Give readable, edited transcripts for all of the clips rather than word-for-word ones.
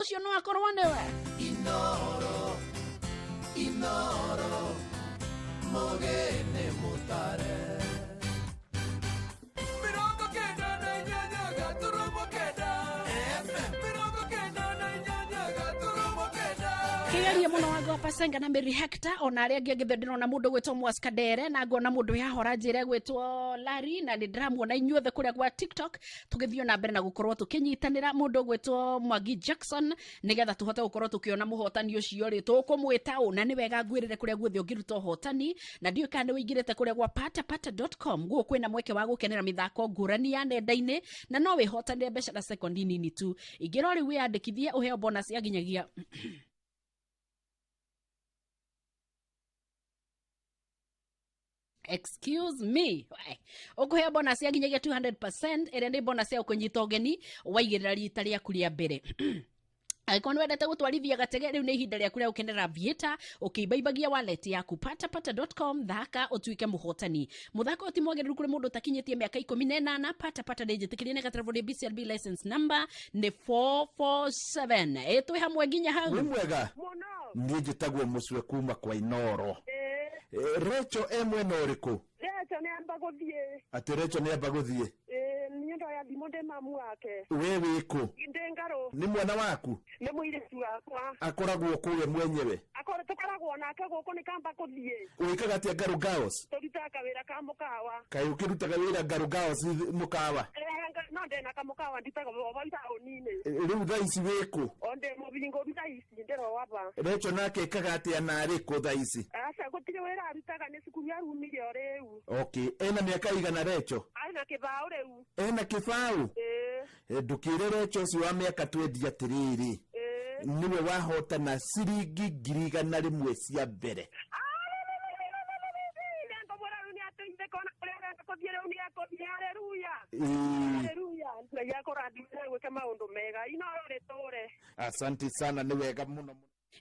Ũcio no akorwo nĩwe. Inoro, Inoro, mũgĩ nĩ mũtare. 98.9 FM 98.9. Kĩgerie mũno wangu wa Pasenga na Mary Hector ona arĩa angĩ angĩ ndĩrona mũndũ gwĩtwo Mwas Kadere na ngona mũndũ yahora njĩra gwĩtwo Larry na nĩ ndĩramuona inyuothe kũrĩa gwa TikTok. Tũgĩthiĩ na mbere na gũkorwo tũkĩnyitanĩra mũndũ ũgwĩtwo Mwangi Jackson nĩgetha tũhote gũkorwo tũkĩona mũhotani ũcio rĩ tũkũmwĩta ũ. Na nĩ wega ngwĩrĩre kũrĩa guothe ũngĩruta ũhotani, na ndiũĩ kana nĩ ũingĩrĩte kũrĩa gwa patapata.com. Gũkũ kwĩna mweke wa gũkenera mĩthako ngũrani ya nenda-inĩ na no wĩhotanĩre mbeca na sekondi nini tu. Ingĩra o rĩu wĩyandĩkithie ũheo bonus ya nginyagia excuse me, ũkũheo bonus ya nginyagia 200% ĩrĩa nĩ bonus ya ũkũnyita ũgeni waigĩrĩra rita rĩaku rĩa mbere. Angĩkorwo nĩ wendete gũtwarithia gatege, rĩu nĩ ihinda rĩaku rĩa gũkenera Aviator ũkĩimbaimbagia wallet yaku. Patapata.com, thaka ũtuĩke mũhotani. Mũthako ũyũ ti mwagĩrĩru kũrĩ mũndũ ũtakinyĩtie mĩaka 18. Patapata nĩ njĩtĩkĩrie nĩ gatarabũ nĩ BCLB license number nĩ 447. Ĩ twĩ hamwe nginya hau. Wĩ mwega? Mũno. Niĩ njĩtagwo Mũcwe kuma kwa Inoro. Ĩĩ. Recho e mwena ũrĩkũ? Recho nĩ amba gũthiĩ. Atĩ Recho nĩ amba gũthiĩ? Ĩĩ, niĩ ndoya thimũ ndĩ mamu wake. We wĩ kũ? Ndĩ Ngarũ. Nĩ mwana waku? Nĩ mũirĩtu wakwa. Akoragwo kũ we mwenyewe? Tũkoragwo nake gũkũ nĩ kamba gũthiĩ. Wĩkaga atĩa Ngarũ Girls? Tũrutaga kawĩra ka mũkawa. Kaĩ ũkĩrutaga wĩra Ngarũ Girls mũkawa? No ndĩna kamũkawa ndutaga o hau taũni-inĩ. Rĩu thaa ici wĩ kũ? O ndĩ mũbingũru thaa ici, ndĩroa ba. Recho nake ekaga atĩa na arĩ kũ thaa ici? Aca, gũtirĩ wĩra arutaga, nĩ cukuru arumire o rĩu. Okay, ena mĩaka igana Recho? Ena kĩbaũ rĩu. Ena kĩbaũ? Ĩĩ. Ndũkĩre Recho ũcio wa mĩaka twendi atĩrĩrĩ, Ĩĩ. nĩwe wahotana ciringi 100,000 cia mbere. Ngũmwĩra rĩu nĩ ateithĩka ona kũrĩa arenda kũthiĩ rĩu nĩ ekũthiĩ. Haleluya. Ĩĩ. Haleluya. Ngai akũrathime gwĩka maũndũ mega. Inoro rĩtũre. Asante sana, nĩ wega mũno.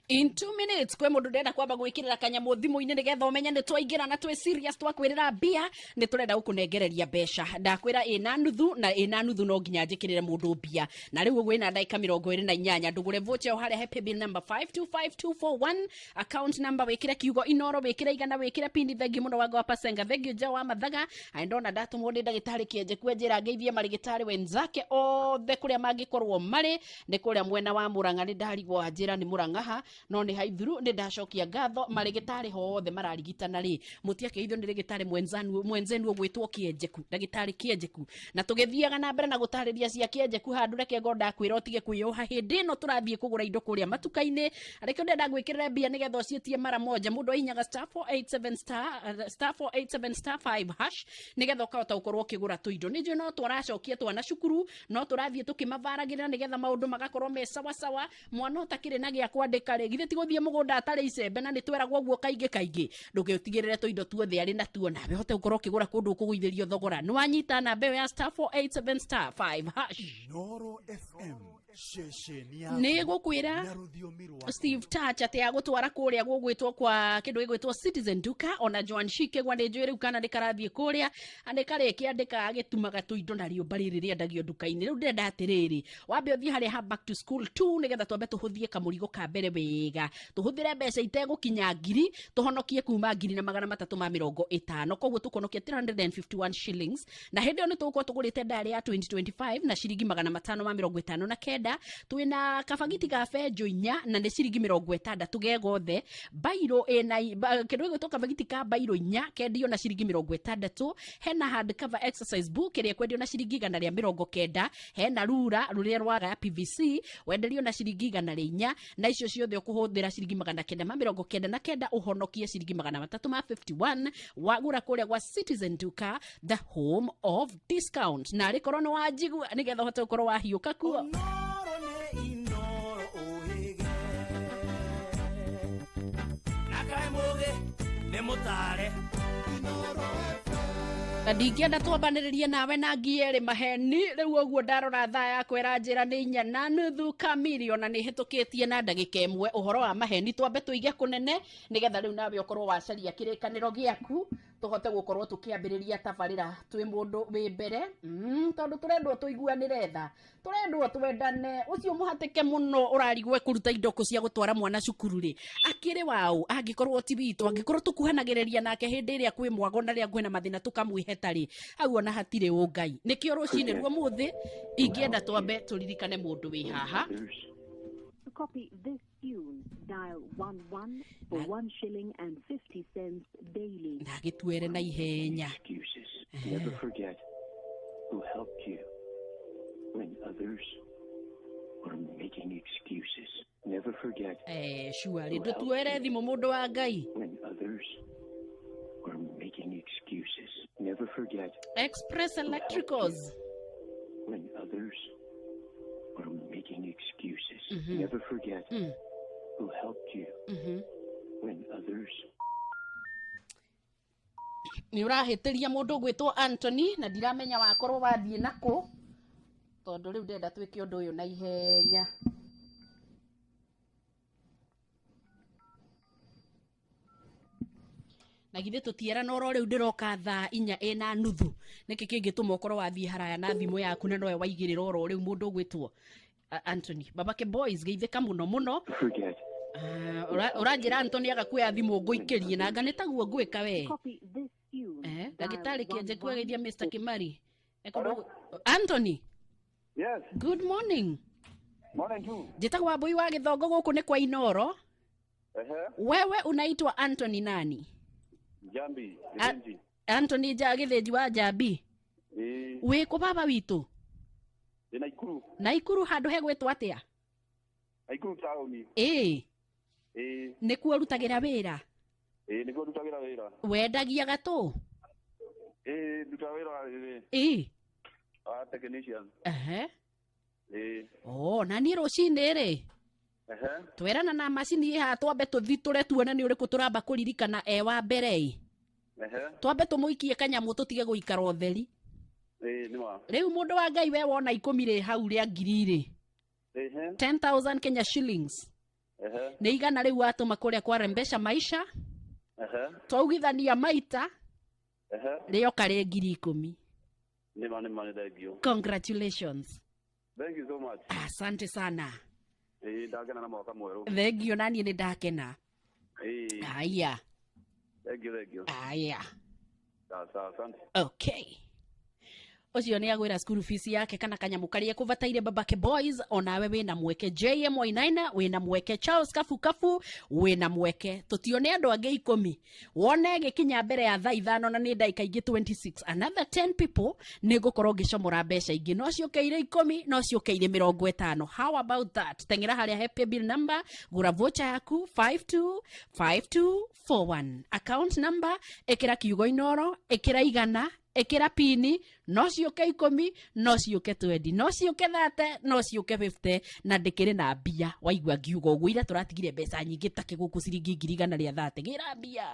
In 2 minutes kwĩ mũndũ ndĩrenda kwamba gwĩkĩrĩra kanyamũ thimũ-inĩ nĩgetha ũmenye nĩ twaingĩra na twĩ serious twakwĩrĩra mbia nĩ tũrenda gũkũnengereria mbeca. Ndakwĩra ĩna nuthu na ĩna nuthu no nginya njĩkĩrĩre mũndũ mbia, na rĩu ũguo ĩna ndagĩka 28. Ndũgũre voucher o harĩa he paybill number 525241, account number wĩkĩre kiugo Inoro, wĩkĩre 100, wĩkĩre pini. Thengiũ mũno wangu wa Pasenga, thengiũ Nja wa Mathaga. Aĩ ndona ndatũmwo nĩ ndagĩtarĩ Kĩenjeku anjĩra ngeithie marĩgĩtarĩ wenzake othe kũrĩa mangĩkorwo marĩ. Nĩ kũrĩa mwena wa Murang'a, nĩ ndarigwo anjĩra nĩ Murang'a ha, no nĩ haithuru. Nĩ ndacokia ngatho marĩgĩtarĩ hothe mararigitana rĩ, mũtiakĩithio nĩ rĩgĩtarĩ mwenzenu ũgwĩtwo Kĩenjeku, ndagĩtarĩ Kĩenjeku. Na tũgĩthiaga na mbere na gũtarĩria cia Kĩenjeku handũ, reke ngo ndakwĩra ũtige kwĩyoha hĩndĩ ĩno tũrathiĩ kũgũra indo kũrĩa matuka-inĩ. Reke ndĩrenda gwĩkĩrĩra mbia nĩgetha ũciĩtie mara moja. Mũndũ ahinyaga star 487 star, star 487 star 5 hash nĩgetha ũkahota gũkorwo ũkĩgũra tũindo. Nĩ njũĩ no twaracokia twana cukuru, no tũrathiĩ tũkĩmabaragĩrĩra nĩgetha maũndũ magakorwo me sawa sawa. Mwana ũtakĩrĩ na gĩa kwandĩka rĩ, githĩ ti gũthiĩ mũgũnda atarĩ icembe? Na nĩ tweragwo ũguo kaingĩ kaingĩ, ndũgĩtigĩrĩre tũindo tuothe arĩ natuo, nawe ũhote gũkorwo ũkĩgũra kũndũ ũkũgũithĩrio thogora. Nĩ wanyita namba ĩyo ya star 487 star 5 hash. Inoro FM, ceceni ya Nĩ gũkwĩra na rũthiomi rwa Steve Touch atĩ agũtwara kũrĩa gũgwĩtwo kwa kĩndũ gĩgwĩtwo Citizen Duka, ona Joan Shikegwa nĩ njũĩ rĩu kana nĩ karathiĩ kũrĩa nĩ karĩkĩandĩka agĩtumaga tũindo na rĩũmba rĩrĩ rĩendagio nduka-inĩ. Rĩu ndĩrenda atĩrĩrĩ, wambe ũthiĩ harĩa ha back to school tu nĩgetha twambe tũhũthie kamũrigo ka mbere wega, tũhũthĩre mbeca itegũkinya ngiri, tũhonokie kuma 1350, koguo tũkonokia 351 shillings, na hĩndĩ ĩyo nĩ tũgũkorwo tũgũrĩte ndari ya 2025 na ciringi 559. Twĩna kabagiti ga benjũ inya na nĩ ciringi 60 gegothe. Bairo ĩna kĩndũ gĩgwĩtwo kabagiti ka bairo inya kendio na ciringi 60. Hena hard cover exercise book ĩrĩa ĩkwendio na ciringi 190. Hena rura rũrĩa rwa PVC wenderio na ciringi 104, na icio ciothe ũkũhũthĩra ciringi 999, ũhonokie ciringi 351 wagũra kũrĩa gwa Citizen Duka, the home of discount. Na arĩ korwo nĩ wanjigua nĩgetha ũhote gũkorwo wahiũka kuo. Inoro nĩ Inoro ũhĩge. Na kaĩ mũgĩ nĩ mũtare. Inoro FM. Na ndingĩenda twambanĩrĩrie nawe na ngi erĩ maheni. Rĩu ũguo ndarora thaa yakwa ĩranjĩra nĩ 4:30 kamiri, ona nĩ hĩtũkĩtie na ndagĩka 1. Ũhoro wa maheni twambe tũige kũnene nĩgetha rĩu nawe ũkorwo wacaria kĩrĩkanĩro gĩaku. Tũhote gũkorwo tũkĩambĩrĩria tabarĩra twĩ mũndũ wĩ mbere, tondũ tũrendwo tũiguanĩre tha, tũrendwo twendane. Ũcio mũhatĩke mũno ũrarigwo kũruta indo kũ cia gũtwara mwana cukuru rĩ, akĩrĩ waũ angĩkorwo ti witũ, angĩkorwo tũkuhanagĩrĩria nake hĩndĩ ĩrĩa kwĩ mwago na rĩrĩa kwĩna mathĩna tũkamwĩheta rĩ, hau ona hatirĩ ũngai. Nĩkĩo rũcinĩ rwa mũthĩ ingĩenda twambe tũririkane mũndũ wĩ haha. To copy this tune, dial 11 for 1 shilling and 50 cents daily. Na agĩtuere na ihenya. Excuses. Never forget who helped you when others were making excuses. Never forget Sure, ndũtuere thimũ mũndũ wa Ngai. when others were making excuses. Never forget Express Electricals. when others were making excuses. Never forget who helped you when others Nĩ ũrahĩtĩria mũndũ ũgwĩtwo Anthony na ndiramenya wakorwo wathiĩ nakũ, tondũ rĩu ndĩrenda twĩke ũndũ ũyũ na ihenya. Na githĩ tũtierana oro rĩu ndĩroka thaa inya ĩna nuthu, nĩkĩ kĩngĩtũma ũkorwo wathiĩ haraya na thimũ yaku na nowe waigĩrĩra oro rĩu mũndũ ũgwĩtwo Anthony Babake Boys, geithĩka mũno mũno. forget Ũranjĩra Anthony agakuoya thimũ ngũikĩrie na anga nĩ taguo ngwĩka we. Copy this tune. Dial Ndagĩtarĩ kĩenje 11 kugeithia Mr. Kimari. Anthony. Yes, Good morning. morning too. Njĩtagwo Wambui wa Gĩthongo, gũkũ nĩ kwa Inoro. Ehe, Wewe unaitwa Anthony nani? Jambi, Githinji. Anthony ja Gĩthĩnji wa Jambi. Ĩĩ, Wĩ kũ baba witũ? ndĩ Naikuru, Naikuru handũ hegwĩtwo atĩa? Naikuru taũni. Ĩĩ, Ĩĩ, nĩkuo ũrutagĩra wĩra? ĩĩ nĩkuo ndutagĩra wĩra. Wendagia gatũ? Ĩĩ, ndutaga wĩra wa rĩrĩ, Ĩĩ. wa technician. Ehe. Ĩĩ, Oh, na niĩ rũcinĩ rĩ, ehe, twerana na macini ĩ haha twambe tũthitũre tuone nĩ ũrĩkũ tũramba kũririkana e wa mbere ĩ. ehe, Twambe tũmũikie kanyamũ tũtige gũikara ũtheri. ĩĩ nĩ ma. Rĩu mũndũ wa Ngai we wona ikũmi rĩ hau rĩa ngiri rĩ. Ehe, 10,000 Kenya shillings. ehe, Nĩ igana rĩu watũma kũrĩa kwa Rembesha Maisha, ehe, twaugithania maita ehe, rĩoka rĩ 10,000. nĩ ma nĩ ma nĩ thank you. Congratulations. Thank you so much. Asante sana. Ĩĩ, ndakena na mwaka mwerũ. Thengio na niĩ nĩ ndakena. Ĩĩ, Aya, thank you, thank you. aya. Sawa sawa, asante. Okay. Ũcio nĩ agwĩra school fees yake kana kanyamũ karĩa kũbataire. Babake Boys, onawe wĩna mweke. JM Wainaina wĩna mweke. Charles Kafu Kafu wĩna mweke. Tũtione andũ angĩ 10 wone gĩkinya mbere ya thaa 5 na nĩ ndagĩka ingĩ 26, another 10 people nĩ ngũkorwo ngĩcomora mbeca ingĩ, no ciũkĩire 10, no ciũkĩire 50. How about that? Teng'era harĩa he paybill number, gũra voucher yaku 525241, account number ĩkĩra kiugo Inoro, ĩkĩra igana, ĩkĩra pini, no ciũke 10, no ciũke 20, no ciũke 30, no ciũke 50, na ndĩkĩrĩ na mbia. Waigua ngiuga ũguo, ira tũratigire mbeca nyingĩ ta kĩgũkũ ciringi 130,000. Gĩra mbia.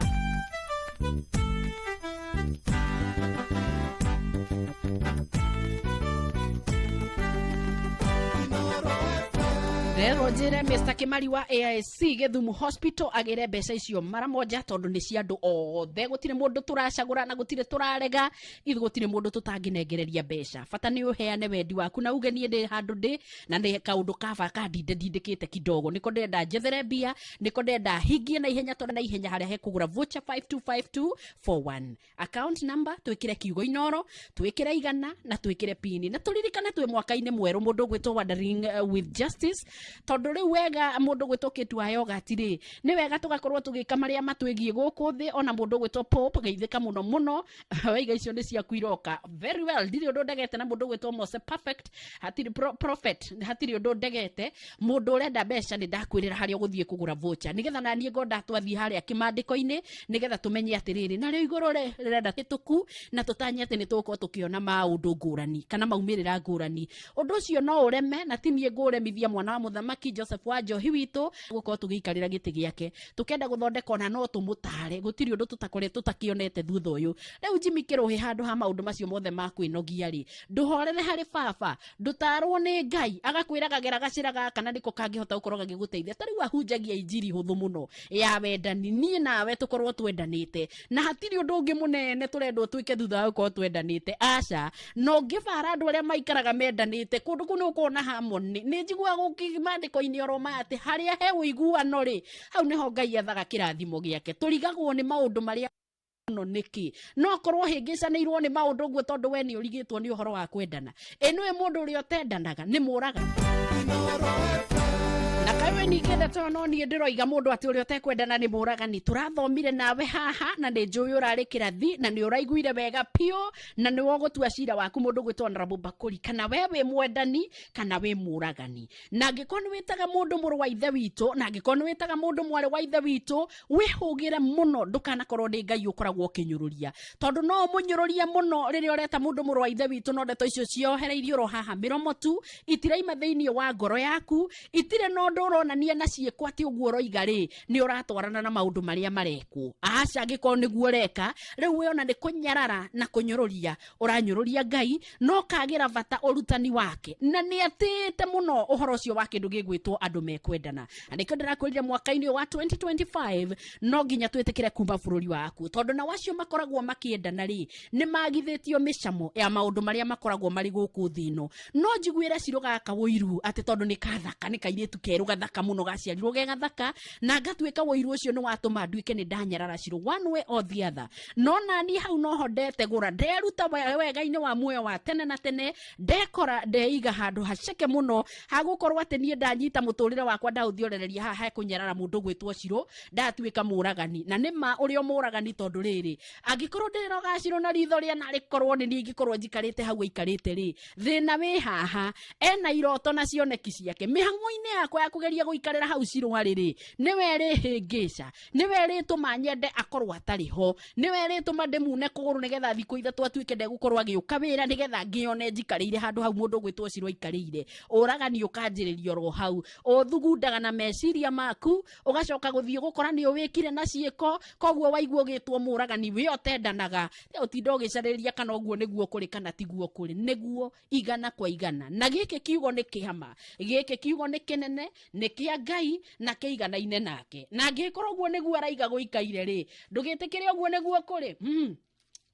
Rero njĩre Mr. Kimari wa AIC Gĩthumo Hospital agĩre mbeca icio mara moja, tondũ nĩ cia andũ othe, gũtirĩ mũndũ tũracagũra na gũtirĩ tũrarega, ithuĩ gũtirĩ mũndũ tũtangĩnengereria mbeca. Bata nĩ ũheane wendi waku na uge niĩ ndĩ handũ ndĩ na nĩ kaũndũ kaba kandindĩndindĩkĩte kidogo, nĩko ndĩrenda njethere mbia, nĩko ndĩrenda hingie na ihenya, tondũ na ihenya harĩa hekũgũra voucher 525241, account number twĩkĩre kiugo Inoro, twĩkĩre igana na twĩkĩre pini, na tũririkane twĩ mwaka-inĩ mwerũ mũndũ ũgwĩtwo Wandering with Justice, tondũ rĩu wega mũndũ ũgwĩtwo Kĩtu wa Yogurt rĩ, nĩ wega tũgakorwo tũgĩka marĩa matwĩgiĩ gũkũ thĩ. Ona mũndũ ũgwĩtwo Pope geithĩka mũno mũno, waiga icio nĩ ciaku iroka very well. Ndirĩ ũndũ ndegete na mũndũ ũgwĩtwo Mose Perfect, hatirĩ prophet, hatirĩ ũndũ ndegete. Mũndũ ũrenda mbeca nĩ ndakwĩrĩra harĩa ũgũthiĩ kũgũra voucher, nĩgetha na niĩ ngonda twathiĩ harĩa kĩmandĩko-inĩ, nĩgetha tũmenye atĩrĩrĩ narĩo igũrũ rĩ rĩrenda ĩtũku na tũtanye atĩ nĩ tũgũkorwo tũkĩona maũndũ ngũrani kana maumĩrĩra ngũrani. Ũndũ ũcio no ũreme na ti niĩ ngũremithia mwana wa mũthamaki. Mũthamaki Joseph wa Njohi witũ gũkorwo tũgĩikarĩra gĩtĩ gĩake, tũkenda gũthondeka ona no tũmũtare, gũtirĩ ũndũ tũtakoretwo tũtakĩonete thutha ũyũ. Rĩu Jimmy Kĩrũhĩ, handũ ha maũndũ macio mothe ma kwĩnogia rĩ, ndũhorere harĩ baba, ndũtarwo nĩ Ngai agakwĩraga gera gacĩra gaka na nĩko kangĩhota gũkorwo gagĩgũteithia. Ta rĩu ahunjagia injiri hũthũ mũno ya wendani, niĩ nawe tũkorwo twendanĩte, na hatirĩ ũndũ ũngĩ mũnene tũrendwo twĩke thutha wa gũkorwo twendanĩte, aca. Na ũngĩbara andũ arĩa maikaraga mendanĩte kũndũ kũu nĩ ũkorwo na harmony. Nĩ njiguaga maandĩko-inĩ oro maya atĩ harĩa he ũiguano rĩ, hau nĩho Ngai ethaga kĩrathimo gĩake. Tũrigagwo nĩ maũndũ marĩa mũno nĩkĩ? No korwo hĩngĩcanĩirwo nĩ maũndũ ũguo tondũ we nĩ ũrigĩtwo nĩ ũhoro wa kwendana. Ĩ nĩwe mũndũ ũrĩa ũtendanaga nĩ mũraga. Na kaĩ ningĩ ndeto ĩyo no niĩ ndĩroiga mũndũ atĩ ũrĩa ũtekwendana nĩ mũragani. Tũrathomire nawe haha na nĩ njũĩ ũrarĩ kĩrathi na nĩ ũraiguire wega piũ na nĩwe ũgũtua cira waku mũndũ gwĩtwo Honorable Bakuri, kana we wĩ mwendani kana wĩ mũragani. Na angĩkorwo nĩ wĩtaga mũndũ mũrũ wa ithe witũ, na angĩkorwo nĩ wĩtaga mũndũ mwarĩ wa ithe witũ, wĩhũgĩre mũno ndũkanakorwo nĩ Ngai ũkoragwo ũkĩnyũrũria, tondũ no ũmũnyũrũrie mũno rĩrĩa ũreta mũndũ mũrũ wa ithe witũ, no ndeto icio ciohereirio oro haha mĩromo tu, itiraima thĩinĩ wa ngoro yaku, itirĩ na ũndũ ũronania na ciĩko atĩ ũguo ũroiga rĩ nĩ ũratwarana na maũndũ marĩa marekwo. Aca, angĩkorwo nĩguo ũreka rĩu, we ona nĩ kũnyarara na kũnyũrũria ũranyũrũria Ngai, no kagĩra bata ũrutani wake, na nĩ atĩĩte mũno ũhoro ũcio wa kĩndũ gĩgwĩtwo andũ mekwendana. Na nĩkĩo ndĩrakwĩrire mwaka-inĩ ũyũ wa 2025 no nginya twĩtĩkĩre kuma bũrũri waku, tondũ nao acio makoragwo makĩendana rĩ, nĩ magithĩtio mĩcamo ya maũndũ marĩa makoragwo marĩ gũkũ thĩ ĩno. No njiguĩre Cirũ gaka ũiru atĩ tondũ nĩ kathaka, nĩ kairĩtu kerũ gathaka mũno, gaciarirwo ge gathaka, na ngatuĩka ũiru ũcio nĩ watũma nduĩke nĩ ndanyarara Cirũ one way or the other. No nani hau noho ndetegũra, nderuta wega-inĩ wa muoyo wa tene na tene, ndekora ndeiga handũ haceke mũno hagũkorwo atĩ niĩ ndanyita mũtũrĩre wakwa ndaũthiorereria haha hekũnyarara mũndũ gwĩtwo Cirũ, ndatuĩka mũragani. Na nĩ ma ũrĩa mũragani, tondũ rĩrĩ, angĩkorwo ndĩroga Cirũ na ritho rĩa narĩ korwo nĩ niĩ ingĩkorwo njikarĩte hau aikarĩte rĩ, thĩna wĩ haha. Ena iroto na cioneki ciake, mĩhang'o-inĩ yakwa ya kũgeria gũikarĩra hau Cirũ arĩ rĩ, nĩwe rĩhĩngĩca, nĩwe rĩtũma nyende akorwo atarĩ ho, nĩwe rĩtũma ndĩmune kũgũrũ nĩgetha thikũ ithatũ atuĩke ndegũkorwo agĩũka wĩra, nĩgetha ngĩone njikarĩire handũ hau mũndũ ũgwĩtwo Cirũ aikarĩire. Ũragani ũkanjĩrĩria oro hau, ũthugundaga na meciria maku, ũgacoka gũthiĩ gũkora nĩ ũwĩkire na ciĩko. Koguo waigua ũgĩtwo mũragani wĩ ũtendanaga, ũtinda ũgĩcarĩria kana ũguo nĩguo kũrĩ kana tiguo kũrĩ, nĩguo igana kwa igana. Na gĩkĩ kiugo nĩ kĩama, gĩkĩ kiugo nĩ kĩnene, nĩ kĩa Ngai na kĩiganaine nake. Na angĩkorwo ũguo nĩguo araiga gũikaire rĩ, ndũgĩtĩkĩre ũguo nĩguo kũrĩ.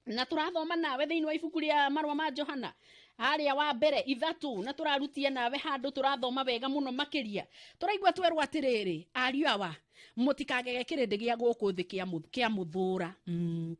Na tũrathoma nawe thĩinĩ wa ibuku rĩa marũa ma Johana harĩa wa mbere 3, na tũrarutia nawe handũ tũrathoma wega mũno makĩria. Tũraigua twerwo atĩrĩrĩ, ariũ awa, mũtikagege kĩrĩndĩ gĩa gũkũ thĩ kĩa mũthũra.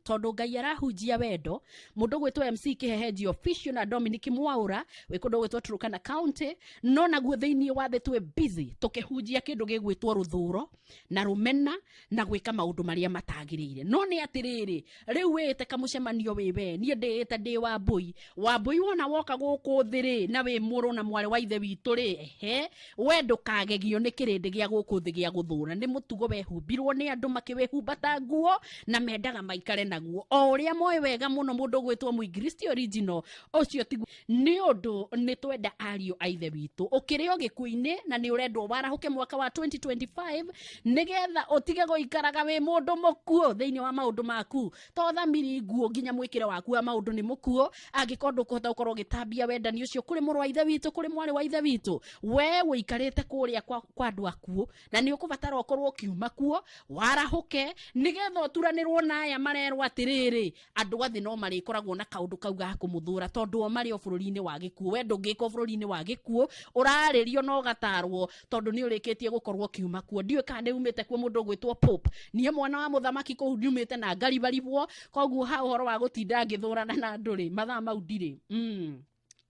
Tondũ Ngai arahunjia wendo. Mũndũ gwĩtwo MC Kĩhehenji official na Dominic Mwaura wĩ kũndũ gwĩtwo Turkana County, no naguo thĩinĩ wa thĩ twĩ busy tũkĩhunjia kĩndũ gĩgwĩtwo rũthũro na rũmena na gwĩka maũndũ marĩa matagĩrĩire. No nĩ atĩrĩrĩ, rĩu wĩĩte kamũcemanio wĩ we, niĩ ndĩĩte ndĩ Wambũi. Wambũi wona woka gũkũ thĩ rĩ, na wĩ mũrũ na mwarĩ wa ithe witũ rĩ, ehe, we ndũkagegio nĩ kĩrĩndĩ gĩa gũkũ thĩ gĩa gũthũra. Nĩ mũtugo wehumbirwo nĩ andũ makĩwĩhumba ta nguo, na mendaga maikare naguo o ũrĩa moĩ wega mũno. Mũndũ ũgwĩtwo Mũingiristi original ũcio tiguo, nĩ ũndũ nĩ twenda ariũ a ithe witũ. Ũkĩrĩ o gĩkuũ-inĩ na nĩ ũrendwo warahũke mwaka wa 2025 nĩgetha ũtige gũikaraga wĩ mũndũ mũkuũ thĩinĩ wa maũndũ maku, to thamiri nguũ, nginya mwĩkĩre waku wa maũndũ nĩ mũkuũ. Angĩkorwo ndũkũhota gũkorwo ũgĩtambia wendani ũcio kũrĩ mũrũ wa ithe witũ, kũrĩ mwarĩ wa ithe witũ, we ũikarĩte kũrĩa kwa andũ akuũ, na nĩ ũkũbatara ũkorwo ũkiuma kuo warahũke nĩgetha ũturanĩrwo na aya marerwo atĩrĩrĩ, andũ a thĩ no marĩkoragwo na kaũndũ kau ga kũmũthũra tondũ o marĩ o bũrũri-inĩ wa gĩkuũ. We ndũngĩka o bũrũri-inĩ wa gĩkuũ, ũrarĩrio na ũgatarwo tondũ nĩ ũrĩkĩtie gũkorwo ũkiuma kuo. Ndiũĩ kana nĩ umĩte kuo mũndũ ũgwĩtwo Pope. Niĩ mwana wa mũthamaki kũu ndiumĩte na ngaribaribwo, koguo ha ũhoro wa gũtinda ngĩthũrana na andũ rĩ, mathaa mau ndirĩ.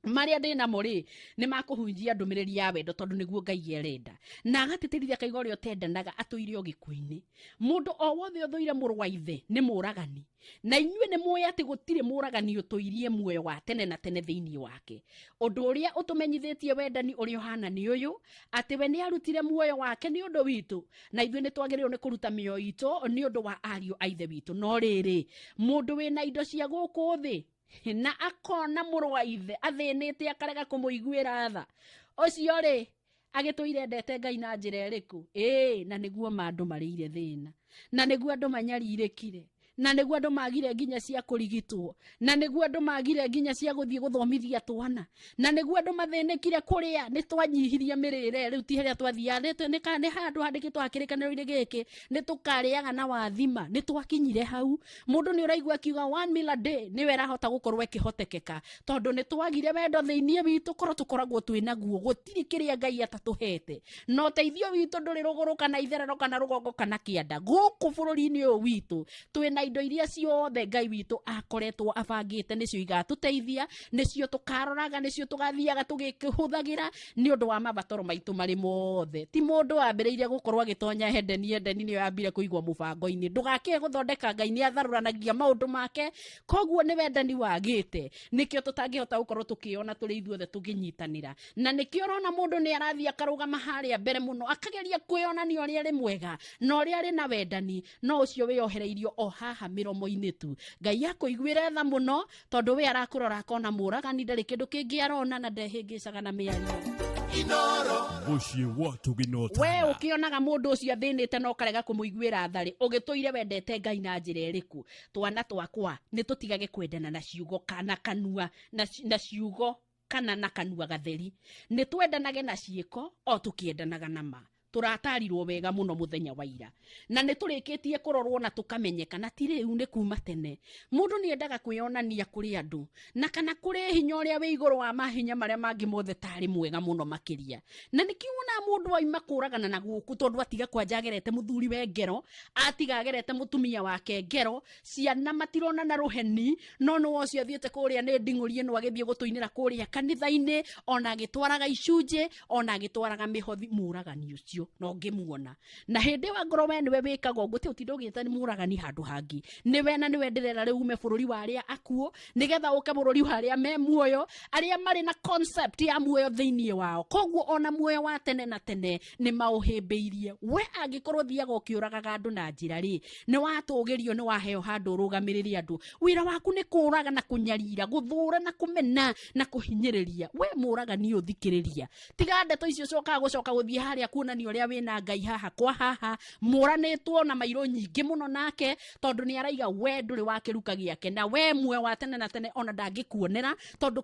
Marĩa ndĩ namo rĩ, nĩ makũhunjia ndũmĩrĩri ya wendo, tondũ nĩguo Ngai arenda. Na agatĩtĩrithia akaiga ũrĩa ũtendanaga atũire o gĩkuũ-inĩ. Mũndũ o wothe ũthũire mũrũ wa ithe nĩ mũragani, na inyuĩ nĩ mũĩ atĩ gũtirĩ mũragani ũtũirie muoyo wa tene na tene thĩinĩ wake. Ũndũ ũrĩa ũtũmenyithĩtie wendani ũrĩa ũhana nĩ ũyũ, atĩ we nĩ arutire muoyo wake nĩ ũndũ witũ, na ithuĩ nĩ twagĩrĩirwo nĩ kũruta mĩoyo itũ nĩ ũndũ wa ariũ a ithe witũ. No rĩrĩ, mũndũ wĩna indo cia gũkũ thĩ na akona mũrũ wa ithe athĩnĩte akarega kũmũiguĩra tha, ũcio rĩ Agĩtũire endete Ngai na njĩra ĩrĩkũ? Ĩĩ, na nĩguo ma andũ marĩire thĩna, na nĩguo andũ manyarirĩkire, na nĩguo andũ magire nginya cia kũrigitwo, na nĩguo andũ magire nginya cia gũthiĩ gũthomithia twana, na nĩguo andũ mathĩnĩkire kũrĩa. Nĩ twanyihirie mĩrĩre, rĩu ti harĩa twathiaga, nĩ handũ handĩkĩtwo hakĩrĩkanĩro-inĩ gĩkĩ, nĩ tũkarĩaga na wathima. Nĩ twakinyire hau mũndũ nĩ ũraigua akiuga one meal a day nĩwe ĩrahota gũkorwo ĩkĩhotekeka, tondũ nĩ twagire wendo thĩiniĩ witũ. Korwo tũkoragwo twĩ naguo, gũtirĩ kĩrĩa Ngai atatũhete, na ũteithio witũ ndũrĩ rũgũrũ kana itherero kana rũgongo kana kĩanda. Gũkũ bũrũri-inĩ ũyũ witũ twĩna indo iria ciothe Ngai witũ akoretwo abangĩte nĩcio igatũteithia, nĩcio tũkaroraga, nĩcio tũgathiaga tũgĩkĩhũthagĩra nĩ ũndũ wa mabataro maitũ marĩ mothe. Ti mũndũ wambĩrĩirie gũkorwo agĩtonya Edeni. Edeni nĩyo yambire kũigwo mũbango-inĩ. Ndũgakĩe gũthondeka, Ngai nĩ atharũranagia maũndũ make. Koguo nĩ wendani wagĩte, nĩkĩo tũtangĩhota gũkorwo tũkĩona tũrĩ ithuothe tũkĩnyitanĩra, na nĩkĩo ũrona mũndũ nĩ arathiĩ akarũgama harĩa mbere mũno akageria kwĩyonania ũrĩa arĩ mwega na ũrĩa arĩ na wendani, no ũcio wĩyohereirio o haha mĩromo-inĩ tu. Ngai akũiguĩre tha mũno, tondũ we arakũrora akona mũragani, ndarĩ kĩndũ kĩngĩ arona, na ndehĩngĩcaga na mĩario. Mũciĩ wa We tũginotana. ũkĩonaga mũndũ ũcio athĩnĩte na ũkarega kũmũiguĩra tharĩ, ũgĩtũire wendete Ngai na njĩra ĩrĩkũ? Twana twakwa, nĩ tũtigage kwendana na ciugo kana kanua na ciugo kana na kanua gatheri. Nĩ twendanage na ciĩko o tũkĩendanaga na ma. Tũratarirwo wega mũno mũthenya wa ira, na nĩ tũrĩkĩtie kũrorwo na tũkamenyeka, na ti rĩu, nĩ kuma tene. Mũndũ nĩ endaga kwĩyonania kũrĩ andũ na kana kũrĩ hinya ũrĩa wĩ igũrũ wa mahinya marĩa mangĩ mothe tarĩ mwega mũno makĩria. Na nĩkĩo wonaga mũndũ aima kũragana na gũkũ, tondũ atiga kwanja agerete mũthuri we ngero, atiga agerete mũtumia wake ngero, ciana matirona na rũheni, no nĩ ũcio athiĩte kũrĩa nĩ nding'ũri ĩno, agĩthiĩ gũtũinĩra kũrĩa kanitha-inĩ, ona agĩtwaraga icunjĩ, ona agĩtwaraga mĩhothi. Mũragani ũcio no ngĩmuona na hĩndĩ ĩyo, angorwo we nĩwe wĩkaga ũguo, ti ũtinda ũgĩta nĩ mũragani handũ hangĩ. Nĩwe na nĩwe ndĩrera rĩu ume bũrũri wa arĩa akuũ, nĩgetha ũke bũrũri wa arĩa me muoyo, arĩa marĩ na concept ya muoyo thĩinĩ wao. Koguo ona muoyo wa tene na tene nĩ maũhĩmbĩirie. We angĩkorwo thiaga ũkĩũragaga andũ na njĩra rĩ, nĩ watũgĩrio, nĩ waheo handũ ũrũgamĩrĩre andũ, wĩra waku nĩ kũraga na kũnyarira, gũthũra na kũmena na kũhinyĩrĩria. We mũragani ũthikĩrĩria, tiga ndeto icio cokaga gũcoka gũthiĩ harĩa kuonania ũrĩa wĩna Ngai haha kwa haha, mũranĩtwo na mairũ nyingĩ mũno nake, tondũ nĩ araiga we ndũrĩ wa kĩruka gĩake, na we muoyo wa tene na tene ona ndangĩkuonera, tondũ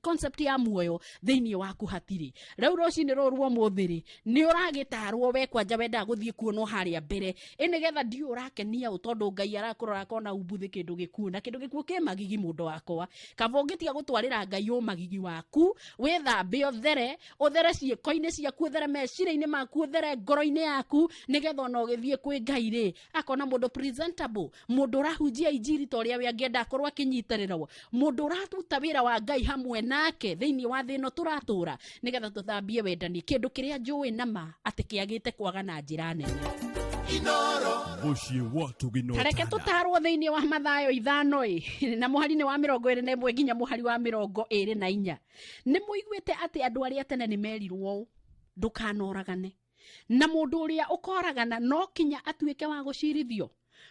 concept ya muoyo thĩinĩ waku hatirĩ. Rĩu rũcinĩ rũrũ rwa ũmũthĩ rĩ, nĩ ũragĩtarwo we kwanja wendaga gũthiĩ kuonwo harĩa mbere ĩ, nĩgetha ndiũ ũrakenia ũ, tondũ Ngai arakũrora akona umbuthĩ kĩndũ gĩkuũ, na kĩndũ gĩkuũ kĩ magigi. Mũndũ wakwa, kaba ũngĩtiga gũtwarĩra Ngai ũmagigi waku, wĩthambe, ũthere, ũthere ciĩko-inĩ ciaku, ũthere meciria-inĩ maku, ũthere ngoro-inĩ yaku, nĩgetha ona ũgĩthiĩ kwĩ Ngai rĩ, akona mũndũ presentable, mũndũ ũrahunjia injiri ta ũrĩa we angĩenda akorwo akĩnyitĩrĩrwo, mũndũ ũraruta wĩra wa Ngai hamwe nake thĩinĩ wa thĩ ĩno tũratũra, nĩgetha tũthambie wendani, kĩndũ kĩrĩa njũĩ nama atĩ kĩagĩte kwaga na njĩra nene. Mũciĩ wa Tareke tũginotana. Tũtarwo thĩinĩ wa Mathayo 5 ĩ, na mũhari-inĩ wa 21 nginya mũhari wa 24. Nĩ mũiguĩte atĩ andũ arĩa tene nĩ merirwo ũũ, ndũkanoragane, na mũndũ ũrĩa ũkoragana no kinya atuĩke wa gũcirithio.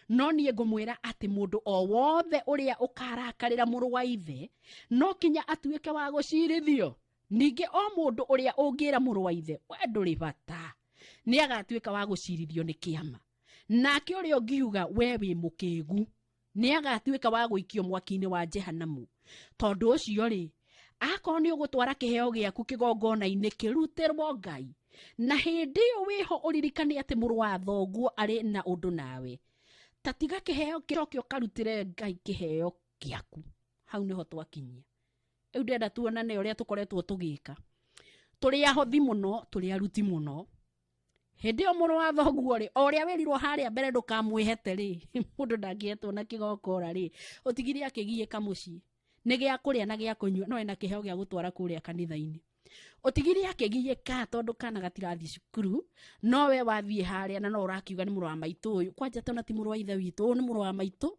No niĩ ngũmwĩra atĩ mũndũ o wothe ũrĩa ũkarakarĩra mũrũ wa ithe no kinya atuĩke wa gũcirithio. Ningĩ o mũndũ ũrĩa ũngĩra mũrũ wa ithe, we ndũrĩ bata, nĩ agatuĩka wa gũcirithio nĩ kĩama. Nake ũrĩa ũngiuga, we wĩ mũkĩgu, nĩ agatuĩka wa gũikio mwaki-inĩ wa Jehanamu. Tondũ ũcio rĩ, akorwo nĩ ũgũtwara kĩheo gĩaku kĩgongona-inĩ kĩrutĩrwo Ngai, na hĩndĩ ĩyo wĩho ũririkane atĩ mũrũ wa thoguo arĩ na ũndũ nawe, ta tiga kĩheo kĩcoke ũkarutĩre Ngai kĩheo gĩaku. Hau nĩho twakinyia. Rĩu ndĩrenda tuonane ũrĩa tũkoretwo tũgĩka. Tũrĩ ahothi mũno, tũrĩ aruti mũno. Hĩndĩ ĩyo mũrũ wa thoguo rĩ, o ũrĩa wĩrirwo harĩa mbere ndũkamwĩhete rĩ, mũndũ ndangĩhetwo na kĩgongora rĩ, ũtigire akĩgiĩka mũciĩ nĩ gĩa kũrĩa na gĩa kũnyua, no ena kĩheo gĩa gũtwara kũrĩa kanitha-inĩ. Ũtigire akĩgiĩka tondũ kana gatirathiĩ cukuru, no we wathiĩ harĩa na no ũrakiuga nĩ mũrũ wa maitũ ũyũ, kwanja tona ti mũrũ wa ithe witũ, ũyũ nĩ mũrũ wa maitũ.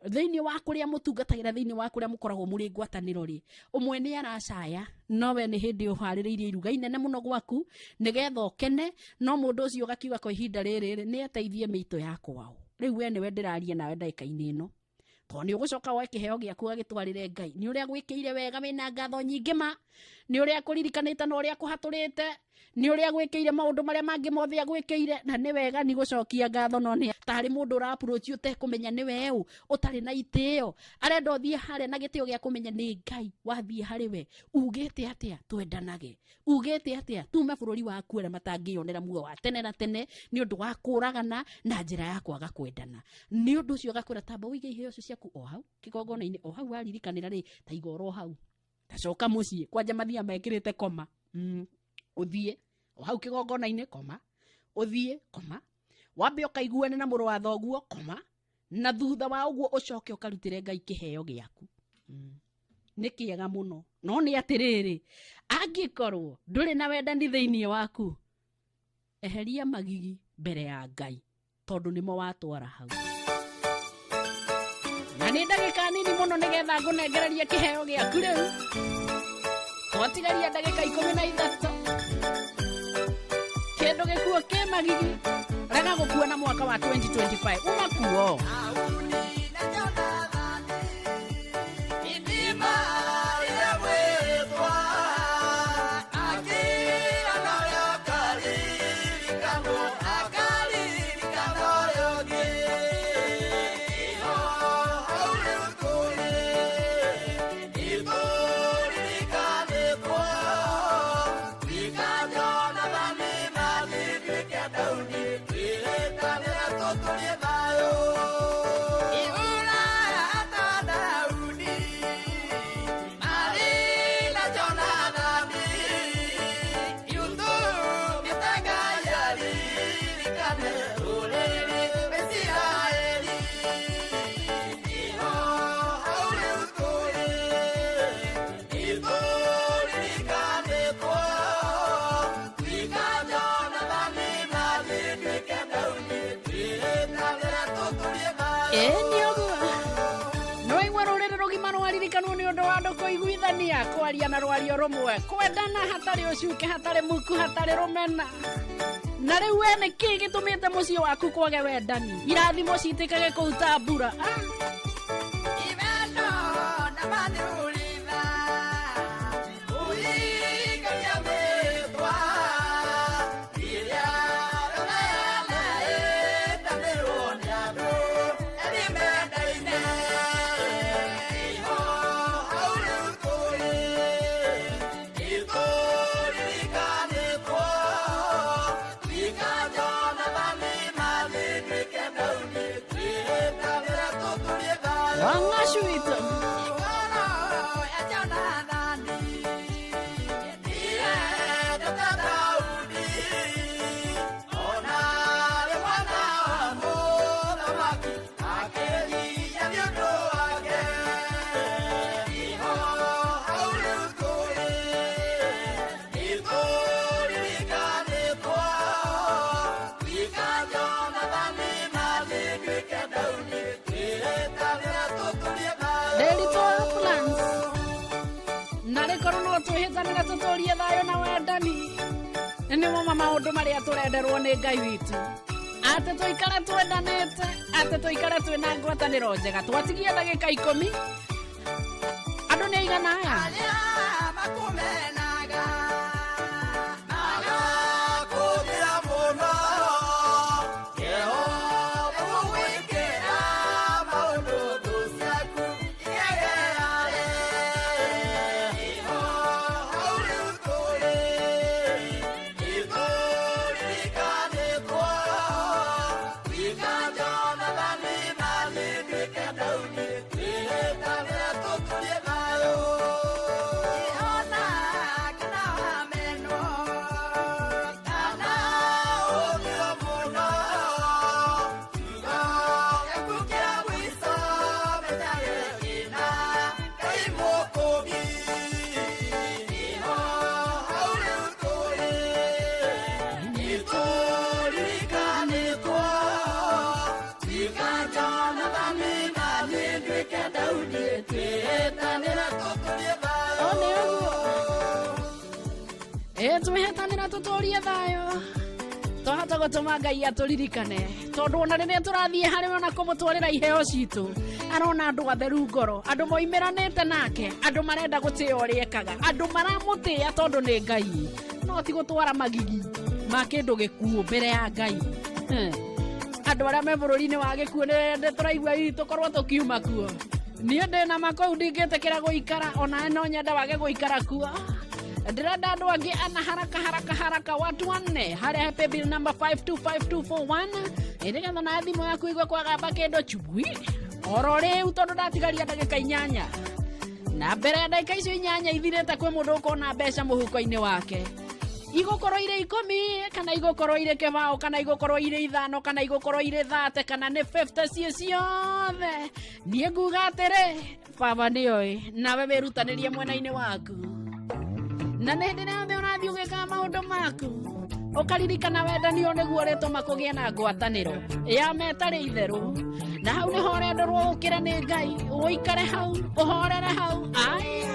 Thĩinĩ wa kũrĩa mũtungatagĩra, thĩinĩ wa kũrĩa mũkoragwo mũrĩ ngwatanĩro rĩ, ũmwe nĩ aracaya, no we nĩ hĩndĩ ũharĩrĩirie iruga inene mũno gwaku nĩgetha ũkene, no mũndũ ũcio ũgakiuga kwa ihinda rĩrĩ rĩ, nĩ ateithie mĩitũ ya kwao. Rĩu we nĩwe ndĩraria nawe ndagĩka-inĩ ĩno. Tondũ nĩ ũgũcoka woe kĩheo gĩaku agĩtwarĩre Ngai. Nĩ ũrĩa gwĩkĩire wega wĩna ngatho nyingĩ ma, nĩ ũrĩa akũririkanĩte na ũrĩa akũhatũrĩte, nĩ ũrĩa agwĩkĩire maũndũ marĩa mangĩ mothe agwĩkĩire, na nĩ wega nĩ gũcokia ngatho, no nĩ tarĩ mũndũ ũra approach ũtekũmenya nĩ we ũ, ũtarĩ na itĩo, arenda ũthiĩ harĩa na gĩtĩo gĩa kũmenya nĩ Ngai wathiĩ harĩ we. Ugĩte atĩa twendanage? Ugĩte atĩa tume bũrũri waku arĩa matangĩyonera muoyo wa tene na tene nĩ ũndũ wa kũragana na njĩra ya kwaga kwendana? Nĩ ũndũ ũcio agakwĩra tamba ũige iheo icio ciaku o hau kĩgongona-inĩ, o hau waririkanĩra rĩ, ta iga oro hau, tacoka mũciĩ kwanja mathiaga mekĩrĩte koma. Ũthiĩ o hau kĩgongona-inĩ koma, ũthiĩ koma, wambe ũkaiguane na mũrũ wa thoguo koma, na thutha wa ũguo ũcoke ũkarutĩre Ngai kĩheo gĩaku. Nĩ kĩega mũno, no nĩ atĩrĩrĩ, angĩkorwo ndũrĩ na wendani thĩinĩ waku, eheria magigi mbere ya Ngai, tondũ nĩmo watwara hau. Na nĩ ndagĩka nini mũno nĩgetha ngũnengererie kĩheo gĩaku rĩu. Twatigaria ndagĩka 13. Kĩndũ gĩkuo kĩ magigi, rega gũkua na mwaka wa 2025. Uma kuo. Kũiguithania, kwaria na rwario rũmwe, kwendana hatarĩ ũcuke, hatarĩ muku, hatarĩ rũmena. Na rĩu we nĩ kĩĩ gĩtũmĩte mũciĩ waku kwage wendani? Irathimo citĩkage kũu ta mbura. Twĩhĩtanĩre tũtũrie thayũ na wendani. Nĩmo maũndũ marĩa tũrenderwo nĩ Ngai witũ, atĩ tũikare twendanĩte, atĩ tũikare twĩna ngwatanĩro njega. Twatigia ndagĩka 10, andũ nĩ aigana aya? Twĩhĩtanĩra tũtũrie thayũ, Twahota gũtũma Ngai atũririkane, tondũ ona rĩrĩa tũrathiĩ harĩ we na kũmũtwarĩra iheo citũ, arona andũ atheru ngoro, andũ moimĩranĩte nake, andũ marenda gũtĩĩa ũrĩa ekaga, andũ maramũtĩĩa tondũ nĩ Ngai, no ti gũtwara magigi ma kĩndũ gĩkuũ mbere ya Ngai. Andũ arĩa me bũrũri-inĩ wa gĩkuũ nĩ tũraigua hihi tũkorwo tũkiuma kuo. Niĩ ndĩna ma kũu ndingĩtĩkĩra gũikara, ona no nyenda wage gũikara kuo. Ndĩrenda andũ angĩ ana haraka haraka haraka, watu wanne harĩa paybill number 525241, nĩgetha na thimũ yaku igue kwagamba kĩndũ chui oro rĩu, tondũ ndatigaria ndagĩka 8 na mbere ya ndagĩka icio 8 ithirĩte kwĩ mũndũ ũkona mbeca mũhuko-inĩ wake. Igũkorwo irĩ 10 kana igũkorwo irĩ 20 kana igũkorwo irĩ 5 kana igũkorwo irĩ 30 kana nĩ 50, ciĩ ciothe. Niĩ nguga atĩrĩ, baba nĩoĩ, nawe wĩrutanĩrie mwena-inĩ waku, na nĩ hĩndĩ ĩrĩa yothe ũrathiĩ ũgĩkaga maũndũ maku ũkaririkana wendanio nĩguo ũrĩtũma kũgĩe na ngwatanĩro ya metarĩ itherũ, na hau nĩho ũrenderwo ũkĩre nĩ Ngai, ũikare hau, ũhorere hau. Aya,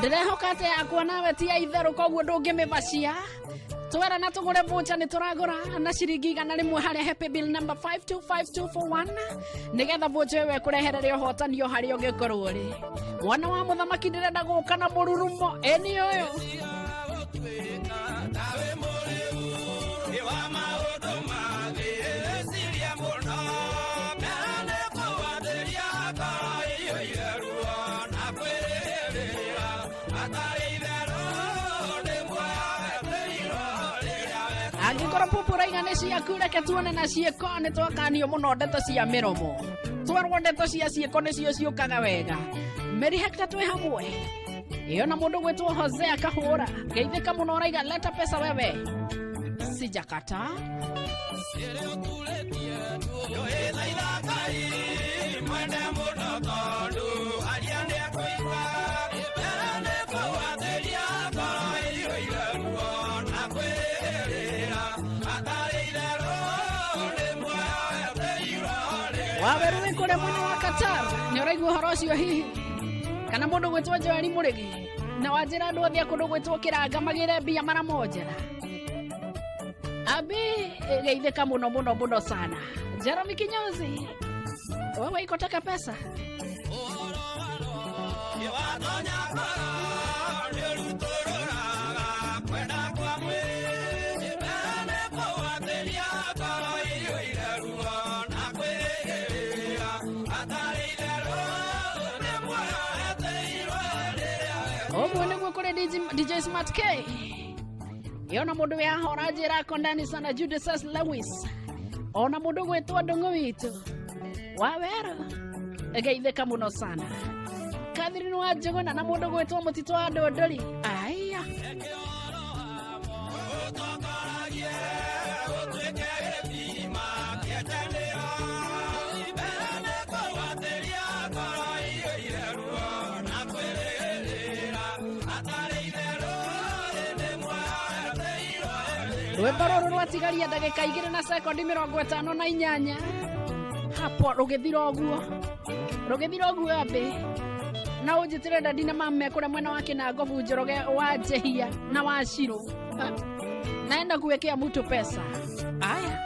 ndĩrehoka atĩ yakwa nawe ti ya itherũ, koguo ndũngĩmĩbacia. Twera na tũgũre voucher, nĩ tũragũra na ciringi 100 harĩa happy bill number 525241, nĩgetha voucher ĩyo ĩkũreherere ũhotani o harĩa ũngĩkorwo ũrĩ. Mwana wa mũthamaki ndĩrenda gũka na mũrurumo ĩni ũyũ. Angĩkorwo pupu ũraiga nĩ ciaku, reke tuone na ciĩko. Nĩ twakanio mũno ndeto cia mĩromo, twerwo ndeto cia ciĩko nĩcio ciũkaga wega. Mary Hector twĩ hamwe ĩyo na mũndũ gwĩtwo Hosea Kahũra, geithĩka mũno, ũraiga leta pesa wewe, sijakata. Waweru wĩ kũrĩa mwena wa Qatar, nĩ ũraigua ũhoro ũcio hihi? Kana mũndũ gwĩtwo Joeli Mũrĩgi na wanjĩra andũ othe a kũndũ gwĩtwo Kĩranga magĩre mbia mara moja. Abi geithĩka mũno mũno mũno sana. Jeremy Kinyozi, wewe ikotaka pesa? Ũguo nĩguo kũrĩ DJ Smart K. Yona mũndũ wĩ haha ũranjĩra ako ndani sana, Judas S. Lewis, ona mũndũ gwĩtwo Ndũng'ũ witũ wa wero, geithĩka mũno sana. Catherine wa Njũgũna na mũndũ gwĩtwo Mũtitũ wa Ndũndũri. Aya, rwĩmbo rũrũ rwatigaria ndagĩka 2 na sekondi 58 hapo, rũgĩthira ũguo, rũgĩthira ũguo ambĩ na ũnjĩtĩre dadi na mame kũrĩa mwena wa Kĩnangobu, Njoroge wa Njehia na wa Shiro. Naenda kuwekea mtu pesa. Aya,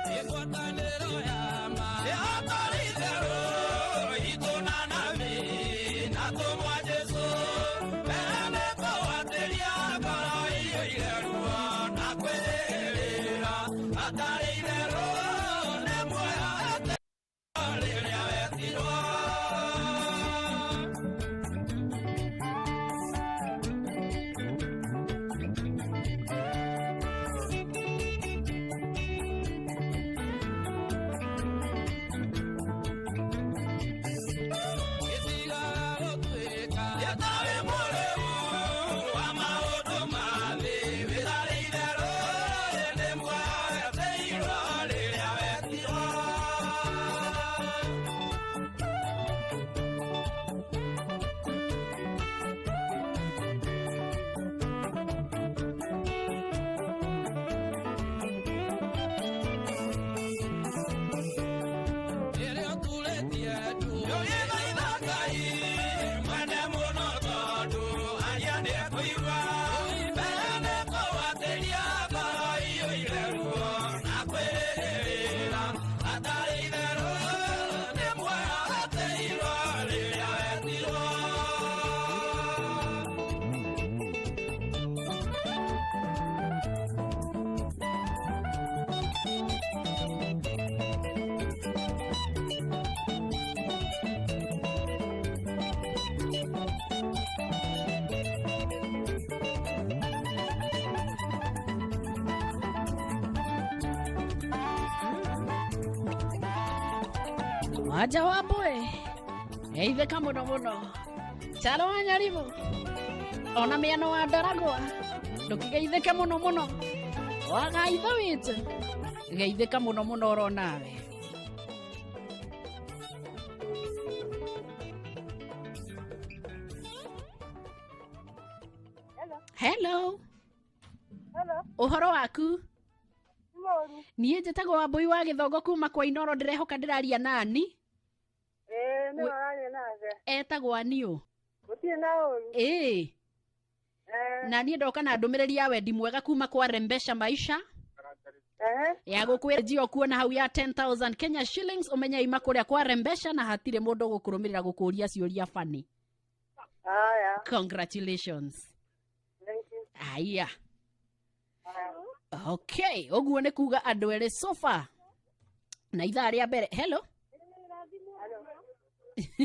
Wanja wa mbwe geithĩka mũno mũno. Charo wa Nyarimu ona mĩano wa Ndaragwa ndũkĩgeithĩke mũno mũno. Waga ithe witũ geithĩka mũno mũno oro nawe. Hello. Hello. Ũhoro waku? Mũru. Niĩ njĩtagwo Wambũi wa Gĩthongo kuma kwa Inoro, ndĩrehoka ndĩraria nani? Ĩĩ nĩ We- wararia nake. Etagwo aniũ? Gũtirĩ na ũru. Ĩĩ. Eh. Na niĩ ndoka na ndũmĩrĩri ya wendi mwega kuma kwa Rembesha Maisha Eh. ya gũkwĩra njio kuona hau ya 10,000 Kenya shillings, ũmenye ima kũrĩa kwa Rembesha na hatirĩ mũndũ ũgũkũrũmĩrĩra gũkũria ciũria bani. Haya. Congratulations. Thank you. Aya. Haya. Okay, ũguo nĩ kuga andũ erĩ so far na ithaa rĩa mbere. Hello.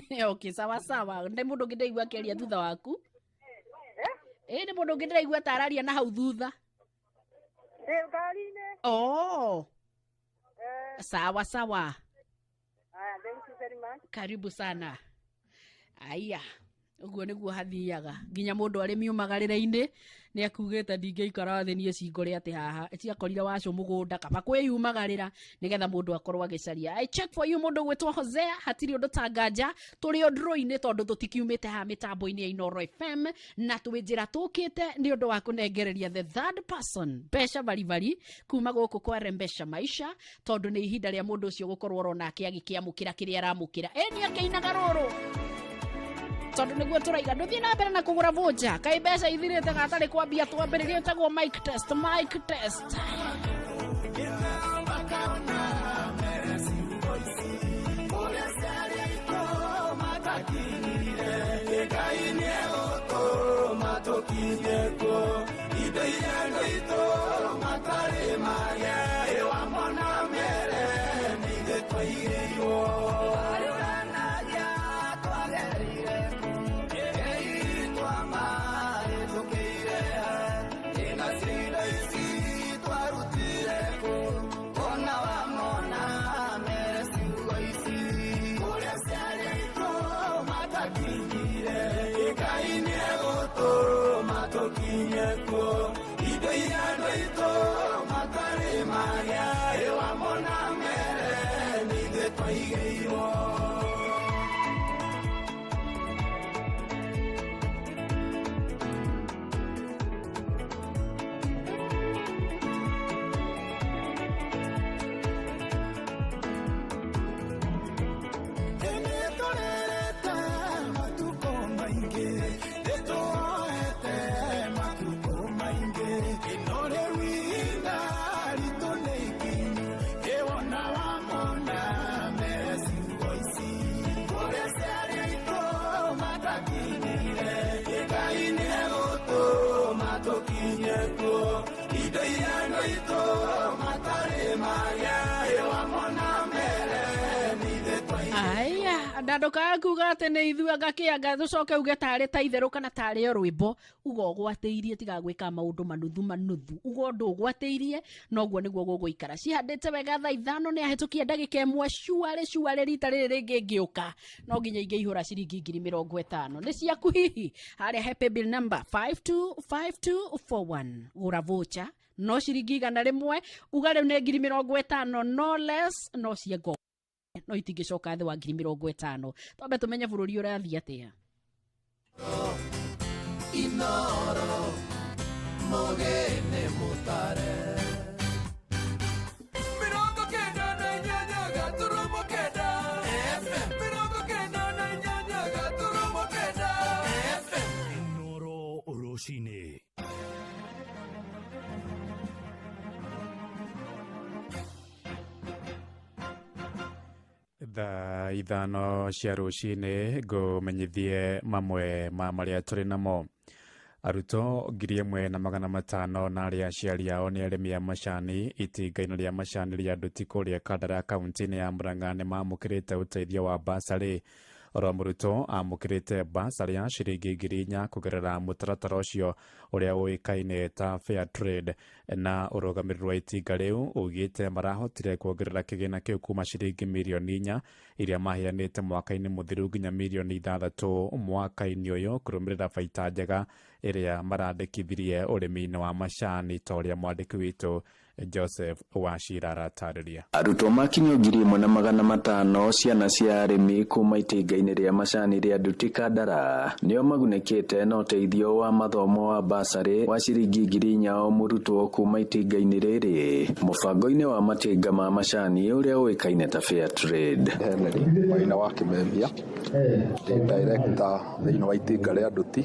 Hello. Okay, sawa sawa. Nĩ mũndũ ũngĩ ndĩraigua akĩaria thutha waku. Ĩ nĩ mũndũ ũngĩ ndĩraigua ta araria na hau thutha. Ndĩ ngari-inĩ. Oh, Eh. sawa sawa. Haya, thank you very much. Karibu sana. Aya, ũguo nĩguo hathiaga nginya mũndũ arĩ miumagarĩre-inĩ nĩ akugĩte ndingĩikara thĩ niĩ cingore atĩ haha ciakorire wacũ mũgũnda kaba kwĩyumagarĩra nĩgetha mũndũ akorwo agĩcaria. I check for you mũndũ gwĩtwo Hosea, hatirĩ ũndũ ta nganja tũrĩ o ndro-inĩ tondũ tũtikiumĩte haha mĩtambo-inĩ ya Inoro FM na twĩ njĩra tũkĩte nĩ ũndũ wa kũnengereria the third person mbeca baribari kuma gũkũ kwa Rembesha Maisha tondũ nĩ ihinda rĩa mũndũ ũcio gũkorwo oro nake agĩkĩamũkĩra kĩrĩa aramũkĩra. Ĩ nĩ akĩinaga rũrũ tondũ nĩguo tũraiga ndũthiĩ na mbere na kũgũra voucher kaĩ mbeca ithirĩte gatarĩ kwambia twambĩrĩrie ĩtagwo mic test, mic test. Aya, na ndũkae kuga atĩ nĩ ithuĩ anga kĩanga tũcoke uge tarĩ ta itherũ kana tarĩ o rwĩmbo uga ũgwatĩirie tiga gwĩka maũndũ manuthu manuthu uga ũndũ ũgwatĩirie noguo nĩguo gũgũikara. Cihandĩte wega thaa 5 nĩ ahĩtũkia ndagĩka 1 cuarĩ cuarĩ rita rĩrĩ rĩngĩ ngĩũka no nginya ingĩihũra ciringi 50,000 nĩ ciaku hihi harĩa he paybill number 525241 gũra voucher no ciringi 100 uga rĩu nĩ 50,000 no less no ciengo no itingĩcoka thĩ wa 50,000. Twambe tũmenye bũrũri ũrathiĩ atĩa. Inoro mũgene mũtare 98.9 FM 98.9 FM Inoro rũcinĩ. Thaa 5 cia rũcinĩ ngũmenyithie mamwe ma marĩa tũrĩ namo. Arutwo 1,500 na arĩa aciari ao nĩ arĩmi a macani itinga-inĩ rĩa macani rĩa Nduti kũrĩa Kandara kaunti-inĩ ya Murang'a nĩ mamũkĩrĩte ũteithio wa basarĩ. Oro mũrutwo amũkĩrĩte basarĩ ya ciringi 4,000 kũgerera mũtaratara ũcio ũrĩa ũĩkaine ta Fair Trade. Na ũrũgamĩrĩri wa itinga rĩu ugĩte marahotire kuongerera kĩgĩna kĩu kuma ciringi mirioni 4 iria maheanĩte mwaka-inĩ mũthiru nginya mirioni 6 mwaka-inĩ ũyũ, kũrũmĩrĩra baita njega ĩrĩa marandĩkithirie ũrĩmi-inĩ wa macani, ta ũrĩa mwandĩki witũ Joseph Wachira aratarĩria. Arutwo makinyio 1,500 ciana cia arĩmi kuma itinga-inĩ rĩa macani rĩa Nduti Kandara nĩo magunĩkĩte na ũteithio wa mathomo wa basarĩ wa ciringi 4,000 o mũrutwo kuma itinga-inĩ rĩrĩ mũbango-inĩ wa matinga ma macani ũrĩa ũĩkaine ta Fair Trade. Henry Maina wa Kimemia, ndĩ director thĩinĩ wa itinga rĩa Nduti,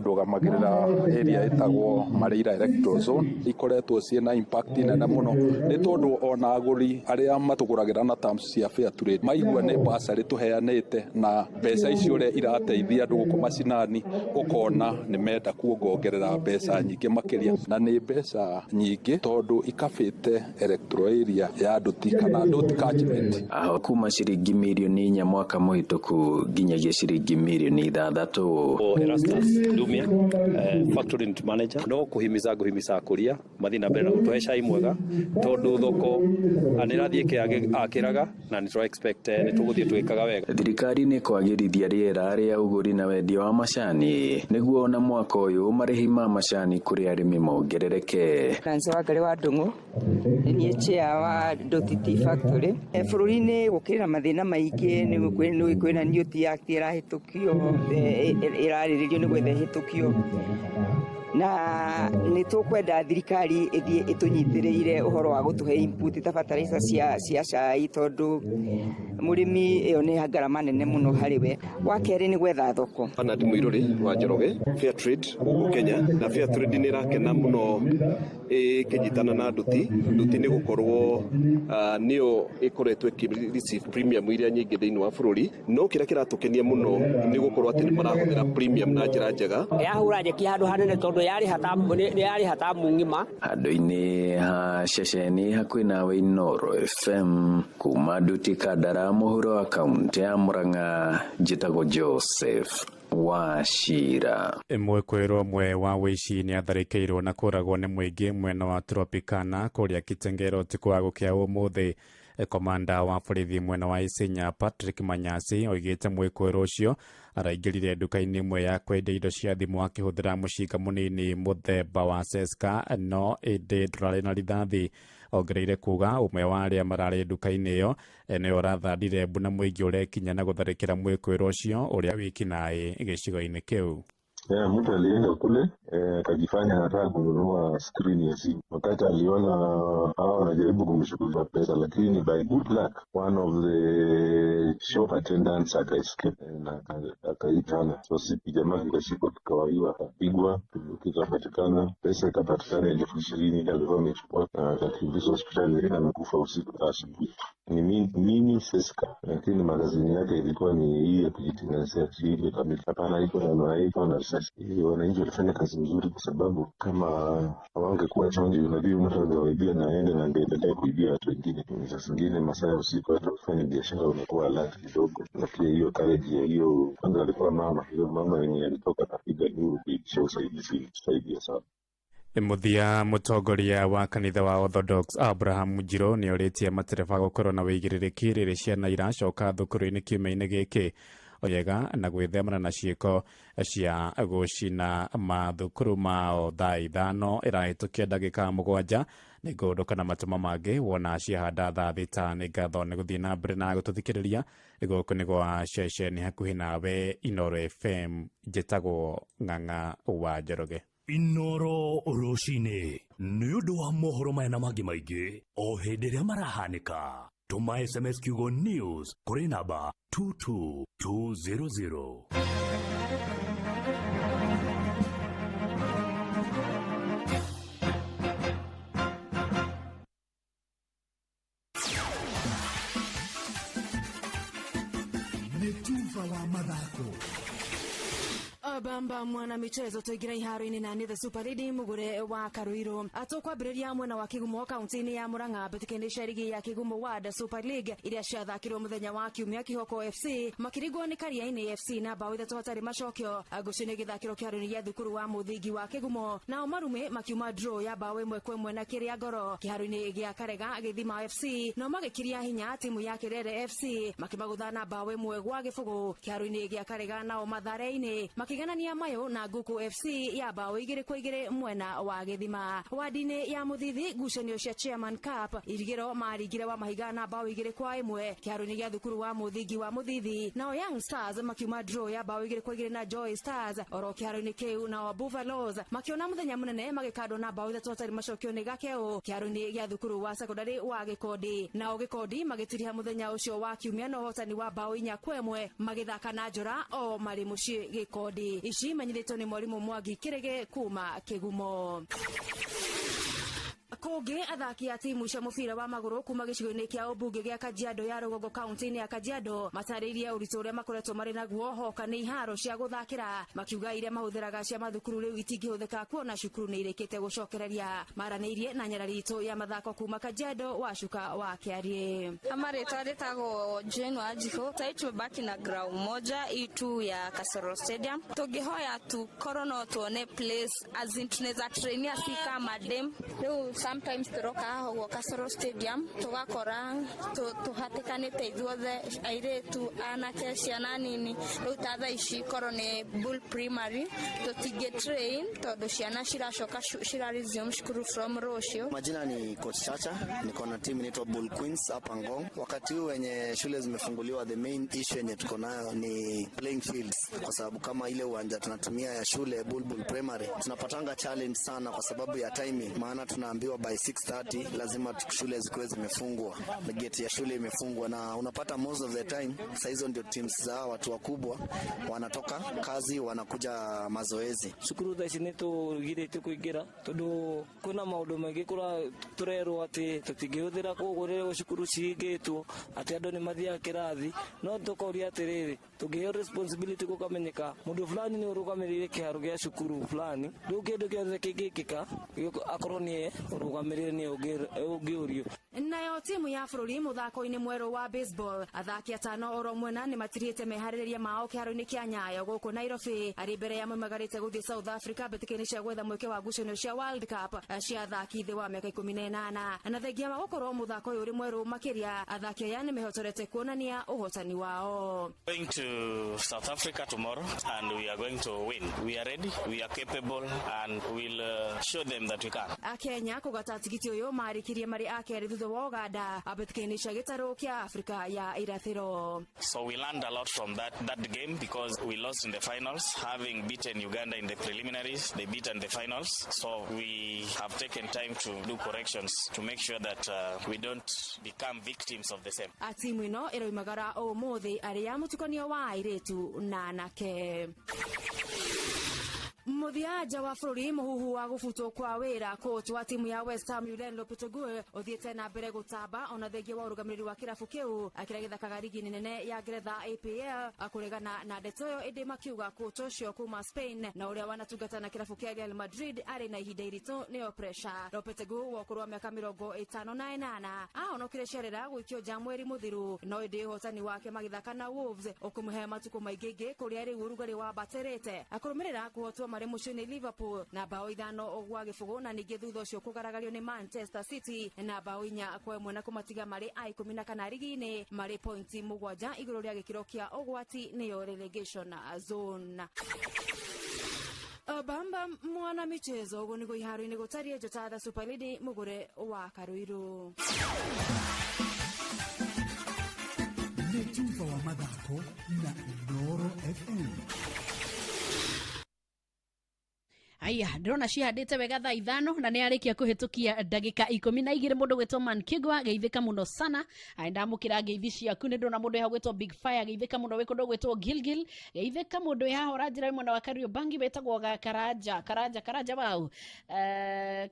ndũgamagĩrĩra area ĩtagwo Mareira Electoral Zone. Ikoretwo ciĩna impact nene mũno nĩ tondũ ona agũri arĩa matũgũragĩra na terms cia fair trade maigua nĩ basarĩ tũheanĩte na mbeca icio ũrĩa irateithia andũ gũkũ macinani, ũkona nĩ menda kuongongerera mbeca nyingĩ makĩria, na nĩ mbeca nyingĩ tondũ ikabĩte electoral area ya Nduti kana Nduti catchment. Aho kuma ciringi mirioni 4 mwaka mũhĩtũku nginyagia ciringi mirioni 6. Erastus Ndumia, factory manager, no kuhimiza nguhimiza akũria mathiĩ na mbere na gũtũhe cai mwega tondũ thoko nĩ ĩrathiĩ ĩkĩagĩraga na nĩ tũra expect nĩ tũgũthiĩ twĩkaga wega. Thirikari nĩ kwagĩrithia rĩera rĩa ũgũri na wendia wa macani nĩguo ona mwaka ũyũ marĩhi ma macani kũrĩ arĩmi mongerereke. Nancy Wangari wa Ndung'u nĩ niĩ chair wa Nduti Tea Factory. Bũrũri-inĩ gũkĩrĩ na mathĩna maingĩ, nĩ kwĩna New Tea Act ĩrahĩtũkio, ĩrarĩrĩrio nĩ gwetha ĩhĩtũkio, na nĩ tũkwenda thirikari ĩthiĩ ĩtũnyitĩrĩire ũhoro wa gũtũhe input ta fertilizer cia cai, tondũ mũrĩmi ĩyo nĩ ngarama nene mũno harĩ we. Wa kerĩ nĩ gwetha thoko. Bernard Muiruri wa Njoroge, Fair Trade gũkũ Kenya, na Fair Trade nĩ ĩrakena mũno ĩkĩnyitana na Nduti. Nduti nĩ gũkorwo nĩyo ĩkoretwo ĩkĩ receive premium iria nyingĩ thĩinĩ wa bũrũri, no kĩrĩa kĩratũkenia mũno nĩ gũkorwo atĩ nĩ marahũthĩra premium na njĩra njega. Yahũra nyeki handũ hanene tondũ yarĩha tamu ng'ima. Handũ-inĩ ha ceceni hakuhĩ nawe Inooro FM kuma Nduti Kandara mũhuro wa kaunti ya Murang'a, njĩtagwo Joseph Wachira. Mwĩkũĩrwo ũmwe wa wĩici nĩ atharĩkĩirwo na kũragwo nĩ mũingĩ mwena wa Tropicana kũrĩa Kitengela ũtukũ wa gũkĩa ũmũthĩ. Komanda wa borithi mwena wa Isinya Patrick Manyasi oigĩte mwĩkũĩrwo ũcio araingĩrire nduka-inĩ ĩmwe ya kwendia indo cia thimũ akĩhũthĩra mũcinga mũnini mũthemba wa Seska, no ĩndĩ ndũrarĩ na rithathi. Ongereire kuga ũmwe wa arĩa mararĩ nduka-inĩ ĩyo nĩwe ũrathandire mbu na mũingĩ ũrekinya na gũtharĩkĩra mwĩkũĩrwo ũcio ũrĩa wĩkinaĩ gĩcigo-inĩ kĩu. Mtu alienda kule akajifanya anataka kununua screen ya simu. Wakati aliona hawa wanajaribu kumshukuru pesa, lakini by good luck one of the shop attendants aka escape na akaitana. So si jamaa kikashikwa kikawaiwa, akapigwa, kikapatikana, pesa ikapatikana 20,000 alikuwa amechukua, na akakimbizwa hospitali, amekufa usiku asubuhi. Ni mini Seska, lakini magazini yake ilikuwa ni hii ya kujitengenezea ile kamili. Hapana, iko na iko na risasi. Wananchi walifanya kazi nzuri, kwa sababu kama hawangekuwa chonjo, unajua mtu angewaibia na aende na angeendelea kuibia watu wengine. Saa zingine masaa ya usiku hata kufanya biashara unakuwa alert kidogo, na pia hiyo courage ya hiyo, kwanza alikuwa mama, hiyo mama yenye alitoka akapiga nduru kuitisha usaidizi, ilitusaidia sana. Mũthia mũtongoria wa kanitha wa Orthodox Abraham Njirũ nĩ orĩtie matereba gũkorwo na wĩigĩrĩrĩki rĩrĩ ciana iracoka thukuru-inĩ kiumia-inĩ gĩkĩ oyega na gwĩthemana na ciĩko cia gũcina mathukuru mao. Thaa 5 ĩrahĩtũkia ndagĩka 7 nĩ ngũndũka na matũma mangĩ wona ciahanda thaa 6. Nĩ ngatho nĩ gũthiĩ na mbere na gũtũthikĩrĩria. Gũkũ nĩ gwa ceceni hakuhĩ nawe Inooro FM, njĩtagwo Ng'ang'a wa Njoroge. Inooro rũcinĩ nĩ ũndũ wa mohoro maya na mangĩ maingĩ o hĩndĩ ĩrĩa marahanĩka. Tũma SMS kiugo news kũrĩ namba 22200. Nĩ tuba wa mathako. Bamba mwana michezo tuingira iharo-inĩ na nĩ the super lady mugure wa Karuiru. Tũkwambĩrĩria mwena wa Kigumo kaunti-inĩ ya Murang'a mbĩtĩka-inĩ cia rigi ya Kigumo Ward Super League iria ciathakirwo mũthenya wa kiumia. Kihoko FC makĩringwo nĩ Kariainĩ FC na bao 3 hatarĩ macokio. Ngucio nĩ gĩthakĩro kĩharo-inĩ gĩa thukuru wa mũthingi wa Kigumo. Nao Marume makiuma draw ya bao 1-1 na Kĩrĩa Ngoro. Kĩharo-inĩ gĩa Karega Gĩthima FC nao magĩkiria hinya timu ya Kĩrere FC makĩmagũtha na bao 1-0. Kĩharo-inĩ gĩa Karega nao Mathare-inĩ makĩganania mayo na Nguku FC ya bao 2-2 mwena wa Gĩthima. Wadi-inĩ ya Mũthithi ngucanio cia Chairman Cup Irigĩro maringire wa Mahiga na bao 2-1 kĩharo-inĩ gĩa thukuru wa mũthingi wa Mũthithi. Nao Young Stars makiuma draw ya bao 2-2 na Joy Stars oro kĩharo-inĩ kĩu. Nao Buffaloes makiona mũthenya mũnene magĩkandwo na bao 3 hatarĩ macokio nĩ Gakeo kĩharo-inĩ gĩa thukuru wa sekondari wa Gĩkondi. Nao Gĩkondi magĩtiriha mũthenya ũcio wa kiumia na ũhotani wa bao 4-1 magĩthaka na Njora o marĩ mũciĩ Gĩkondi. Ici menyithĩtio nĩ mwarimũ Mwangi Kĩrĩgĩ kuma Kĩgumo. Kũngĩ athaki a timu cia mũbira wa magũrũ kuma gĩcigo-inĩ kĩa ũmbunge gĩa Kajiado ya rũgongo kaunti-inĩ ya Kajiado matarĩirie ũritũ ũrĩa makoretwo marĩ naguo hoka nĩ iharo cia gũthakĩra, makiuga iria mahũthĩraga cia mathukuru rĩu itingĩhũthĩka kuona cukuru nĩ irĩkĩte gũcokereria. Maranĩirie na nyarari itũ ya mathako kuma Kajiado wa Cuka wa Kĩariĩ. Ama rĩtwa rĩtagwo Jane Wanjikũ. Sahii tumebaki na ground moja hii tu ya Kasoro Stadium. Tũngĩhoya tu korwo no tuone place as in tunaweza trainia si kama dem. Rĩu sometimes tũroka haha ũguo Kasoro Stadium tũgakora tũhatĩkanĩte ithuothe airĩtu anake ciana nini. Rĩu ta thaa ici korwo nĩ Bull Primary tũtingĩ train tondũ ciana ciracoka cira resume cukuru from rũciũ. Majina ni Coach Chacha, niko na timu inaitwa Bull Queens hapa Ngong. Wakati huu wenye shule zimefunguliwa, the main issue yenye tuko nayo ni playing fields, kwa sababu kama ile uwanja tunatumia ya shule Bulbul Primary tunapatanga challenge sana kwa sababu ya timing, maana tunaambiwa by 6:30 lazima shule zikuwe zimefungwa na gate ya shule imefungwa, na unapata most of the time saa hizo ndio teams za watu wakubwa wanatoka kazi wanakuja mazoezi. Cukuru thaa ici nä tå girä tie kå ingä ra tondå kwä na maå ndå maingä tå rerwo atä tå tingä hå thä ra koguo rä cukuru cihingä two atä andå nä mathiaga kä rathi no tå koria atä rä rä tå ngä heo responsibility gå kamenyeka må ndå fulani nä å rå gamä rä ire kä haro gä a cukuru fulani rä u kä ndå kä othe kä ngä kä ka akorwo nä å rå gamä rä re nä å ngä å rio. Nayo timu ya bũrũri mũthako-inĩ mwerũ wa baseball athaki atano oro mwena nĩ matirĩte meharĩrĩria mao kĩharo-inĩ kĩa Nyayo gũkũ Nairobi arĩ mbere ya maumagarĩte gũthiĩ South Africa mbĩtĩka-inĩ cia gwetha mweke wa ngucanio cia World Cup cia athaki thĩ wa mĩaka 18. Na thengia wa gũkorwo mũthako ũyũ ũrĩ mwerũ makĩria, athaki aya nĩ mehotorete kuonania ũhotani wao. Going to South Africa tomorrow and we are going to win. We are ready, we are capable and we'll show them that we can. Akenya kũgata tigiti ũyũ marĩkirie marĩ a kerĩ thutha wa Uganda mbĩtĩka-inĩ cia gĩtarũ kĩa Afrika ya irathĩro. So we learned a lot from that game because we lost in the finals, having beaten Uganda in the preliminaries, they beat in the finals. So we have taken time to do corrections to make sure that we don't become victims of the same. Timu ĩno ĩroimagara ũmũthĩ arĩ ya mũtukanio wa airĩtu na anake. Mũthia nja wa bũrũri, mũhuhu wa gũbutwo kwa wĩra coach wa timu ya West Ham Julen Lopetegui ũthiĩte na mbere gũtamba ona thengia wa ũrũgamĩrĩri wa kĩrabu kĩu kĩrĩa gĩthakaga rigi nene ya Ngeretha EPL kũregana na ndeto ĩyo, ĩndĩ makiuga coach ũcio kuma Spain na ũrĩa wanatungata na kĩrabu kĩa Real Madrid arĩ na ihinda iritũ nĩyo pressure. Lopetegui wa ũkũrũ wa mĩaka 58 ahonokire Cerera gũikio nja mweri mũthiru, no ĩndĩ ũhotani wake magĩthaka na Wolves ũkũmũhe matukũ maingĩ ingĩ kũrĩa rĩu ũrugarĩ wambatĩrĩte akũrũmĩrĩra kũhotwo marĩ mũciĩ nĩ Liverpool na bao 5-0, na ningĩ thutha ũcio kũgaragario nĩ Manchester City na bao 4-1 na kũmatiga marĩ a 14 rigi-inĩ marĩ pointi 7 igũrũ rĩa gĩkĩro kĩa ũgwati nĩyo relegation zone. Bamba mwana michezo ũguo nĩguo iharo-inĩ gũtariĩ. Njota the Super Lady mũgũre wa Karuiru. Nĩ tuba wa mathako na Inooro FM. Aya, ndĩrona cihandĩte wega thaa 5 na nĩ arĩkia kũhĩtũkia ndagĩka 12. Mũndũ gwĩtwo Man Kigwa geithĩka mũno sana. Aya, ndamũkĩra ngeithi ciaku. Nĩ ndĩrona mũndũ gwĩtwo Big Fire geithĩka mũno, wĩ kũndũ gwĩtwo Gilgil geithĩka. Mũndũ haha ũranjĩra wĩ mwena wa Kariobangi wĩtagwo Karanja Karanja Karanja wau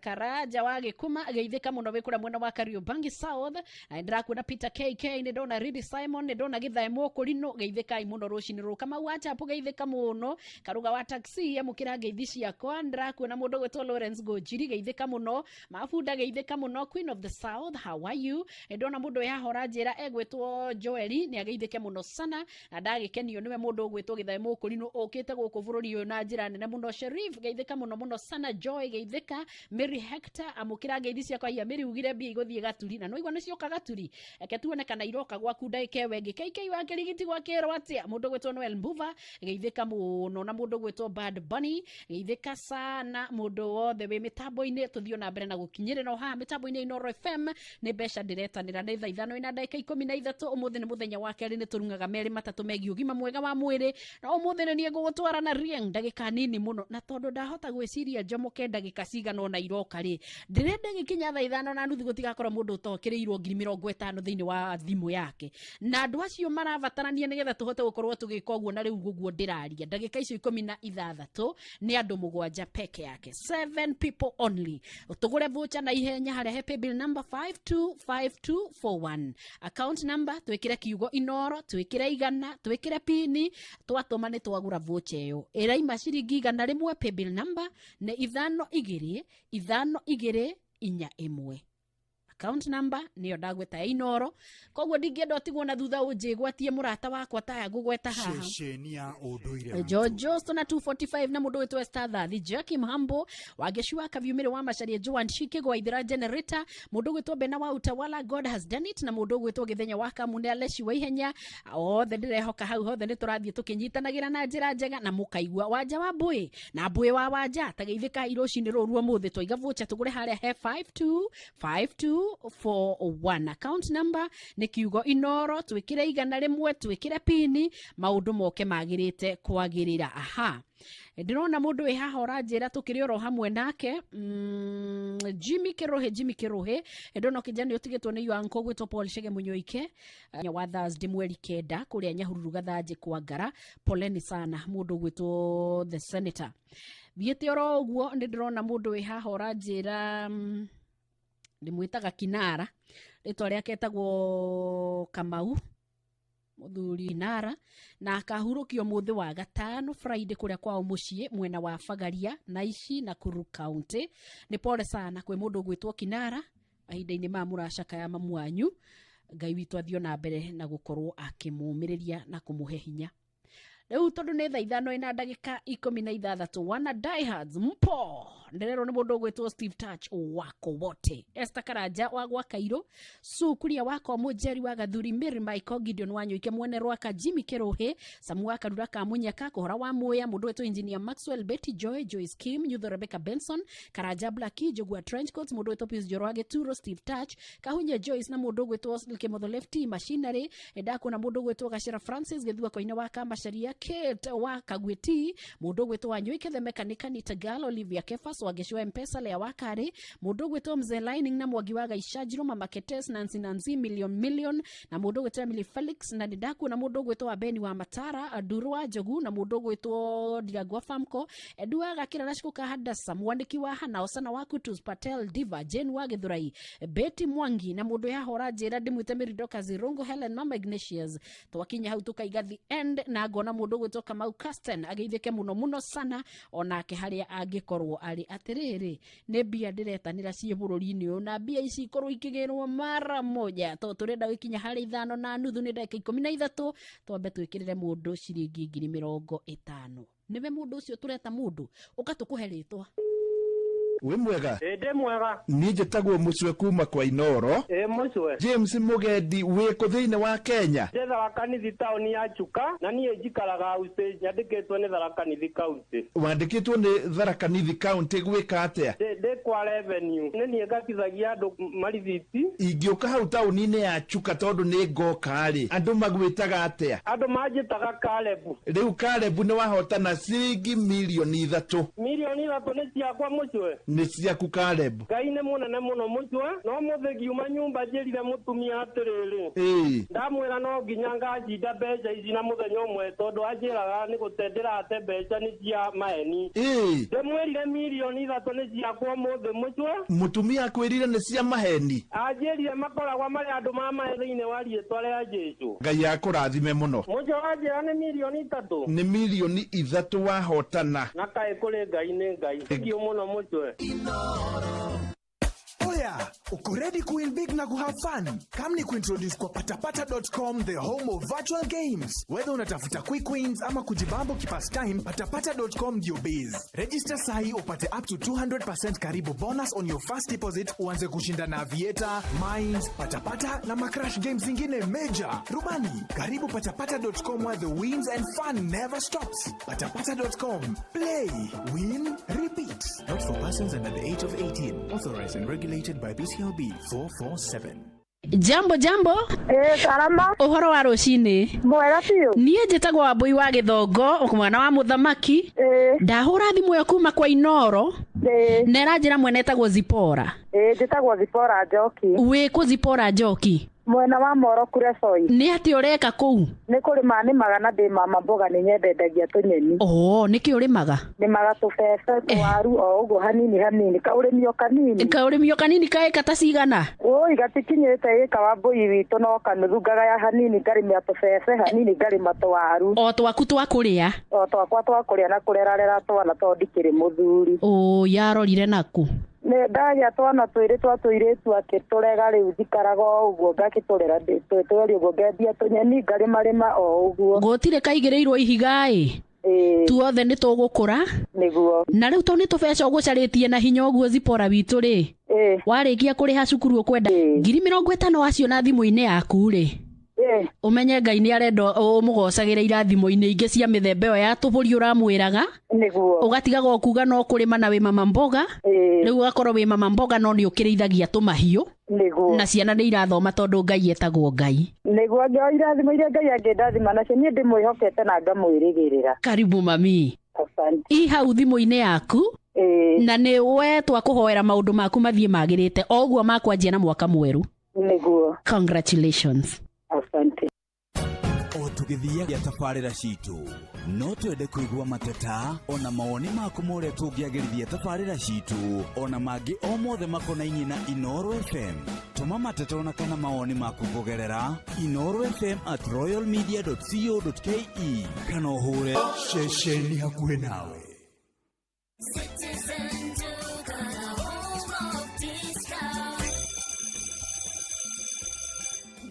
Karanja wa Gĩkuma geithĩka mũno, wĩ kũrĩa mwena wa Kariobangi South. Aya, ndĩrakuona Peter KK, nĩ ndona Ridi Simon, nĩ ndona Githae Mũkũrinũ, geithĩkai mũno rũcinĩ rũrũ. Kamau wa Chapo geithĩka mũno. Karuga wa taxi amũkĩra ngeithi ciakwa. Ndĩrakuona mũndũ gwĩtwo Lawrence Ngũnjiri geithĩka mũno. Mabunda geithĩka mũno. Queen of the South, how are you? Ndona mũndũ wĩ haha ũranjĩra egwĩtwo Joeli, nĩ ageithĩke mũno sana na ndagĩkenio nĩwe. Mũndũ ũgwĩtwo Githae Mũkũrinũ ũkĩte gũkũ bũrũri ũyũ na njĩra nene mũno. Sherif geithĩka mũno mũno sana. Joy geithĩka. Mary Hector amũkĩra ngeithi ciakwa. Ia Mary ugire mbia igũthiĩ Gaturi na no igua nĩcioka Gaturi, eke tuone kana iroka gwaku ndagĩka ĩyo ĩngĩ. KK wa Kĩrigiti gwakĩrwo atĩa? Mũndũ gwĩtwo Noel Mbuva geithĩka mũno, na mũndũ gwĩtwo Bad Bunny geithĩka sana. Mũndũ wothe wĩ mĩtambo-inĩ, tũthiĩ na mbere na gũkinyĩrĩra o haha mĩtambo-inĩ ya Inooro FM. Nĩ mbeca ndĩretanĩra. Nĩ thaa 5 ina ndagĩka 13. Ũmũthĩ nĩ mũthenya wa kerĩ, nĩ tũrung'aga merĩ matatũ megiĩ ũgima mwega wa mwĩrĩ, na ũmũthĩ nĩ niĩ ngũgũtwara na rieng ndagĩka nini mũno, na tondũ ndahota gwĩciria njomoke ndagĩka cigana ũna iroka rĩ, ndĩrenda gĩkinya thaa 5:30 gũtigakorwo mũndũ ũtokĩrĩirwo 50,000 thĩinĩ wa thimũ yake, na andũ acio marabatarania nĩgetha tũhote gũkorwo tũgĩka ũguo. Na rĩu ũguo ndĩraria ndagĩka icio 16 nĩ andũ 7 peke yake, seven people only. Tũgũre voucher na ihenya harĩa he paybill number 525241, account number twĩkĩre kiugo Inoro, twĩkĩre 100, twĩkĩre pini, twatũma nĩ twagũra voucher ĩyo ĩraima ciringi 100. Paybill number nĩ 525241, account number niyo ndagweta ya Inoro. Koguo ndingĩenda ũtigwo na thutha, ũnjĩgwatie mũrata wakwa taya ngũgweta haha. Ceceni ya ũndũire. George Johnston na 245 na mũndũ wĩtwo Esther Thathi, Jackie Mhambo Wangeci wa Kaviumĩrĩ wa Macaria, Joan Shike Gwaithĩra Generator, mũndũ gwĩtwo Bena wa Utawala, God has done it, na mũndũ gwĩtwo Gĩthenya wa Kamune Aleshi wa Ihenya. Othe ndĩrehoka hau hothe nĩ tũrathiĩ tũkĩnyitanagĩra na njĩra njega na mũkaigua wanja wa mbũĩ na mbũĩ wa wanja tageithĩka rũcinĩ rũru. Ũmũthĩ twaiga voucher tũgũre harĩa he 525241, account number nĩ kiugo Inoro, twĩkĩre 100, twĩkĩre pini, maũndũ moke magĩrĩte kwagĩrĩra. Aha, ndĩrona mũndũ wĩ haha ũranjĩra tũkĩrĩ oro hamwe nake, Jimmy Kĩrũhĩ. Jimmy Kĩrũhĩ, ndona ũkĩnja nĩ ũtigĩtwo nĩ your uncle gwĩtwo Paul Chege Mũnyoike wa Thursday mweri 9 kũrĩa Nyahururu Gathanjĩ kwa Ngara. Poleni sana mũndũ gwĩtwo the senator. Thiĩte oro ũguo nĩ ndĩrona mũndũ wĩ haha ũranjĩra ndĩmwĩtaga Kinara, rĩtwa rĩake etagwo Kamau mũthuri Kinara, na akahurũkio mũthĩ wa gatano Friday kũrĩa kwao mũciĩ mwena wa Bagaria na ici Nakuru County. Nĩ pole sana kwĩ mũndũ ũgwĩtwo Kinara mahinda-inĩ maya mũracakaya mamu wanyu. Ngai witũ athiĩ na mbere na gũkorwo akĩmũmĩrĩria na kũmũhe hinya. Rĩu tondũ nĩ thaa 5:16, wana diehards mpo ndĩrerwo nĩ mũndũ ũgwĩtwo Steve Touch wako wote, Esther Karanja wa gwa Kairũ, Sukuria wa Komũnjeri wa Gathuri, Mary Michael Gideon wa Nyũike mwene Rwaka, Jimmy Kĩrũhĩ, Samu wa Karura ka Munyaka, Kũhora wa Muya, mũndũ wĩtwo Engineer Maxwell, Betty Joy, Joyce Kim, Nyutho Rebecca Benson, Karanja Blackie, Njũgua Trenchcoats, mũndũ wĩtwo Pius Njoro wa Gĩturo, Steve Touch, Kahunye Joyce na mũndũ ũgwĩtwo Kĩmotho Lefty Machinery. Ndakuona mũndũ ũgwĩtwo Gacĩra Francis Gĩthua Koine wa Kamacaria, Kate wa Kagwiti, mũndũ ũgwĩtwo wa Nyũike the Mechanic, Anita Girl, Olivia Kefas wa Gĩcua Mpesa, Lea wa Karĩ, mũndũ ũgwĩtwo Mzee Lining na Mwangi wa Gaichanjiro, Mama Ketes, Nancy Nancy Million Million na mũndũ ũgwĩtwo Emily Felix, na nĩ ndakuona mũndũ ũgwĩtwo wa Beni wa Matara, Nduru wa Njogu na mũndũ ũgwĩtwo Ndirangwa Famco, Edu wa Gakĩra na Cikuka Hadasa, mwandĩki wa Hana Osana wa Kutus, Patel Diva, Jane wa Gĩthurai, Betty Mwangi na mũndũ yahora njĩra ndĩmwĩte Merido Kazirungu, Helen Mama Ignatius. Twakinya hau tukaiga the end, na ngona mũndũ ũgwĩtwo Kamau Casten ageithĩke mũno mũno sana onake harĩa angĩkorwo arĩ. Atĩrĩrĩ, nĩ mbia ndĩretanĩra ciĩ bũrũri-inĩ ũyũ, na mbia ici ikorwo ikĩgĩrwo mara moja tondũ tũrenda gũkinya harĩ 5:30 nĩ ndagĩka 13, twambe twĩkĩrĩre mũndũ ciringi 50,000. Nĩwe mũndũ ũcio tũreta, mũndũ ũka tũkũhe rĩtwa. Wĩ mwega? Ĩ ndĩ mwega. Niĩ njĩtagwo Mũcwe kuma kwa Inoro. Ĩ Mũcwe. James Mũgendi, wĩ kũ thĩinĩ wa Kenya? Ndĩ Tharaka Nithi taũni ya Chuka na niĩ njikaraga House nyandĩkĩtwo nĩ Tharaka Nithi County. Wandĩkĩtwo nĩ Tharaka Nithi County gwĩka atĩa? Ndĩ kwa revenue. Nĩ niĩ ngatithagia andũ marithiti. Ingĩũka hau taũni-inĩ ya Chuka tondũ nĩ ngoka rĩ, andũ magwĩtaga atĩa? Andũ manjĩtaga Caleb. Rĩu Caleb nĩ wahotana ciringi mirioni 3. Mirioni 3 nĩ ciakwa Mũcwe. Nĩ ciaku Caleb. Ngai nĩ mũnene mũno Mũcwe. No mũthĩ ngiuma nyũmba njĩrire mũtumia atĩrĩrĩ. Ĩĩ. Ndamwĩra no nginya ngacinda mbeca ici na mũthenya ũmwe tondũ anjĩraga nĩ gũte ndĩrate mbeca nĩ cia maeni. Ĩĩ. Ndĩmwĩrire mirioni 3 nĩ ciakwa ũmũthĩ Mũcwe. Mũtumia akwĩrire nĩ cia maheni? Anjĩrire makoragwo marĩ andũ ma mahe thĩinĩ wa rĩtwa rĩa Jesũ. Ngai akũrathime mũno. Mũcwe wanjĩra nĩ mirioni 3. Nĩ mirioni 3 wahotana. Na kaĩ kũrĩ Ngai nĩ Ngai. Thank you mũno Mũcwe. Oya, uko ready kuwin big na kuhave fun? Come ni kuintroduce kwa patapata.com, the home of virtual games. Whether unatafuta quick wins ama kujibambo kipastime, patapata.com ndio base. Register sahi upate up to 200% karibu bonus on your first deposit, uanze kushinda na Aviator, Mines, Patapata na macrash games zingine major. Rubani, karibu patapata.com where the wins and fun never stops. Patapata.com, play, win, repeat. Not for persons under the age of 18. Authorized and regulated by BCLB 447. Jambo jambo. Salama. Ũhoro wa rũcinĩ. Mwega biũ. Niĩ njĩtagwo Wambũi wa Gĩthongo, mwana wa mũthamaki. Ndahũra thimũ ĩyo kuma kwa Inoro. Na ĩranjĩra mwene etagwo Zipora. Njĩtagwo Zipora Njoki. Wĩ kũ Zipora Njoki? Mwena wa Moro Kuresoi. Nĩ atĩ ũreka kũu? Nĩ kũrĩma nĩmaga na ndĩ mama mboga nĩ nyendendagia tũnyeni. Oo, nĩkĩ ũrĩmaga? Nĩmaga tũbebe, tũwaru o ũguo hanini hanini, kaũrĩmi o kanini. Kaũrĩmi o kanini ka ĩka ta cigana? Ũi gatikinyĩte ĩka wa mbũi witũ no kanuthu ngagaya hanini ngarĩmia tũbebe hanini ngarĩma tũwaru. O twaku twa kũrĩa? O twakwa twa kũrĩa na kũrerarera twana tondũ ndikĩrĩ mũthuri. Ũ, yarorire naku? Nĩ ndagĩa twana twĩrĩ twa tũirĩtu akĩtũrega rĩu njikaraga o ũguo ngakĩtũrera twĩrĩ ũguo ngendia tũnyeni ngarĩmarĩma o ũguo. Gũtirĩ kaigĩrĩirwo ihiga ĩ? Tuothe nĩ tũgũkũra? Nĩguo. Na rĩu tondũ nĩ tũbeca ũgũcarĩtie na hinya ũguo Zipora witũ rĩ? Warĩkia kũrĩha cukuru ũkwenda 50,000 waciona thimũ-inĩ yaku rĩ? Ũmenye Ngai nĩ arenda ũmũgocagĩre irathimo-inĩ ingĩ cia mĩthemba ĩyo ya tũbũri ũramwĩraga. Nĩguo. Ũgatigaga o kuga no kũrĩma na wĩ mama mboga. Rĩu ũgakorwo wĩ mama mboga no nĩ ũkĩrĩithagia tũmahiũ. Nĩguo. Na ciana nĩ irathoma tondũ Ngai etagwo Ngai. Nĩguo irathimo iria Ngai angĩndathima nacio niĩ ndĩmwĩhokete na ngamwĩrĩgĩrĩra. Karibu mami. Asante. I hau thimũ-inĩ yaku. Na nĩ we twakũhoera maũndũ maku mathiĩ magĩrĩte o ũguo makwanjia na mwaka mwerũ. Nĩguo. Congratulations. Asante. O tũgĩthiaga tabarĩra citũ no twende kũigua mateta ona mawoni maku ma ũrĩa tũngĩagĩrithia tabarĩra citũ ona mangĩ o mothe makonainie na Inoro FM. Tũma mateta ona kana mawoni maku kũgerera Inoro FM at royalmedia.co.ke kana ũhũre ceceni hakuhĩ nawe.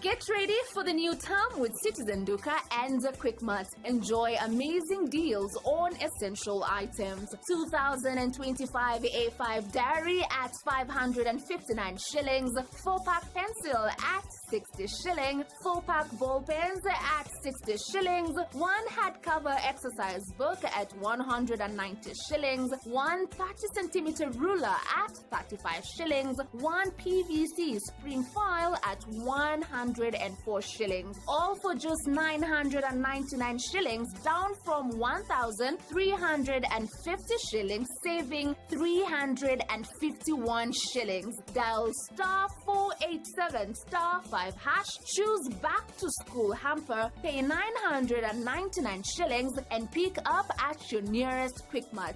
Get ready for the new term with Citizen Duka and Quickmart. Enjoy amazing deals on essential items. 2025 A5 diary at 559 shillings, 4-pack pencil at 60 shilling, 4-pack ball pens at 60 shillings, 1 hardcover exercise book at 190 shillings, 1 30 centimeter ruler at 35 shillings, 1 PVC spring file at 104 shillings. All for just 999 shillings, down from 1,350 shillings, saving 351 shillings. Dial star 487 star 5 hash, choose back to school hamper, pay 999 shillings and pick up at your nearest Quickmart.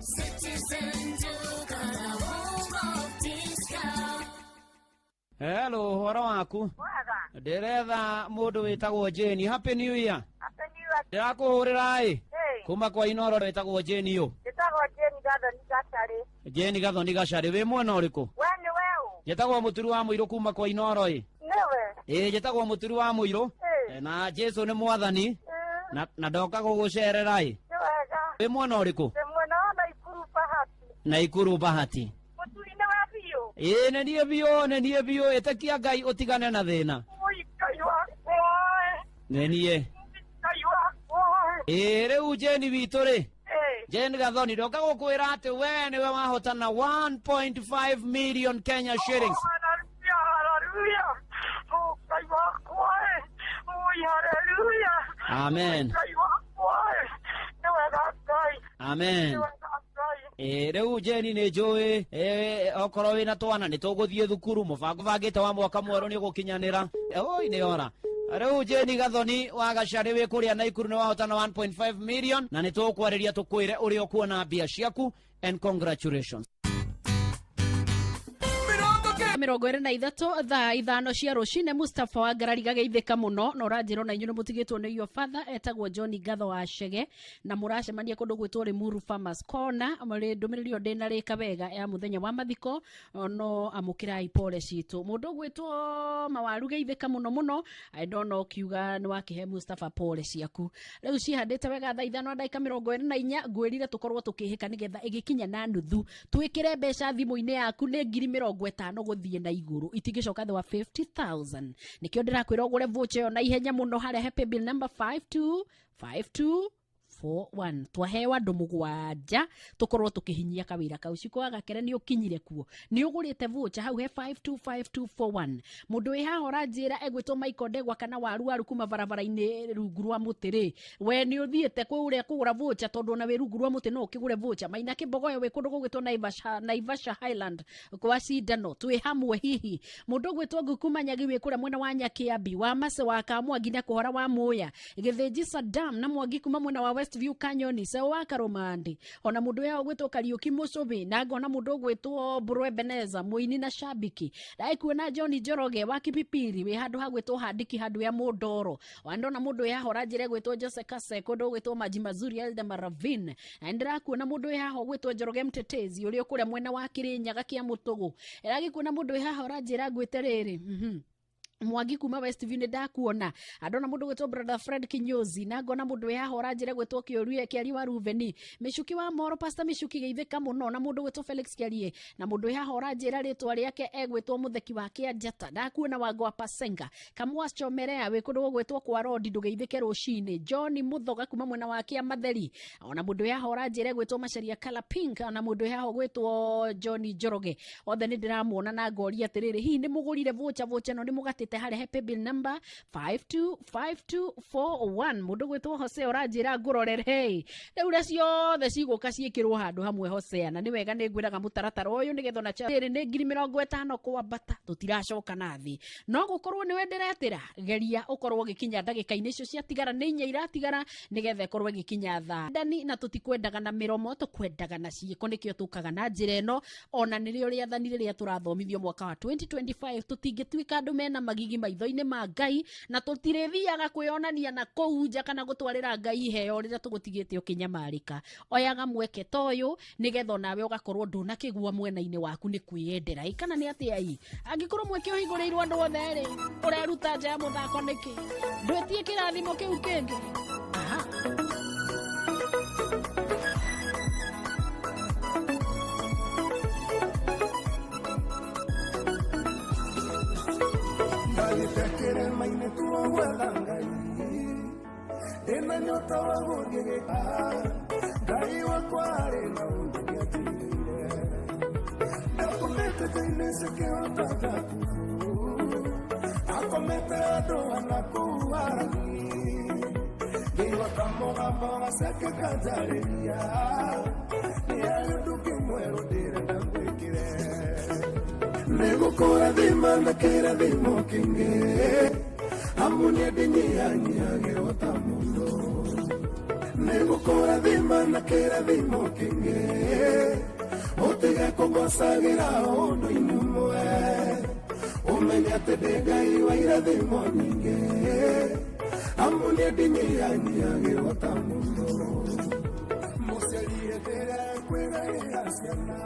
Hello, ũhoro waku? Ndĩretha mũndũ wĩtagwo Jane. Happy New Year. Ndĩrakũhũrĩra ĩ kuma kwa Inoro wĩtagwo Jane ũ. Njĩtagwo Jane Gathoni Gacarĩ. Jane Gathoni Gacarĩ, wĩ mwena ũrĩkũ? We nĩ we ũ? Njĩtagwo Mũturi wa Mũirũ kuma kwa Inoro ĩ. Nĩwe? Ĩ njĩtagwo Mũturi wa Mũirũ na Jesu nĩ mwathani na ndoka gũgũcerera ĩ. Nĩ wega. Wĩ mwena ũrĩkũ? Ndĩ mwena wa Naikuru Bahati. Naikuru Bahati. Ĩĩ nĩ niĩ biũ, nĩ niĩ biũ, ĩtĩkia Ngai ũtigane na thĩna. Oi Ngai wakwa Nĩ niĩ. Ngai wakwa. Ĩĩ rĩu Jane witũ rĩ, Jane Gathoni, ndoka gũkwĩra atĩ we nĩwe wahotana 1.5 million Kenya shillings. Hallelujah, hallelujah. Oh, Ngai wakwa. Oi, hallelujah. Amen. Ngai wakwa. Nĩ wega Ngai. Amen. Nĩ wega Ngai. Ĩĩ rĩu Jane nĩ njũĩ okorwo wĩna twana nĩ tũgũthiĩ thukuru, mũbango bangĩte wa mwaka mwerũ nĩ ũgũkinyanĩra. Oi nĩ ora. Rĩu Jane Gathoni wa Gacarĩ wĩ kũrĩa Naikuru nĩ wahotana 1.5 million na nĩ tũgũkwarĩria tũkwĩre ũrĩa ũkuona mbia ciaku and congratulations. 23 thaa 5 cia rũcinĩ. Mustafa wa Ngarari gageithĩka mũno na ũranjĩra ona inyuĩ nĩ mũtigĩtwo nĩ your father etagwo John Gatho wa Chege na mũracemania kũndũ gwĩtwo Limuru Farmers Corner. Mũrĩ ndũmĩrĩri ĩyo ndĩnarĩka wega ya mũthenya wa mathiko, no amũkĩrai pole citũ. Mũndũ ũgwĩtwo Mawaru geithĩka mũno mũno, ndona ũkiuga nĩ wakĩhe Mustafa pole ciaku. Rĩu cihandĩte wega thaa 5 na ndagĩka 24, ngwĩrire tũkorwo tũkĩhĩka nĩgetha ĩgĩkinya na nuthu twĩkĩre mbeca thimũ-inĩ yaku nĩ 50,000 gũthiĩ na igũrũ, itingĩcoka thĩ wa 50,000. Nĩkĩo ndĩrakwĩra ũgũre voucher ĩyo na ihenya mũno harĩa happy bill number 525241. Twaheo andũ 7 tũkorwo tũkĩhinyia kawĩra kau. Ciko wa Gakere nĩ ũkinyire kuo, nĩ ũgũrĩte voucher hau he 525241. Mũndũ wĩ haha ũranjĩra egwĩtwo Michael Ndegwa kana waru waru kuma barabara-inĩ rungu rwa mũtĩ rĩ, we nĩ ũthiĩte kũrĩa kũgũra voucher, tondũ ona wĩ rungu rwa mũtĩ no ũkĩgũre voucher. Maina Kĩmbogoyo wĩ kũndũ gũgwĩtwo Naivasha, Naivasha Highland kwa cindano twĩ hamwe. Hihi mũndũ ũgwĩtwo Nguku Manyagi wĩ kũrĩa mwena wa Nyakiambi wa Mase wa Kamwangi na kũhora wa Muya Gĩthĩnji Saddam na Mwangi kuma mwena wa Westview Kanyoni Seo wa Karomandi, ona mũndũ yao ũgwĩtwo Kariũki Mũcũbĩ, na ngona mũndũ ũgwĩtwo Mbũrũ Ebeneza mũini na shabiki ndaikuona John Njoroge wa Kipipiri wĩ handũ hagwĩtwo Handiki handũ ya Mũndoro. Wandona mũndũ yahora njĩra ĩgwĩtwo Jose Kase kũndũ ũgwĩtwo Maji Mazuri Elda Maravin, na ndĩrakuona mũndũ wĩ haha ũgwĩtwo Njoroge Mtetezi ũrĩa ũkũrĩa mwena wa Kĩrĩnyaga kĩa Mũtũgũ. Ĩragĩkuona mũndũ wĩ haha ũranjĩra ngwĩte rĩrĩ Mwangi kuma Westview nĩ ndakuona. Andona mũndũ gwĩtwo Brother Fred Kinyozi, na ngona mũndũ wĩ haha ũranjĩra gwĩtwo Kĩorie Kĩari wa Ruveni Micuki wa Moro, Pastor Micuki geithĩka mũno, na mũndũ gwĩtwo Felix Kĩarie, na mũndũ wĩ haha ũranjĩra rĩtwa rĩake egwĩtwo Mũtheki wa Kĩanjata. Ndakuona Wango wa Pasenga Kamwas Chomerea wĩ kũndũ gũgwĩtwo kwa Rodi, ndũgeithĩke rũcinĩ. John Mũthoga kuma mwena wa Kĩamatheri, ona mũndũ wĩ haha ũranjĩra egwĩtwo Macharia Color Pink, ona mũndũ wĩ haha ũgwĩtwo John Njoroge. Othe nĩ ndĩramuona na ngoria atĩrĩrĩ, hihi nĩ mũgũrire voucher? Voucher no nĩ mũgatĩte harĩa happy bill number 525241. Mũndũ gwĩtwo Hosea ũranjĩra ngũrorere rĩu ũrĩa ciothe cigũka ciĩkĩrwo handũ hamwe. Hosea, na nĩ wega nĩ ngwĩraga mũtaratara ũyũ nĩgetha ona rĩrĩ nĩ 50,000 kwambata, tũtiracoka na thĩ. No gũkorwo nĩwe ndĩretĩra, geria ũkorwo ũgĩkinya ndagĩka-inĩ icio ciatigara, nĩ 4 iratigara nĩgetha ĩkorwo ĩgĩkinya thaa ndani. Na tũtikwendaga na mĩromo, tũkwendaga na ciĩko, nĩkĩo tũkaga na njĩra ĩno. Ona nĩrĩo rĩathani rĩrĩa tũrathomithio mwaka wa 2025, tũtingĩtuĩka andũ mena magigi maitho-inĩ ma Ngai, na tũtirĩthiaga kwĩonania na kũu nja kana gũtwarĩra Ngai iheo rĩrĩa tũgũtigĩte ũkĩnyamarĩka. Oyaga mweke ta ũyũ nĩgetha onawe ũgakorwo ndũnakĩgua mwena-inĩ waku nĩ kwĩyendera. Ĩ kana nĩ atĩa ĩ angĩkorwo mweke ũhingũrĩirwo andũ othe rĩ, ũreruta nja ya mũthako nĩkĩ? Ndwĩtie kĩrathimo kĩu kĩngĩ. Aha. Ndathiĩte kĩrĩma-inĩ kuo gwetha Ngai, ndĩna nyota wa gũthiĩ gĩka Ngai wakwa arĩ na ũndũ nĩanjigĩire. Ndakomete nja-inĩ cikĩhota Jakubu, akomete andũ ana kũu Harani. Ngĩigua kamũgambo gaceke kanjarĩria, nĩ harĩ ũndũ kĩmwerũ ndĩrenda ngwĩkĩre. Nĩgũkũrathima na kĩrathimo kĩingĩ, amu niĩ ndinyihanyiihagĩrwo ta mũndũ. Nĩgũkũrathima na kĩrathimo kĩingĩ, ũtige kũngocagĩra ũndũ-inĩ ũmwe. Ũmenye atĩ ndĩ Ngai wa irathimo nyingĩ, amu niĩ ndinyihanyiihagĩrwo ta mũndũ. Mũciari hĩndĩ ĩrĩa ekwĩgaĩra ciana,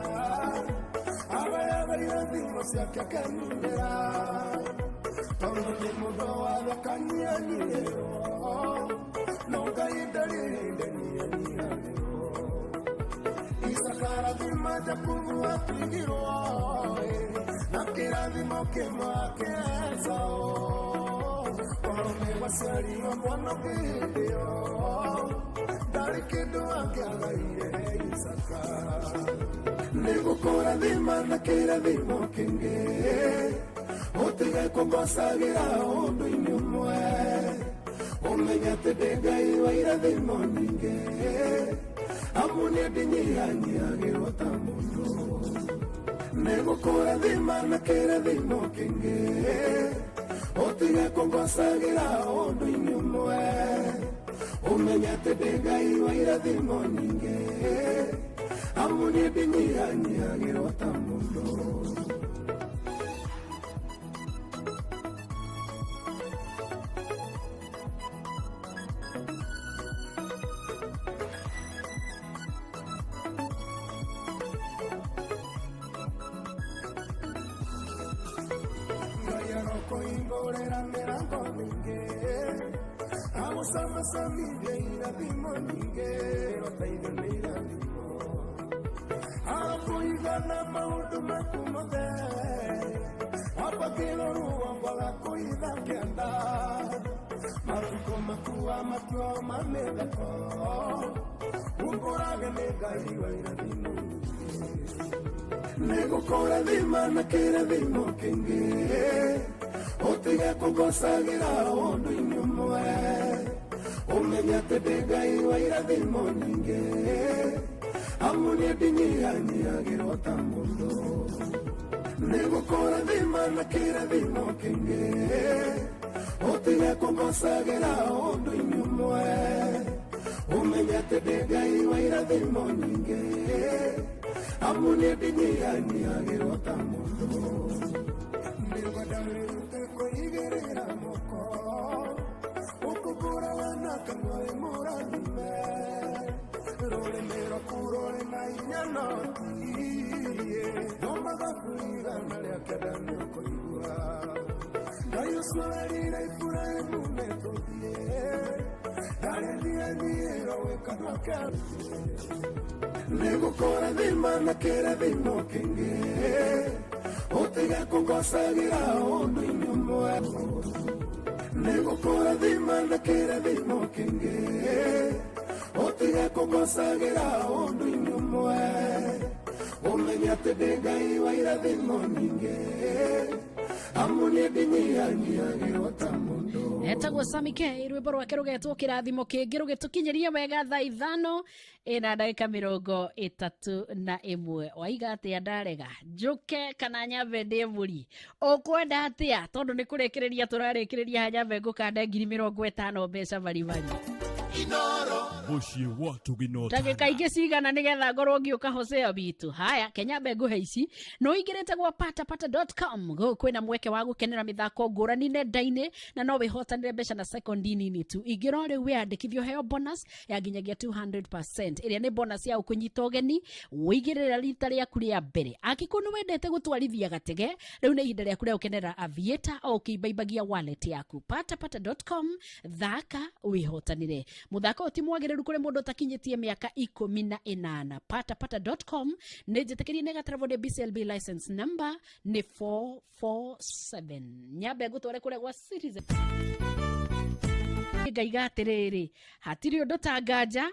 agayaga irathimo ciake akenyumĩra, tondũ nĩ mũndũ watho akanyihanyiihĩrwo, no Ngai ndarĩ hĩndĩ anyihanyiihagĩrwo. Isaka arathima Jakubu atigirwo. Na kĩrathimo kĩmwe kĩa Esau. Tondũ nĩ gwaciarirwo mwana ũngĩ hĩndĩ ĩyo, ndarĩ kĩndũ angĩagaire Isaka. Nĩngũkũrathima na kĩrathimo kĩngĩ, ũtige kũngocagĩra ũndũ-inĩ ũmwe. Ũmenye atĩ ndĩ Ngai wa irathimo nyingĩ, amu niĩ ndinyihanyiihagĩrwo ta mũndũ. Nĩngũkũrathima na kĩrathimo kĩngĩ, ũtige kũngocagĩra ũndũ-inĩ ũmwe. Ũmenye atĩ ndĩ Ngai wa irathimo nyingĩ, amu niĩ ndinyihanyiihagĩrwo ta mũndũ. Ngai arokũhingũrĩra mĩrango mĩingĩ, agũcamacamithie irathimo nyingĩ, ũteithio nĩ irathimo. Arokũigana maũndũ maku mothe, wambagĩrwo ruo kwaga kũitha kĩanda. Matukũ maku amatua ma mĩtheko, umbũrage nĩ Ngai wa irathimo nyingĩ. Nĩngũkũrathima na kĩrathimo kĩingĩ, ũtige kũngocagĩra ũndũ-inĩ ũmwe. Ũmenye atĩ ndĩ Ngai wa irathimo nyingĩ, amu niĩ ndinyihanyiihagĩrwo ta mũndũ. Nĩngũkũrathima na kĩrathimo kĩingĩ, ũtige kũngocagĩra ũndũ-inĩ ũmwe. Ũmenye atĩ ndĩ Ngai wa irathimo nyingĩ, amu niĩ ndinyihanyiihagĩrwo ta mũndũ. Nĩngwenda wĩrute kwĩigĩrĩra moko, ũkũmbũraga na kanua wĩ mũrathime. Rũrĩmĩ rwaku rũrĩ na hinya no tiĩ, thoma thaburi 109 nĩũkũigua. Ngai ũcio werire Iburahĩmu nĩtũthiĩ, ndarĩthiathiĩrwo gwĩka gwake. Nĩngũkũrathima na kĩrathimo kĩingĩ, ũtige kũngocagĩra ũndũ-inĩ ũmwe. Nĩngũkũrathima na kĩrathimo kĩingĩ, ũtige kũngocagĩra ũndũ-inĩ ũmwe. Ũmenye atĩ ndĩ Ngai wa irathimo nyingĩ, amu niĩ ndinyihanyiihagĩrwo ta mũndũ. Etagwo Sami K, rwĩmbo rwake rũgetwo kĩrathimo kĩngĩ rũgĩtũkinyĩria wega thaa 5 ĩna ndagĩka 31. Waiga atĩa ndarega njũke kana nyambe ndĩe mbũri? Ũkwenda atĩa? Tondũ nĩ kũrĩkĩrĩria tũrarĩkĩrĩria haha, nyambe ngũkande 50,000 mbeca maribari. Mũciĩ wa Tũgĩnota. Ndagĩka ingĩ cigana nĩgetha ngorwo ngĩũka Hosea witũ. Haya, Kenya mbe ngũhe ici. No ũingĩrĩte gwa patapata.com gũkũ kwĩna mweke wa gũkenera mĩthako ngũrani nenda-inĩ na no wĩhotanĩre mbeca na sekondi nini tu. Ingĩra o rĩu wĩyandĩkithie ũheo bonus ya nginyagia 200% ĩrĩa nĩ bonus ya ũkũnyita ũgeni wĩigĩrĩra rita rĩaku rĩa mbere. Angĩkorwo nĩ wendete gũtwarithia gatege, rĩu nĩ ihinda rĩaku rĩa gũkenera aviator o ũkĩimbaimbagia wallet yaku. Patapata.com, thaka wĩhotanĩre. Mũthako ũyũ ti mwagĩrĩru kũrĩ mũndũ ũtakinyĩtie mĩaka 18. Patapata.com nĩ njĩtĩkĩrie nĩ gatarabwo nĩ BCLB license number nĩ 447. Nyambe ngũtware kũrĩa gwa Citizen. Ngaiga atĩrĩrĩ, hatirĩ ũndũ ta nganja,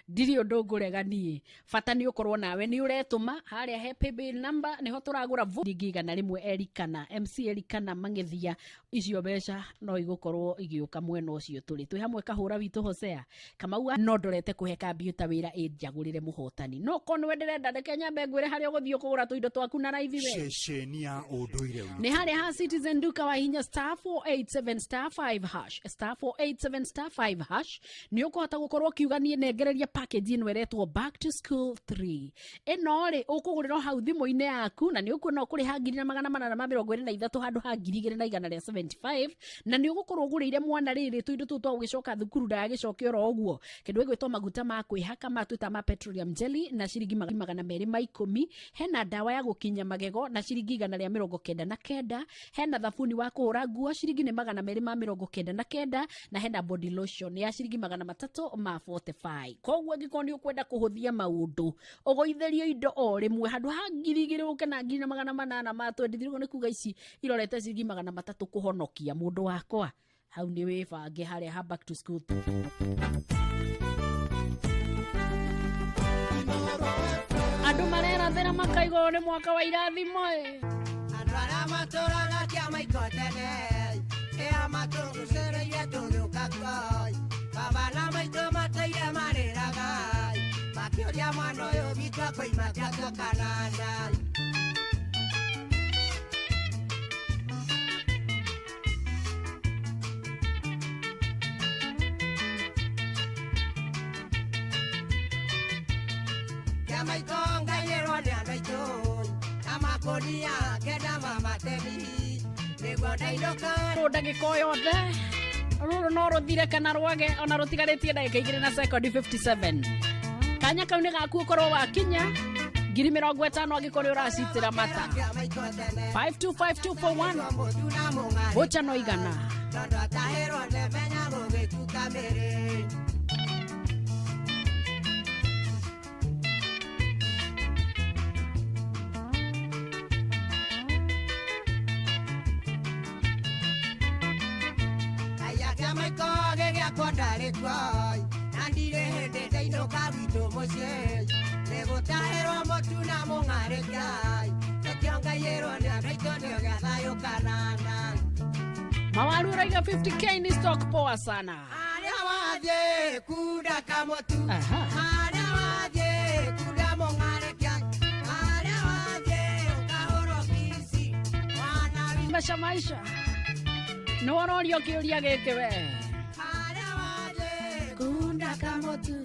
ndirĩ ũndũ ngũrega niĩ. Bata nĩ ũkorwo nawe nĩ ũretũma harĩa he paybill number nĩho tũragũra ciringi 100 Erikana, MC Erikana Mang'ethia, icio mbeca no igũkorwo igĩũka mwena ũcio tũrĩ. Twĩ hamwe kahũra witũ Hosea. Kamau no ndorete kũhe kambiuta wĩra ĩnjagũrĩre mũhotani. No korwo nĩwe ndĩrenda reke nyambe ngwĩre harĩa ũgũthiĩ ũkũgũra tũindo twaku na raithi we. Ceceni ya ũndũire witũ. Nĩ harĩa ha Citizen Duka wa hinya star 487 star 5 hash, star 487 star 5 hash. Nĩ ũkũhota gũkorwo ũkiuga niĩ nengereria package ĩno ĩretwo back to school 3. Ĩno rĩ ũkũgũrĩra hau thimũ-inĩ yaku na nĩ ũkuona ũkũrĩha 4,823 handũ ha 2,175, na nĩ ũgũkorwo ũgũrĩire mwana rĩrĩ tũindo tũu twa gũgĩcoka thukuru ndagagĩcoke oro ũguo. Kĩndũ gĩgwĩtwo maguta ma kwĩhaka ma twĩta ma petroleum jelly na ciringi 210, hena ndawa ya gũkinya magego na ciringi 199, hena thabuni wa kũhũra nguo ciringi nĩ 299, na hena body lotion ya ciringi 345. Koguo angĩkorwo nĩ ũkwenda kũhũthia maũndũ, ũgũithĩrio indo o rĩmwe handũ ha 2,000 ũke na 1,823, ũguo nĩ kuga ici irorete ciringi 300 kũhonokia mũndũ wakwa. Hau nĩ wĩbange harĩa ha back to school. Andũ marerathĩra makaigwo nĩ mwaka wa irathimo ĩ. Andũ arĩa matũraga kĩama ikotene ĩa matũgucĩrĩirie tũgĩũka kuo baba na maitũ matũire marĩraga makĩũria mwana ũyũ witũ akoima kĩatũ kananda. Kĩama ikongairwo nĩ andũ aitũ na makũnia kenda mamatemi nĩguo ndainũka. Rũ ndagĩka o yothe rũrũ no rũthire kana rwage, ona rũtigarĩtie ndagĩka 2 na sekondi 57. Kanya kau nĩ gaku ũkorwo wakinya 50,000 angĩkorwo nĩ ũracitĩra mata. 525241 voucher no igana. Tondũ atahĩrwo nĩ menya gũgĩtuka mĩrĩ. Aya kĩama ikoge gĩakwa ndarĩ kuo na ndirĩ hĩndĩ ndainũka gwitũ mũciĩ nĩ gũtahĩrwo mũtu na mũng'arĩkia tũkĩongairwo nĩ andũ aitũ nĩo gĩa thayũ kanana. Mawaru ũraiga 50K ni stock poa sana. Harĩa wathiĩ kunda kamũtu, harĩa wathiĩ kunda mũng'arĩkia, harĩa wathiĩ ũkahũrwo kici mwana witũ. Mbeca maisha nĩ ũrorio kĩũria gĩkĩ we. Harĩa wathiĩ kunda kamũtu,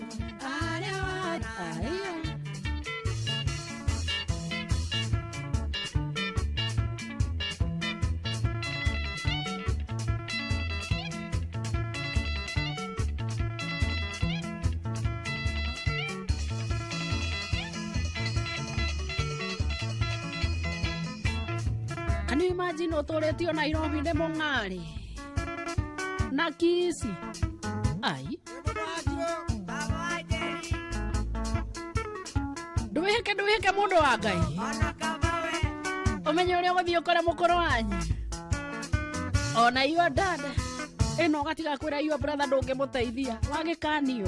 harĩa wathiĩ. Aya. Can you imagine ũtũrĩtio Nairobi nĩ mũng'arĩ na Kisii? Ai. Ndwĩhĩke, ndwĩhĩke mũndũ wa Ngai. Ũmenye ũrĩa ũgũthiĩ ũkore mũkũrũ wanyu. Ona your dad. Ĩno ũgatiga kwĩra your brother ndũngĩmũteithia. Wagĩkanio.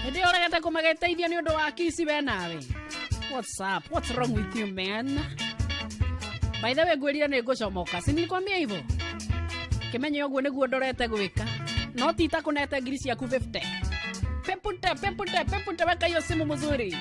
Hĩndĩ ĩyo ũregete kũmagĩteithia nĩ ũndũ wa Kisii we nawe. What's up? What's wrong with you, man? By the way, ngwĩrire nĩ ngũcomoka. Si nilikwambia hivyo? Kĩmenye ũguo nĩguo ndorete gwĩka. No ti ta kũnete ngiri ciaku 50. Pepute, pepute, pepute, weka hiyo simu mzuri.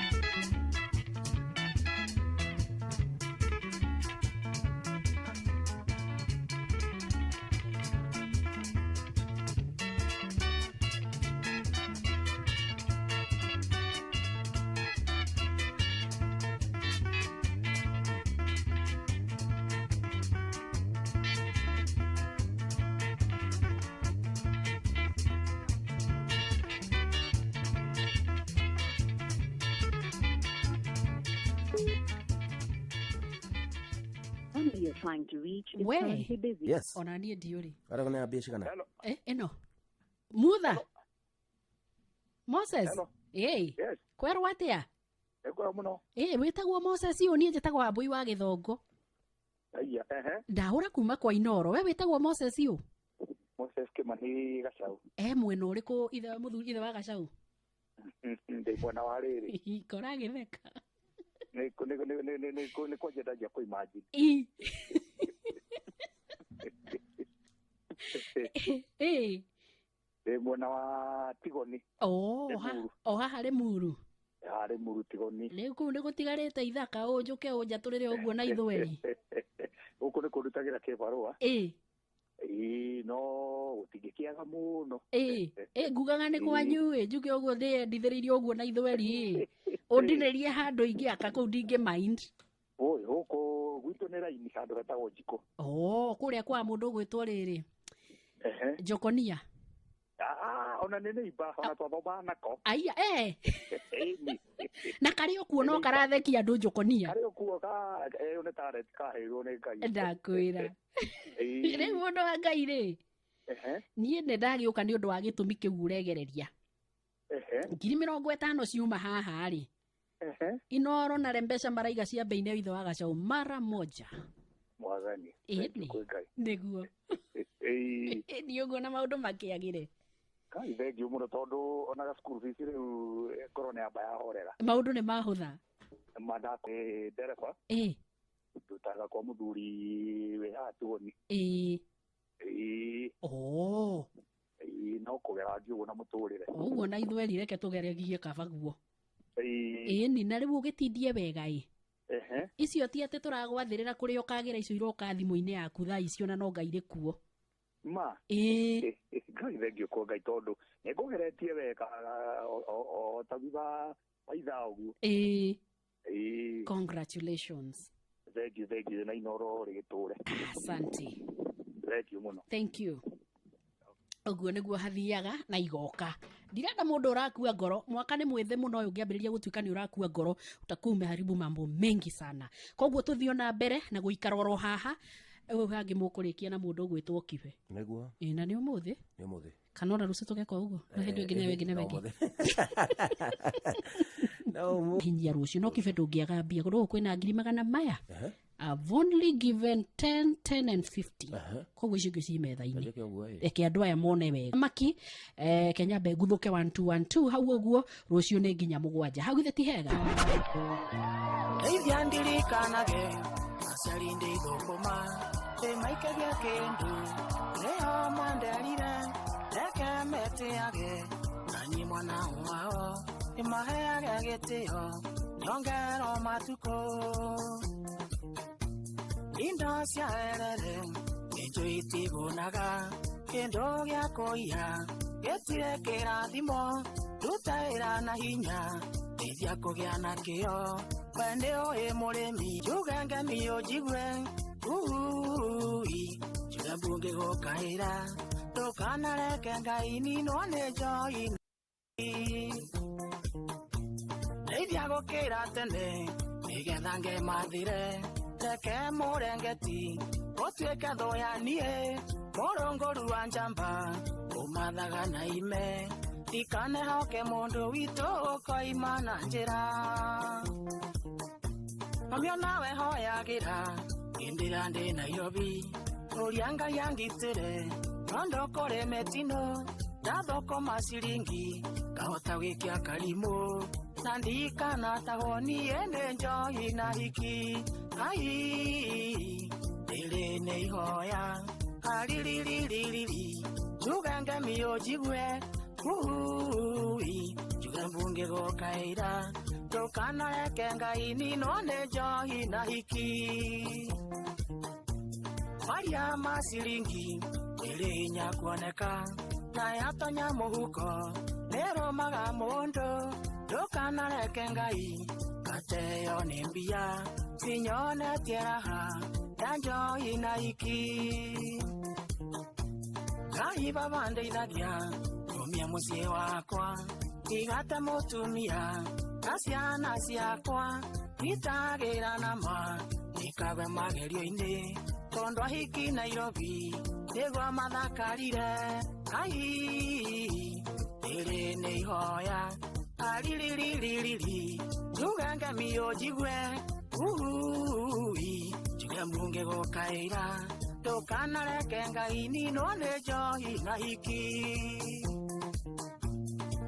You're trying to reach is We. currently busy. Yes. Ona niĩ ndiũrĩ. Arĩa nĩ ambia cigana? Eh, ĩno. Mutha. Moses. Hello. Ĩĩ. Yes. Kwerwo atĩa? Ĩkwega mũno. Ĩĩ, wĩtagwo Moses ũyũ, niĩ njĩtagwo Wambũi wa Gĩthongo. Aiya, ehe. Ndahũra kuma kwa Inoro. We wĩtagwo Moses ũyũ? Moses Kimani Gacau. E mwena ũrĩkũ ithe mũthuri ithe wa Gacau? Ndĩ mwena wa rĩrĩ. Kora agĩtheka. Nĩ nĩ nĩ nĩ nĩ nĩ kwanjia ndanjia kũ imagine. Ĩ. Ĩ. Ndĩ mwena wa Tigoni. Oh, Limuru. o haha Limuru. Ya Limuru Tigoni. Rĩu kũu nĩ gũtigarĩte ithaka ũnjũke ũnjatũrĩre ũguo na ithweri. Gũkũ nĩ kũndutagĩra kĩbarũa. Ĩ. Ĩ, no gũtingĩkĩaga mũno. Ĩ, ĩ ngugaga nĩ kwanyu ĩ, njuge ũguo ndĩyendithĩrĩirie ũguo na ithweri ĩ. Ũndinĩrie handũ ingĩaka kũu ndingĩ mind. Oi, gũkũ gwitũ nĩ raini handũ hetagwo Njikũ. Oh, kũrĩa kwa mũndũ ũgwĩtwo rĩrĩ. Ehe. Njokonia. Ah, ona nĩ neighbor, ona twathomaga nako. Aya, eh. Ĩni. Na karĩ o kuo no karathekia andũ njokonia. Karĩ o kuo ka ĩyo nĩ talent kaheirwo nĩ Ngai. Ndakwĩra. Ĩĩ. Rĩu mũndũ wa Ngai rĩ, Ehe. niĩ nĩ ndagĩũka nĩ ũndũ wa gĩtũmi kĩu ũregereria. Ehe. 50,000 ciuma haha rĩ. Ehe. Inoro na mbeca maraiga cia mbei-inĩ ithe wa gacau mara moja. Mwathani. Ĩni. Kwĩ Ngai. Nĩguo. Ĩĩ. Nĩ ũguo na maũndũ makĩagĩre. Ngai thengiũ mũno tondũ ona school fees rĩu ngoro nĩ yamba yahorera. Maũndũ nĩ mahũtha. Mandakĩ ndereba. Ĩĩ. Ndutaga kwa mũthuri wĩ haha Tigoni. Ĩĩ. Ĩĩ. Oo. Ĩĩ, no kũgera ngiũguo na mũtũrĩre. Ũguo na ithueri reke tũgeregie kaba guo. Ĩĩ. Ĩni na rĩu ũgĩtindie wega ĩ. Ehe. Icio ti atĩ tũragwathĩrĩra kũrĩa ũkagĩra icio iroka thimũ-inĩ yaku thaa icio na no Ngai rĩ kuo. Ma. Ĩĩ. Ngai thengiũ kwa Ngai tondũ nĩ ngũgeretie wega o ta thutha wa ithaa ũguo. Ĩĩ. Ĩĩ. Congratulations. Thengiũ thengiũ na Inoro rĩgĩtũre. Asante. Thengiũ mũno. Thank you. Ũguo nĩguo hathiaga na igoka. Ndirenda mũndũ ũrakua ngoro. Mwaka nĩ mwĩthĩ mũno ũyũ ũngĩambĩrĩria gũtuĩka nĩ ũrakua ngoro utakuwa umeharibu mambo mengi sana. Koguo tũthiĩ ona mbere na gũikara oro haha. Ũyũ hangĩ mũkũrĩkia na mũndũ ũgwĩtwo Kibe. Nĩguo. Ĩ na nĩ ũmũthĩ? Nĩ ũmũthĩ. Kana ona rũciũ tũgeka ũguo? Na hĩndĩ ĩngĩ na ĩngĩ na ĩngĩ. Hinyia rũciũ no Kibe ndũngĩaga mbia. Gũkũ kwĩna ngiri magana maya. I've only given 10, 10 and 50. Koguo icio ingĩ ci metha-inĩ. Reke andũ aya mone wega. Maki, Kenya mbe nguthuke 1212 hau ũguo rũciũ nĩ nginya 7. Hau githĩ ti hega? Ndeithia ndirikanage aciari ndĩthũkũma ndĩmaikagia kĩndũ nĩo manderire reke metĩage nanyi mwana wao ndĩmaheage gĩtĩo nyongerwo matukũ indo cia erere nĩnjũ itigunaga kĩndũ gĩa kũiya gĩtirĩ kĩrathimo ruta wĩra na hinya ndeithia kũgĩa na kĩo we nĩ ũĩ mũrĩmi njuge ngemi ũnjigue ui njuge mbunge gũkaĩra ndũkanareke Ngai ninwo nĩ njohi ndeithia gũkĩra tene nĩgetha ngemathĩre reke mũrengeti ũtuĩke thũ ya niĩ mũrũngũru wa njamba ũmathaga na ime ndikanehoke mũndũ witũ ũkoima na njĩra mamio nawe hoyagĩra hĩndĩ ĩrĩa ndĩ Nairobi ũria Ngai angitĩre tondũ kũrĩ mĩtino ndathũkũma ciringi ngahota gwĩkia karimũ na ndikanatahwo niĩ nĩ njohi na hiki ai rĩrĩ nĩ ihoya aririririri njuge ngemi ũnjigue ui njuge mbunge gũkaĩra ndũkanareke Ngai ninwo nĩ njohi na hiki maria ma ciringi ĩrĩ hinya kuoneka na yatonya mũhuko nĩrũmaga mũndũ ndũkanareke Ngai gateo nĩ mbia cinyonetie raha ya njohi na hiki Ngai baba ndeithagia ngũmie mũciĩ wakwa igate mũtumia na ciana ciakwa itagĩra nama ikagwe magerio-inĩ tondũ ahiki Nairobi nĩguo mathakarire ai rĩrĩ nĩ ihoya aririririri njuge ngemi ũnjigue ui njuge mbunge gũkaĩra ndũkanareke Ngai ninwo nĩ njohi na hiki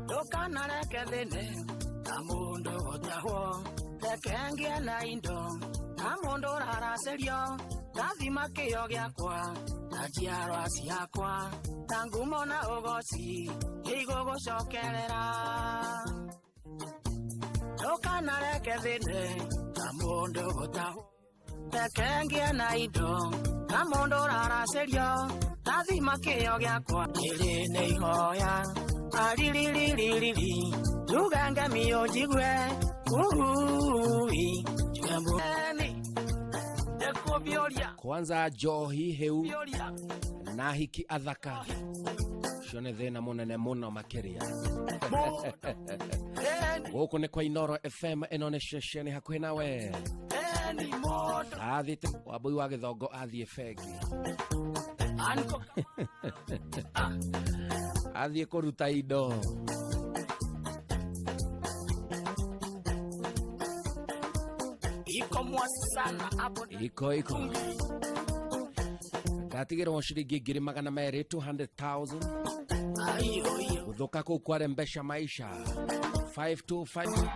ndũkanareke thĩne ta mũndũ gũtahwo reke ngĩe na indo ta mũndũ ũraracerio ndathima kĩo gĩakwa na njiarwa ciakwa ta ngumo na ũgoci igũgũcokerera ndũkanareke thĩne ta mũndũ gũtahwo reke ngĩe na indo ta mũndũ ũraracerio ndathima kĩo gĩakwa rĩrĩ nĩ ihoya aririririri njuge ngemi ũnjigue ui njuge mbuni Kwanza njohi heu na hiki athaka. Ũcio nĩ thĩna mũnene mũno makĩria. Gũkũ nĩ kwa Inoro FM, ĩno nĩ ceceni hakuhĩ nawe. Athiĩte Wambui wa Gĩthongo, athiĩ bengi, athiĩ kũruta indo. Iko mwasi sana hapo. Iko iko ndatigĩrwo ciringi 200,000, 200,000. Gũthũka kũu kwarembesha maisha. 525.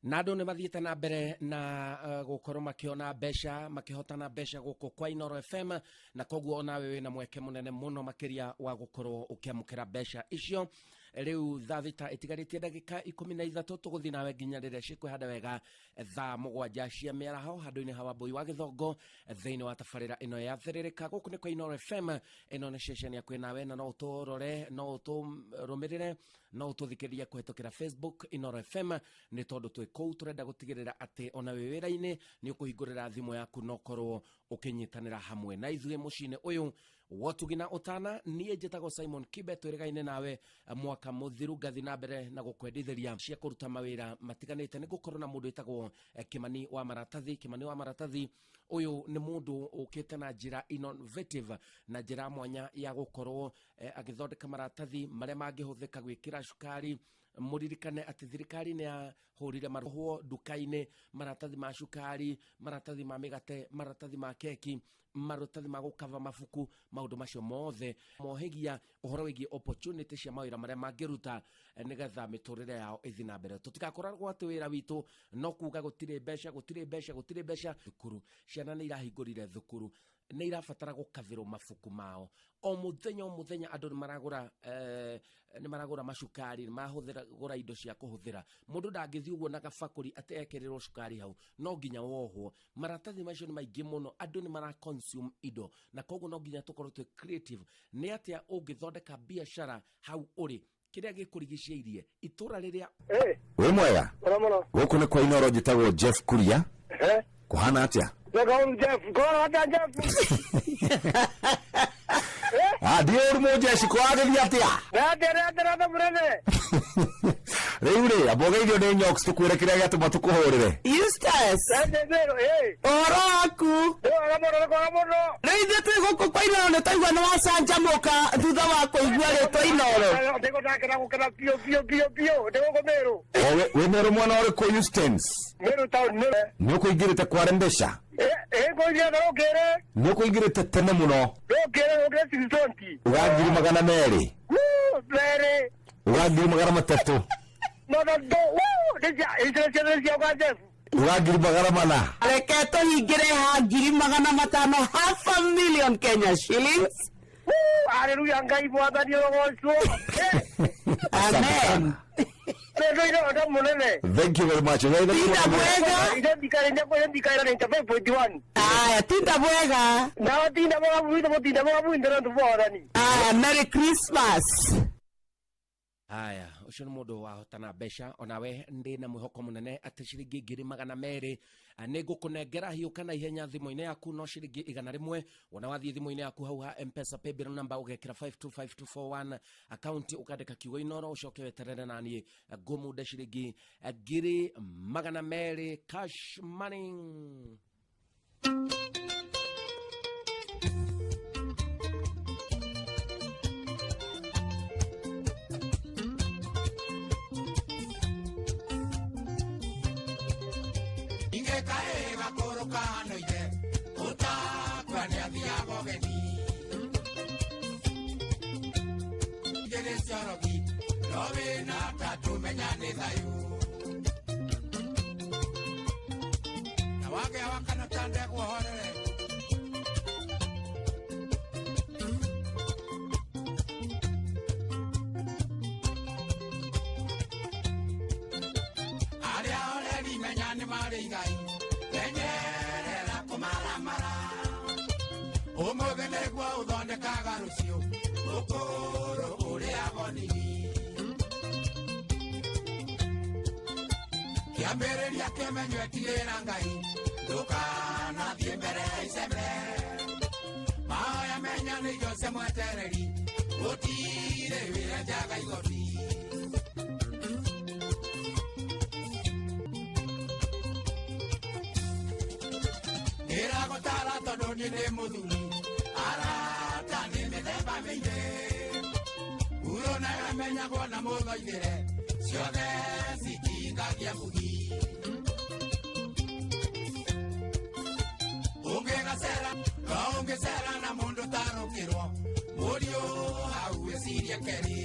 Na andũ nĩ mathiĩte na mbere na gũkorwo makĩona mbeca, makĩhotana mbeca gũkũ kwa Inoro FM, na koguo onawe wĩna mweke mũnene mũno makĩria wa gũkorwo ũkĩamũkĩra mbeca icio. Rĩu thaa 6 ĩtigarĩtie ndagĩka 13, tũgũthiĩ nawe nginya rĩrĩa cikwĩhanda wega thaa 7 cia mĩaraho handũ-inĩ ha Wambui wa Gĩthongo thĩinĩ wa tabarĩra ĩno ya Thĩrĩrĩka. Gũkũ nĩ kwa Inoro FM, ĩno nĩ ceceni ya kwĩ nawe, na no ũtũrore, no ũtũrũmĩrĩre, no ũtũthikĩrĩrie kũhetũkĩra Facebook Inoro FM, nĩ tondũ twĩ kũu tũrenda gũtigĩrĩra atĩ ona wĩ wĩra-inĩ nĩ ũkũhingũrĩra thimũ yaku na ũkorwo ũkĩnyitanĩra hamwe na ithuĩ mũciĩ-inĩ ũyũ wotugi na ũtana. Niĩ njĩtagwo Simon Kibe, twĩrĩgaine nawe mwaka mũthiru, ngathi na mbere na gũkwendithĩria cia kũruta mawĩra matiganĩte. Nĩ gũkorwo na mũndũ wĩtagwo Kimani wa Maratathi. Kimani wa Maratathi ũyũ nĩ mũndũ ũkĩte na njĩra innovative, na njĩra mwanya ya gũkorwo agĩthondeka maratathi marĩa mangĩhũthĩka gwĩkĩra cukari. Mũririkane atĩ thirikari nĩ yahũrire marũhwo nduka-inĩ maratathi ma cukari, maratathi ma mĩgate, maratathi ma keki, maratathi ma gũkava mabuku, maũndũ macio mothe mohegia ũhoro wĩgiĩ opportunity cia mawĩra marĩa mangĩruta nĩgetha mĩtũrĩre yao ĩthiĩ na mbere. Tũtigakoragwo atĩ wĩra witũ no kuga gũtirĩ mbeca, gũtirĩ mbeca, gũtirĩ mbeca. Thukuru, ciana nĩ irahingũrire thukuru, nĩ irabatara gũkavĩrwo mabuku mao o mũthenya o mũthenya. Andũ nĩ maragũra, nĩ maragũra macukari, nĩ marahũthĩra indo cia kũhũthĩra. Mũndũ ndangĩthiĩ ũguo na gabakũri atĩ ekĩrĩrwo cukari hau, no nginya wohwo. Maratathi macio nĩ maingĩ mũno, andũ nĩ mara consume indo, na koguo no nginya tũkorwo twĩ creative. Nĩ atĩa ũngĩthondeka biacara hau ũrĩ, kĩrĩa gĩkũrigicĩirie itũra rĩrĩa Wĩ mwega? Gũkũ nĩ kwa Inoro, njĩtagwo Jeff Kuria. Kũhana atĩa? Jeff. Ah, ndiĩ ũru mũjeshi, kũragĩthiĩ atĩa? Rate mũnene. Rĩu rĩ, amba ũgeithio nĩ Nyox, tũkwĩre kĩrĩa gĩatũma tũkũhũrĩre. Eustace, ũhoro waku? Rĩu ithuĩ twĩ gũkũ kwa Inoro nĩ twaigua nĩ wacanjamũka thutha wa kũigua rĩtwa Inoro. Ndĩgũthakĩra gũkena biũ biũ biũ biũ, ndĩgũkũ Mĩrũ. O wĩ Mĩrũ mwena ũrĩkũ, Eustace? Mĩrũ town, Mĩrũ. Nĩ ũkũingĩrĩte kware mbeca? Ĩ ngũingĩra rũkĩrĩ. Nĩ ũkũingĩrĩte tene mũno. Rũkĩrĩ rũkĩrĩ 620. Uga 200,000. Merĩ. Uga 300,000. Mathatũ. Nĩ cia Jeff. Uga 400,000. Reke tũhingĩre ha 500,000, half a million Kenya shillings. Haleluya, Ngai mwathani ũrogocwo. Amen. Nĩ mũnene. Thank you very much. Tinda mwega. Inde ndikarĩ 95.1. Aya, tinda mwega. Na tinda mwega bwitũ, mũtinda mwega bwitũ na tũbwathani. Aya, Merry Christmas. Haya, ũcio nĩ mũndũ wahotana mbeca. Onawe ndĩ na mwĩhoko mũnene atĩ ciringi 200,000 nĩ ngũkũnengera hiũka na ihenya thimũ-inĩ yaku, no ciringi 100. Wona wathiĩ thimũ-inĩ yaku hau ha Mpesa paybill number ũgekĩra 525241, akaunti ũkandĩka kiugo Inoro, ũcoke weterere naniĩ ngũmunde ciringi 200,000 cash money. Ũmũthĩ nĩguo ũthondekaga rũciũ, ũkũrũ ũrĩagwo nini. Kĩambĩrĩria kĩmenywo etigĩra Ngai ndũkanathiĩ mbere ya icembe mahoya menya nĩ Jose mwetereri gũtirĩ wĩra njaga igoti. Ndĩragũtara tondũ niĩ ndĩ mũthuri arata nĩ mĩthemba mĩingĩ huro nayo ĩmenyagwo na mũthoithĩre ciothe citingagia mugi. Ũngĩgacera no ũngĩcera na mũndũ tarũkĩrwo mũriũ hau wĩcirie kerĩ.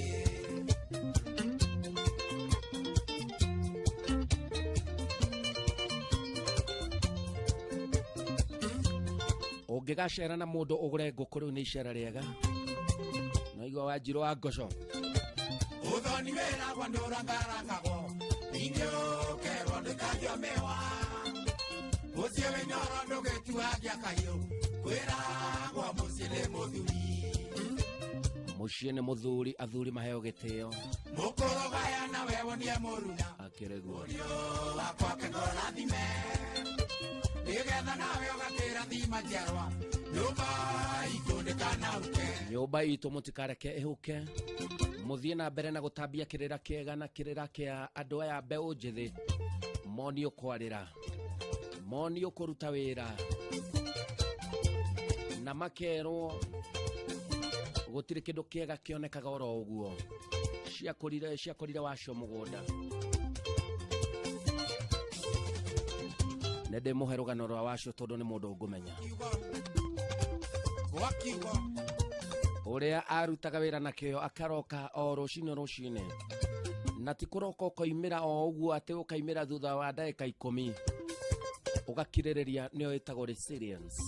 Ũngĩgacera na mũndũ ũgũre ngũkũ rĩu nĩ icera rĩega no igua wanjirũ wa ngoco. Ũthoni wĩragwo ndũrangarangagwo ningĩ ũkerwo ndũkagio mĩwa mũciĩ wĩnyoro ndũgĩtuagia kahiũ kwĩragwo mũciĩ nĩ mũthuri. Mũciĩ nĩ mũthuri athuri maheo gĩtĩo. Mũkũrũgaya na we wonie mũruna akĩrĩguo wakwa kĩngũrathime nĩgetha nawe ũgakĩrathima njiarwa nyũmba itũ ndĩkanauke. Nyũmba itũ mũtikareke ĩhuke mũthiĩ na mbere na gũtambia kĩrĩra kĩega na kĩrĩra kĩa andũ aya mbeũ njĩthĩ monio kwarĩra monio kũruta wĩra na makerwo gũtirĩ kĩndũ kĩega kĩonekaga oro ũguo ciakũrire wacio mũgũnda. Nĩ ndĩmũhe rũgano rwa wacio tondũ nĩ mũndũ ngũmenya ũrĩa arutaga wĩra na kĩo akaroka o rũcinĩ rũcinĩ na ti kũroka ũkoimĩra o ũguo atĩ ũkaimĩra thutha wa ndagĩka 10 ũgakirĩrĩria nĩyo ĩtagwo resilience.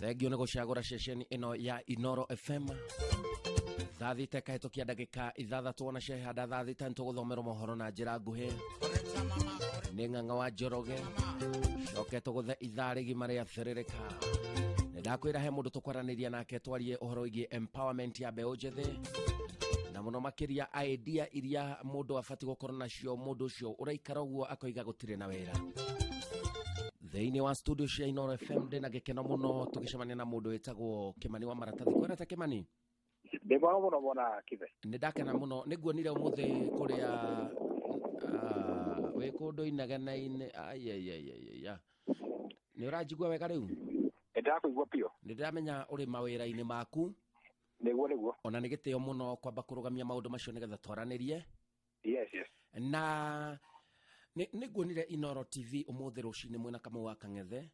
Thengio nĩ gũcagũra ceceni ĩno ya Inoro FM. Thaa thita ĩkahĩtũkia ndagĩka 6 ona ciahanda thaa thita nĩtũgũthomerwo mohoro na njĩra nguhĩ nĩ Ng'ang'a wa Njoroge coke tũgũthe ithaa rĩgima rĩa thĩrĩrĩka. Nĩ ndakwĩra he mũndũ tũkwaranĩria nake twarie ũhoro wĩgiĩ empowerment ya mbeũ njĩthĩ na mũno makĩria idea iria mũndũ abatiĩ gũkorwo nacio mũndũ ũcio ũraikara ũguo akoiga gũtirĩ na wĩra. Thĩinĩ wa studio cia Inoro FM ndĩna gĩkeno mũno tũgĩcemania na mũndũ wĩtagwo Kĩmani wa Maratathi. Kwĩra ta Kĩmani. Ndĩ mwega mũno mwana Kithe. Nĩ ndakena mũno nĩ nguonire ũmũthĩ kũrĩa wĩ kũndũ inegene-inĩ. Aiaiaiaia, nĩ ũranjigua wega rĩu? Nĩ ndĩrakũigua biũ. Nĩ ndĩramenya ũrĩ mawĩra-inĩ maku. Nĩguo nĩguo. Ona nĩ gĩtĩo mũno kwamba kũrũgamia maũndũ macio nĩgetha twaranĩrie. Yes, yes. Na nĩ nguonire Inoro TV ũmũthĩ rũcinĩ mwĩna Kamau wa Kang'ethe.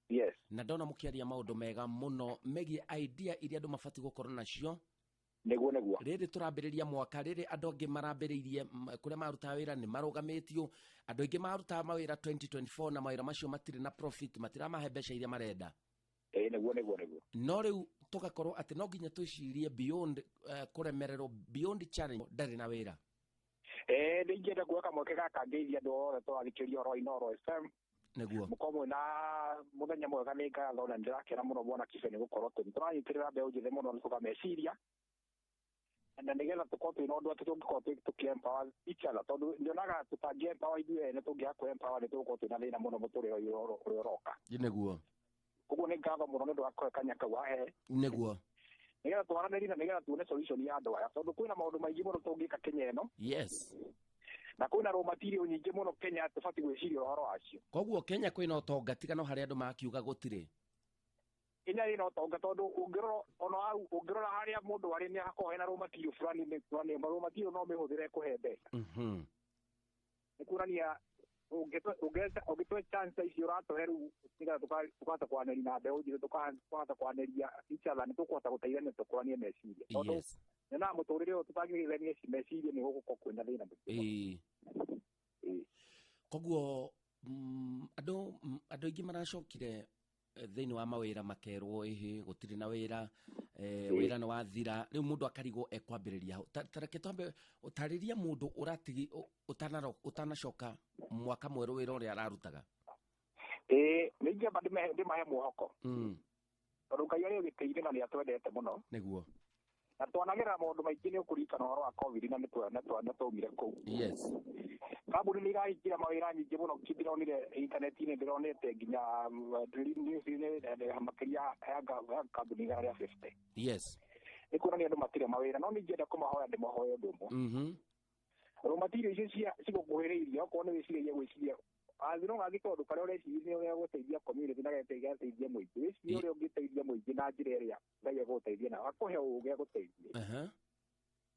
Yes. Na ndona mũkĩaria maũndũ mega mũno megiĩ idea iria andũ mabatiĩ gũkorwo nacio. Nĩguo nĩguo. Rĩrĩ tũrambĩrĩria mwaka rĩrĩ andũ angĩ marambĩrĩirie kũrĩa marutaga wĩra nĩ marũgamĩtio andũ aingĩ marutaga mawĩra 2024 na mawĩra macio matirĩ na profit matiramahe mbeca iria marenda. Ĩĩ nĩguo nĩguo nĩguo. No rĩu tũgakorwo atĩ no nginya twĩcirie beyond kũremererwo beyond challenge ndarĩ na wĩra. Nĩ ingĩenda kuoya kamweke gaka ngeithie andũ othe tũrathikĩrĩria ũhoro wa Inoro FM. Nĩguo. Mũkorwo mwĩna mũthenya mwega nĩ ngatho na nĩndĩrakena mũno mwana Kibe nĩ gũkorwo atĩ nĩtũranyitĩrĩra mbeũ njĩthĩ mũno nĩ tũkameciria na nĩgetha tũkorwo twĩna ũndũ atĩ tũngĩkorwo tũkĩ-empower each other tondũ nyonaga tũtangĩ-empower ithuĩ ene tũngĩaga kũ-empower nĩ tũgũkorwo twĩna thĩna mũno mũtũrĩre ũrĩa ũroka. Nĩguo. Koguo nĩ ngatho mũno nĩ ũndũ wa kũhe kanya kau wahe. Nĩguo. Nĩgetha twaranĩrie na nĩgetha tuone solution ya andũ aya tondũ kwĩna maũndũ maingĩ mũno tũngĩka Kenya ĩno. Yes. Na kwĩna raw material nyingĩ mũno Kenya tũbatiĩ gwĩciria ũhoro wacio. Koguo Kenya kwĩna ũtonga tiga no harĩa andũ makiuga gũtirĩ. Kenya ĩna ũtonga tondũ ũngĩrora ona hau ũngĩrora harĩa mũndũ arĩ nĩ hakoragwo hena raw material fulani nĩ fulani raw material no mĩhũthĩre kũhe mbeca. Nĩ kuonania ũngĩtũhe chance ici ũratũhe rĩu nĩgetha tũkahota kwaranĩria na mbeũ njĩthĩ tũkahota kwaranĩria each other nĩ tũkũhota gũteithania tũkũranie meciria. Tondũ Yes. nyonaga mũtũrĩre ũyũ tũtangĩgeithania meciria nĩ gũgũkorwo kwĩna thĩna mũingĩ. Ĩĩ. Koguo andũ aingĩ maracokire thĩinĩ wa mawĩra makerwo ĩhĩ gũtirĩ na wĩra wĩra nĩ wathira rĩu mũndũ akarigwo ekwambĩrĩria hau. Ta reke twambe ũtarĩrie mũndũ ũratigi ũtanacoka mwaka mwerũ wĩra ũrĩa ararutaga. Ĩĩ nĩ ingĩamba ndĩmahe mwĩhoko. Tondũ Ngai arĩ gĩtĩ-inĩ na nĩ atwendete mũno. Nĩguo. Na twanagerera maũndũ maingĩ nĩ ũkũririkana ũhoro wa COVID na nĩ twaumire kũu. Yes. Kambuni nĩ iraingĩra mawĩra nyingĩ mũno, ndĩronire intaneti-inĩ, ndĩronete nginya news-inĩ makĩria ya kambuni 150. Yes. Nĩ kuonania andũ matirĩ mawĩra, no ningĩenda kũmahoya ndĩmahoe ũndũ ũmwe. Raw material icio cia cigũkuhĩrĩirie, okorwo nĩ wĩciragia gwĩciria no angĩkorwo ũndũ karĩa ũreciria nĩ ũrĩa gũteithia community na gateithia mũingĩ, wĩcirie ũrĩa ũngĩteithia mũingĩ na njĩra ĩrĩa Ngai egũgũteithia nayo, akũhe ũũgĩ agũteithie.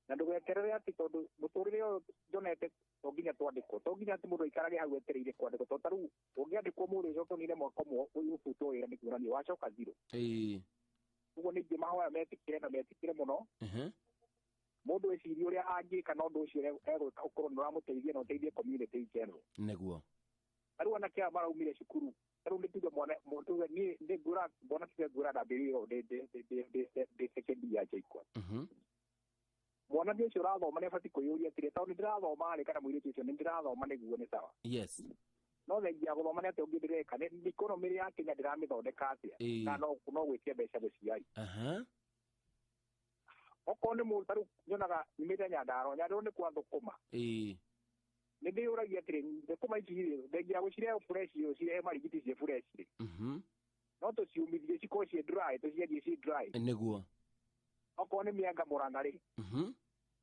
Na ndũgeterere atĩ tondũ mũtũrĩre ũyũ nyonete to nginya twandĩkwo, to nginya atĩ mũndũ aikarage hau etereire kwandĩkwo, tondũ ta rĩu ũngĩandĩkwo mũndũ ũcoke ũnine mwaka ũmwe ũbutwo wĩra nĩ kuonania wacoka zero. Ũguo nĩ ingĩ mahoya metĩkĩre na metĩkĩre mũno. Mũndũ ecirie ũrĩa angĩka na ũndũ ũcio egwĩka ũkorwo nĩ ũramũteithia na ũteithie community in general. Nĩguo. Rĩu anake aya maraumire cukuru, rĩu nĩ tuge mwana, tuge niĩ nĩ ngũra, mwana tuge ngũra ndambĩrĩirie ndĩ second year JKUAT. Mwana ũcio ũrathoma nĩ abatiĩ kwĩyũria atĩrĩ, tondũ nĩ ndĩrathoma rĩ, kana mũirĩtu ũcio nĩ ndĩrathoma nĩguo nĩ sawa. Yes. No thengia ya gũthoma nĩ atĩa ũngĩ ndĩreka, nĩ economy ya Kenya ndĩramĩthondeka atĩa, kana no gwĩtia mbeca mũciari. Okorwo nĩ mũndũ ta rĩu nyonaga nyumĩte Nyandarua, Nyandarua nĩ kwa thũkũma. Nĩ ndĩyũragia atĩrĩ, thũkũma ici rĩ, thengia ya gũcirehe fresh, ũcirehe marigiti ciĩ fresh rĩ. No tũciũmithie cikorwo ciĩ dry, tũciendie ciĩ dry. Nĩguo. Okorwo nĩ mĩanga Mũrang'a rĩ.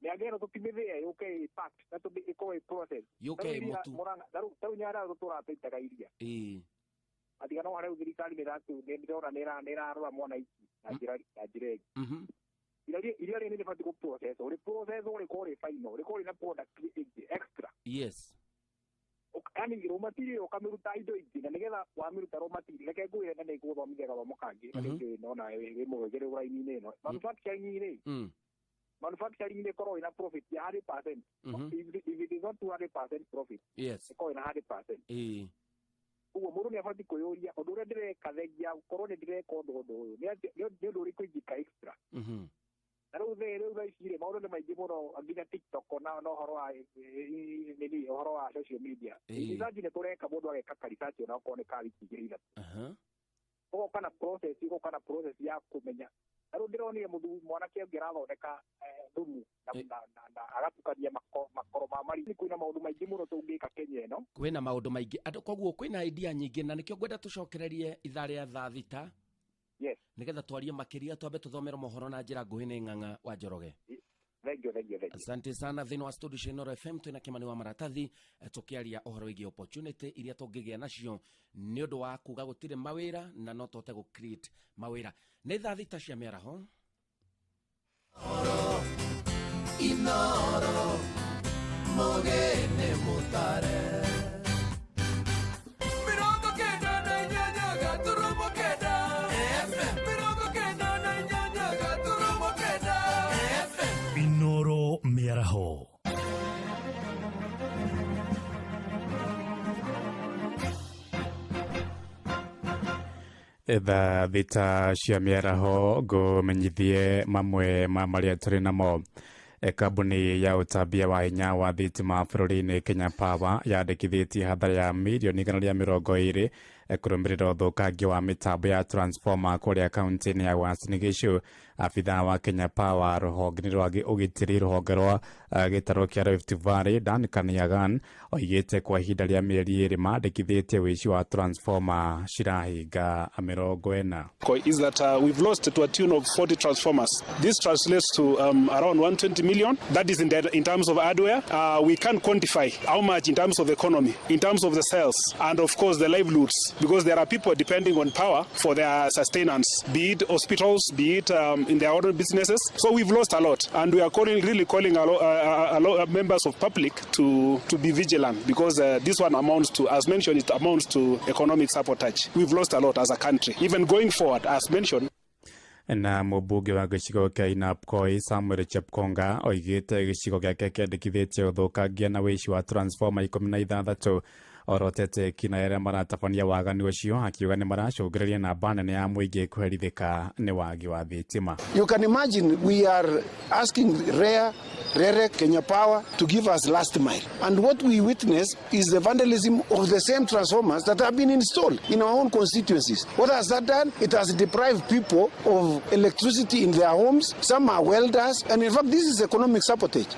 Mĩanga ĩno tũtimĩthĩe yũke ĩ packed, na ĩkorwo ĩ processed. Yũke ĩ mũtu. Mũrang'a, ta rĩu Nyandarua tũtũraga tũitaga iria. Atiga no harĩa thirikari nĩ ndĩrona nĩ ĩrarora mwananchi na njĩra ĩngĩ. Iria rĩrĩ nĩ rĩbatiĩ gũ-process, rĩ process rĩkorwo rĩ final, rĩkorwo rĩna product ĩngĩ extra. Yes. Yaani raw material ũkamĩruta indo ingĩ, na nĩgetha wamĩruta raw material, reke ngwĩre na nĩngũgũthomithia gathomo kangĩ, na nĩngĩ no nawe wĩ mũgĩ raini-inĩ ĩno. Manufacturing rĩ, manufacturing nĩ ĩkoragwo ĩna profit ya 100%. If it is not 200% profit, ĩkoragwo ĩna 100%. Ũguo mũndũ nĩ abatiĩ kwĩyũria ũndũ ũrĩa ndĩreka thengia gũkorwo nĩ ndĩreka ũndũ ũyũ, nĩ ũndũ ũrĩkũ ingĩka extra. Na rĩu rĩu thaa ici rĩ, maũndũ nĩ maingĩ mũno nginya TikTok na ũhoro wa nini, ũhoro wa social media. Research nĩ tũreka, mũndũ ageka ka research ona okorwo nĩ ka wiki igĩrĩ ithatũ. Ũgoka na process, ũgoka na process ya kũmenya. Na rĩu ndĩronire mwanake ũngĩ arathondeka thumu na agatukania makoro ma marigũ. Kwĩna maũndũ maingĩ mũno tũngĩka Kenya ĩno. Kwĩna maũndũ maingĩ andũ, koguo kwĩna idea nyingĩ, na nĩkĩo ngwenda tũcokererie ithaa rĩa thaa thita. Yes. Nĩgetha twarie makĩria, twambe tũthomere mohoro na njĩra nguhĩ nĩ Ng'ang'a wa Njoroge. Thank you, thank you, thank you. Asante sana. Thĩinĩ wa studio cia Inooro FM twĩna Kĩmani wa Maratathi, tũkĩaria ũhoro wĩgiĩ opportunity iria tũngĩgĩa nacio nĩ ũndũ wa kuga gũtirĩ mawĩra na no tũhote gũ create mawĩra. Nĩ thaa thita cia mĩaraho. Inooro mũgeni mũtare. 98.9 FM. 98.9 FM. Inooro mĩaraho. Thaa thita cia mĩaraho ngũmenyithie mamwe ma marĩa tũrĩ namo. Kambuni ya ũtambia wa hinya wa thitima bũrũri-inĩ Kenya Power yandĩkithĩtie hathara ya mirioni 120 kũrũmĩrĩra ũthũkangia wa mĩtambo ya transformer kũrĩa kaunti-inĩ ya Uasin Gishu. Abithaa wa Kenya Power rũhonge-inĩ rwa ũgitĩri rũhonge rwa gĩtarũ kĩa Rift Valley Duncan Yagan oigĩte kwa ihinda rĩa mĩeri ĩrĩ mandĩkithĩtie ũici wa transformer cirahinga 40. Is that we've lost to a tune of 40 transformers. This translates to around 120 million. That is in terms of hardware. We can't quantify how much in terms of the economy, in terms of the sales, and of course the livelihoods, because there are people depending on power for their sustenance, be it hospitals, be it in their own businesses. So we've lost a lot, and we are really calling a lot members of public to be vigilant, because this one amounts to, as mentioned, it amounts to economic sabotage. We've lost a lot as a country. Even going forward, as mentioned. Na mũmbunge wa gĩcigo kĩa Ainabkoi Samuel Chepkonga oigĩte gĩcigo gĩake kĩandĩkithĩtie ũthũkangia na ũici wa transformer 16. Orotete kina arĩa maratabania waganu ũcio, akiuga nĩ maracũngĩrĩria namba nene ya mũingĩ kũherithĩka nĩ wagi wa thitima. You can imagine we are asking REA, REREC, Kenya Power to give us last mile. And what we witness is the vandalism of the same transformers that have been installed in our own constituencies. What has that done? It has deprived people of electricity in their homes. Some are welders. And in fact, this is economic sabotage.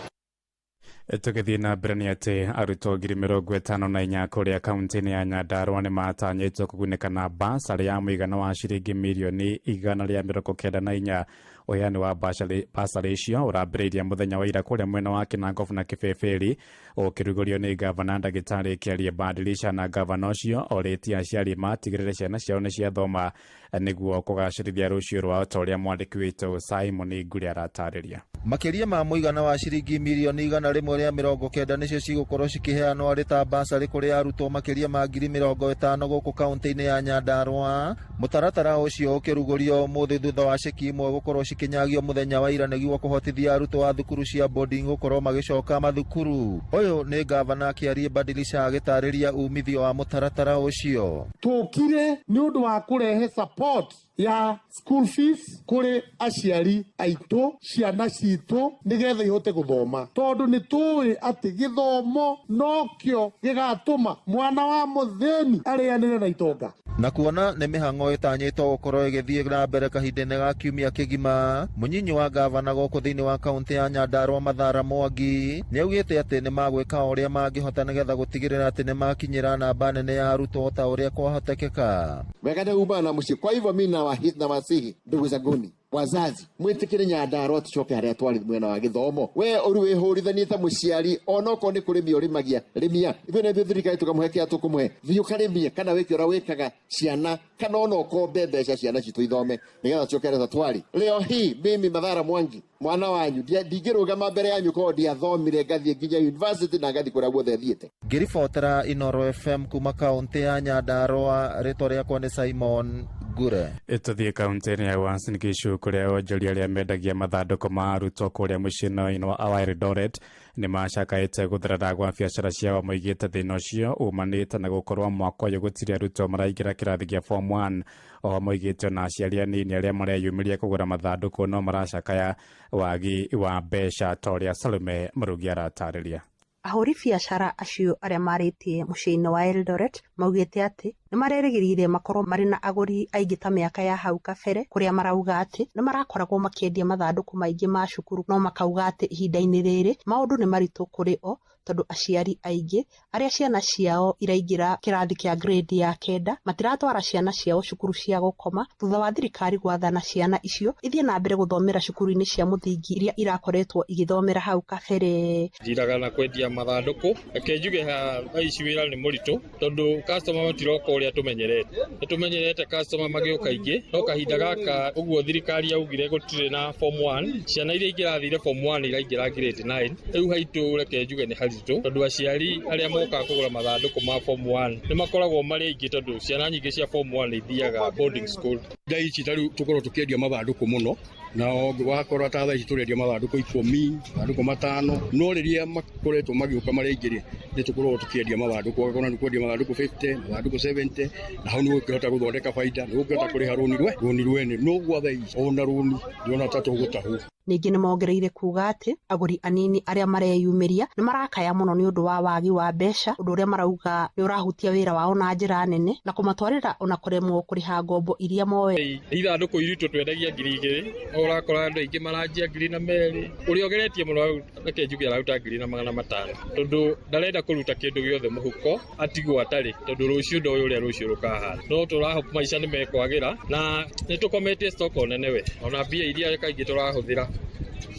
Tũgĩthiĩ na mbere nĩ atĩ arutwo 54,000 kũrĩa kaunti-inĩ ya Nyandarua nĩ matanyĩtwo kũgunĩka na basarĩ ya mũigana wa ciringi mirioni 194. Ũheani wa basarĩ icio ũrambĩrĩirie mũthenya wa ira kũrĩa mwena wa Kinangop na Kibĩbĩri, ũkĩrugũrio nĩ gavana ndagĩtarĩ Kĩarie Badilisha, na gavana ũcio orĩtie aciari matigĩrĩre ciana ciao nĩ ciathoma nĩguo kũgacĩrithia rũciũ rwao, ta ũrĩa mwandĩki witũ Simon Ngure aratarĩria. Makĩria ma mũigana wa ciringi mirioni 190 nĩcio cigũkorwo cikĩheanwo arĩ ta basarĩ kũrĩ arutwo makĩria ma 50,000 gũkũ kaunti-inĩ ya Nyandarua. Mũtaratara ũcio ũkĩrugũrio ũmũthĩ thutha wa ceki imwe gũkorwo cikinyagio mũthenya wa ira nĩguo kũhotithia arutwo a thukuru cia boarding gũkorwo magĩcoka mathukuru. Ũyũ nĩ gavana Kĩarie Badilisha agĩtarĩria umithio wa mũtaratara ũcio. Tũkire nĩ ũndũ wa kũrehe support ya school fees kũrĩ aciari aitũ, ciana citũ, nĩgetha ihote gũthoma, tondũ nĩ tũĩ atĩ gĩthomo nokĩo gĩgatũma mwana wa mũthĩni arĩanĩre na itonga. Na kuona nĩ mĩhang'o ĩtanyĩtwo gũkorwo ĩgĩthiĩ na mbere kahinda-inĩ ga kiumia kĩgima, mũnyinyi wa gavana gũkũ thĩinĩ wa kaunti ya Nyandarua Mathara Mwangi nĩaugĩte atĩ nĩ magwĩka o ũrĩa mangĩhota nĩgetha gũtigĩrĩra atĩ nĩ makinyĩra namba nene ya arutwo ta ũrĩa kwahotekeka. Wega nĩ umana na mũciĩ. Kwa hivyo mi nawasihi ndugu zanguni wazazi, mwitikire Nyandarua tucoke haria twari mwena wa githomo. We uri wihurithanie ta muciari, onokorwo ni kurimia urimagia rimia, ithuĩ na ithuĩ thirikari tukamũhe kĩrĩa tũkũmũhe, thiĩ ũkarĩmie kana wĩke ũrĩa wĩkaga ciana, kana ona ũkombe mbeca ciana citũ ithome nĩgetha tucoke harĩa twari. Leo hii mimi Mathara Mwangi mwana wanyu ndingĩrũgama mbere yanyu korwo ndiathomire ngathiĩ nginya university na ngathiĩ kũrĩa guothe thiĩte. Ngĩribotera Inoro FM kuma kaunti ya Nyandarua, rĩtwa rĩakwa nĩ Simon Ngure. Tũthiĩ kaunti-inĩ ya Uasin Gishu kũrĩa onjoria arĩa mendagia mathandũkũ ma arutwo kũrĩa mũciĩ-inĩ wa Eldoret nĩ macakaĩte gũtherera gwa biacara ciao, moigĩte thĩna ũcio umanĩte na gũkorwo mwaka ũyũ gũtirĩ arutwo maraingĩra kĩrathi kĩa form 1. Oho moigĩte ona aciari anini arĩa mareyumĩria kũgũra mathandũkũ no maracakaya wagi wa mbeca, ta ũrĩa Salome Mũrugi aratarĩria. Ahũri biacara acio arĩa marĩtie mũciĩ-inĩ wa Eldoret maugĩte atĩ nĩ marerĩgĩrĩire makorwo marĩ na agũri aingĩ ta mĩaka ya hau kabere, kũrĩa marauga atĩ nĩ marakoragwo makĩendia mathandũkũ maingĩ ma cukuru, no makauga atĩ ihinda-inĩ rĩrĩ maũndũ nĩ maritũ kũrĩ o, tondũ aciari aingĩ arĩa ciana ciao iraingĩra kĩrathi kĩa grade ya 9 matiratwara ciana ciao cukuru cia gũkoma thutha wa thirikari gwathana ciana icio ithiĩ na mbere gũthomera cukuru-inĩ cia mũthingi iria irakoretwo igĩthomera hau kabere. Njiraga na kwendia mathandũkũ, reke njuge thaa ici wĩra nĩ mũritũ tondũ customer matiroka ũrĩa tũmenyerete. Nĩ tũmenyerete customer magĩũka aingĩ, no kahinda gaka ũguo thirikari yaugire gũtirĩ na form 1, ciana iria ingĩrathire form 1 iraingĩra grade 9. Rĩu haitũ reke njuge nĩ haritũ tondũ aciari arĩa mokaga kũgũra mathandũkũ ma form 1 nĩ makoragwo marĩ aingĩ tondũ ciana nyingĩ cia form 1 ithiaga boarding school. Thaa ici ta rĩu tũkorwo tũkĩendia mathandũkũ mũno, na wakorwo ta thaa ici tũrendia mathandũkũ 10, mathandũkũ 5, no rĩrĩa makoretwo magĩũka marĩ aingĩ rĩ, nĩ tũkoragwo tũkĩendia mathandũkũ, ũgakora nĩ kwendia mathandũkũ 50, mathandũkũ 70, na hau nĩ ũgũkĩhota gũthondeka baida, nĩ ũgũkĩhota kũrĩha rũni rwene, no gwa thaa ici ona rũni ndĩrona ta tũgũtahwo. Ningĩ nĩ mongereire kuuga atĩ agũri anini arĩa mareyumĩria nĩ marakaya mũno nĩ ũndũ wa wagi wa mbeca, ũndũ ũrĩa marauga nĩ ũrahutia wĩra wao na njĩra nene na kũmatwarĩra ona kũremwo kũrĩha ngombo iria moe. Ithandũkũ iritũ twendagia 2,000, ũrakora andũ aingĩ maranjia 2,200, ũrĩa ũgeretie mũno reke njuge araruta 2,500 tondũ ndarenda kũruta kĩndũ gĩothe mũhuko atigwo atarĩ, tondũ rũciũ ndoĩ ũrĩa rũciũ rũkahana. No tũrahope maica nĩ mekwagĩra na nĩ tũkometie stock nene we, ona mbia iria kaingĩ tũrahũthĩra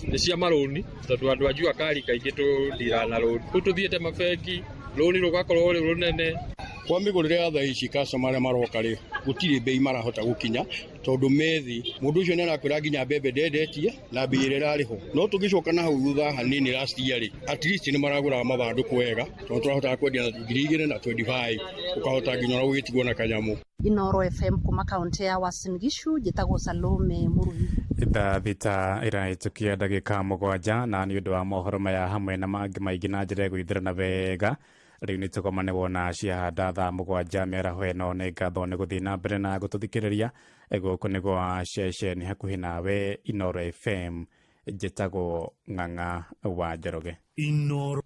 nĩ cia marũni tondũ andũ a jua kali kaingĩ tũndiraga na rũni, rĩu tũthiĩte mabengi rũni rũgakorwo rĩ rũnene. Kwa mĩgũrĩre ya thaa ici customer arĩa maroka rĩ, gũtirĩ bei marahota gũkinya tondũ methi mũndũ ũcio nĩ arakwĩra nginya mbembe ndendetie na mbei ĩrĩa ĩrarĩho. No tũngĩcoka na hau thutha hanini last year rĩ, at least nĩ maragũraga mathandũkũ wega tondũ tũrahotaga kwendia na 2,025, ũkahota nginya ona gũgĩtigwo na kanyamũ. Inoro FM kuma kaunti ya Uasin Gishu, njĩtagwo Salome Mũrugi. Thaa 6 'ĩrahĩtũkia ndagĩka 7, na nĩ ũndũ wa mohoro maya hamwe na mangĩ maingĩ na njĩra ĩgũithĩrana wega, Rĩu nĩ tũgomane wona ciahanda thaa 7 mĩaraho ĩno. Nĩ ngatho nĩ gũthiĩ na mbere na gũtũthikĩrĩria. Gũkũ nĩ gwa ceceni hakuhĩ nawe Inoro FM. Njĩtagwo Ng'ang'a wa Njoroge. Inoro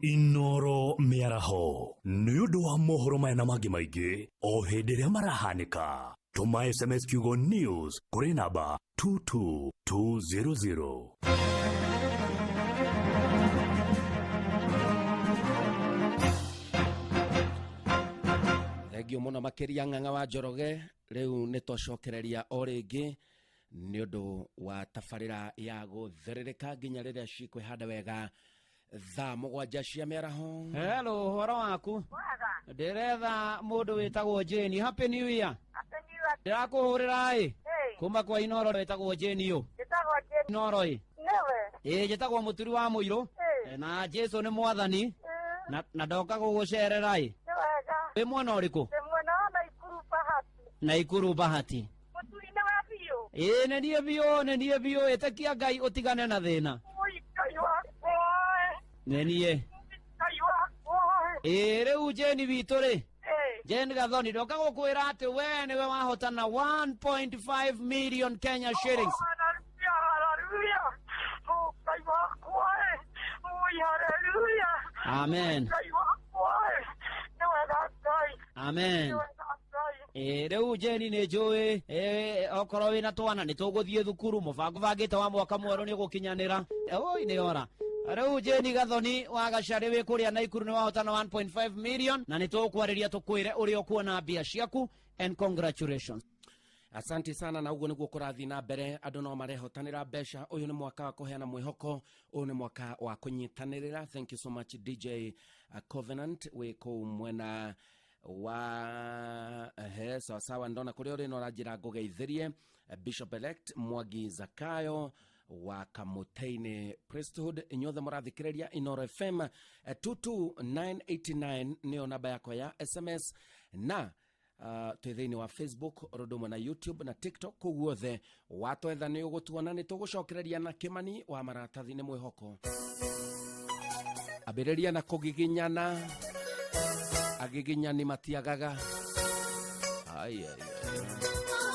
Inoro mĩaraho nĩ ũndũ wa mohoro maya na mangĩ maingĩ o hĩndĩ ĩrĩa marahanĩka. Tũma SMS kiugo news kũrĩ namba 22200. Thengio mũno makĩria Ng'ang'a wa Njoroge. Rĩu nĩ twacokereria o rĩngĩ nĩ ũndũ wa tabarĩra ya gũtherereka nginya rĩrĩa cikwĩhanda wega thaa 7 cia mĩaraho. Hello, ũhoro waku? Ndĩretha mũndũ wĩtagwo Jane. Happy New Year. Ndĩrakũhũrĩra ĩ kuma kwa Inoro wĩtagwo Jane ũ. Inoro ĩ. Ĩ njĩtagwo Mũturi wa Mũirũ na Jesu nĩ mwathani na ndoka gũgũcerera ĩ. Wĩ mwena ũrĩkũ? Naikuru Bahati. Ĩ nĩ niĩ biũ, nĩ niĩ biũ, ĩtĩkia Ngai ũtigane na thĩna. Nĩ niĩ. Ĩ rĩu Jane witũ rĩ, Jane Gathoni, ndoka gũkwĩra atĩ we nĩwe wahotana 1.5 million Kenya shillings. Amen. Amen. Rĩu Jane nĩ njũĩ okorwo wĩna twana nĩ tũgũthiĩ thukuru, mũbango bangĩte wa mwaka mwerũ nĩ ũgũkinyanĩra. Oi nĩ ora. Rĩu Jane Gathoni wa Gacharĩ wĩ kũrĩa Naikuru nĩ wahotana 1.5 million na nĩ tũgũkwarĩria tũkwĩre ũrĩa ũkuona mbia ciaku and congratulations. Asante sana. Na ũguo nĩguo kũrathiĩ na mbere, andũ no marehotanĩra mbeca. Ũyũ nĩ mwaka wa kũheana mwĩhoko, ũyũ nĩ mwaka wa kũnyitanĩrĩra. Thank you so much DJ Covenant wĩ kũu mwena wa sawa sawa. Ndona kũrĩa ũrĩ no ũranjĩra ngũgeithĩrie Bishop elect Mwangi Zakayo wa Kamuthaini Priesthood. Inyuothe mũrathikĩrĩria Inoro FM 22989 nĩyo namba yakwa ya SMS, na twĩ thĩinĩ wa Facebook ũndũ ũmwe na YouTube na TikTok. Kũu guothe watwetha nĩ ũgũtuona. Nĩ tũgũcokereria na Kĩmani wa maratathi nĩ mwĩhoko. Ambĩrĩria na kũgiginyana, agiginyani matiagaga. Ai, ai, ai.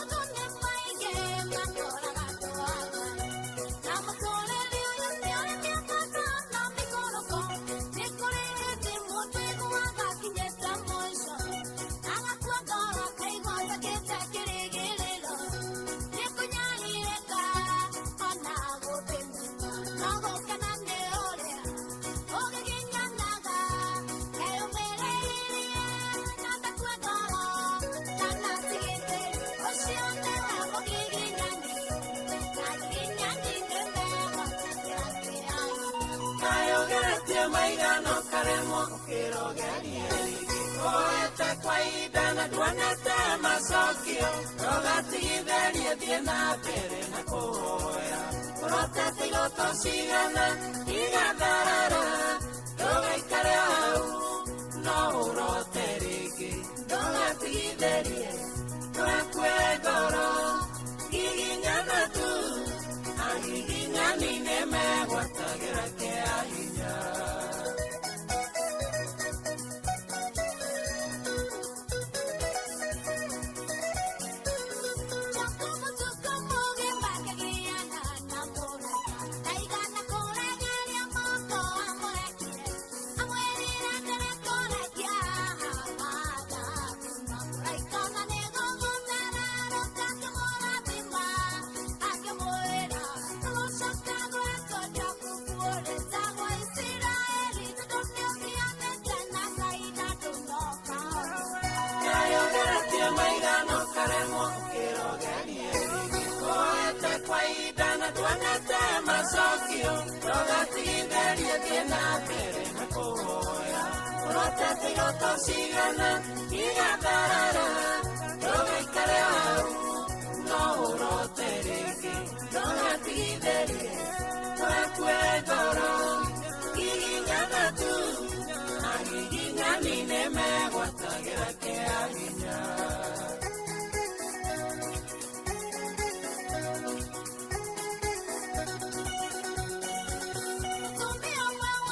Tumia mwewe.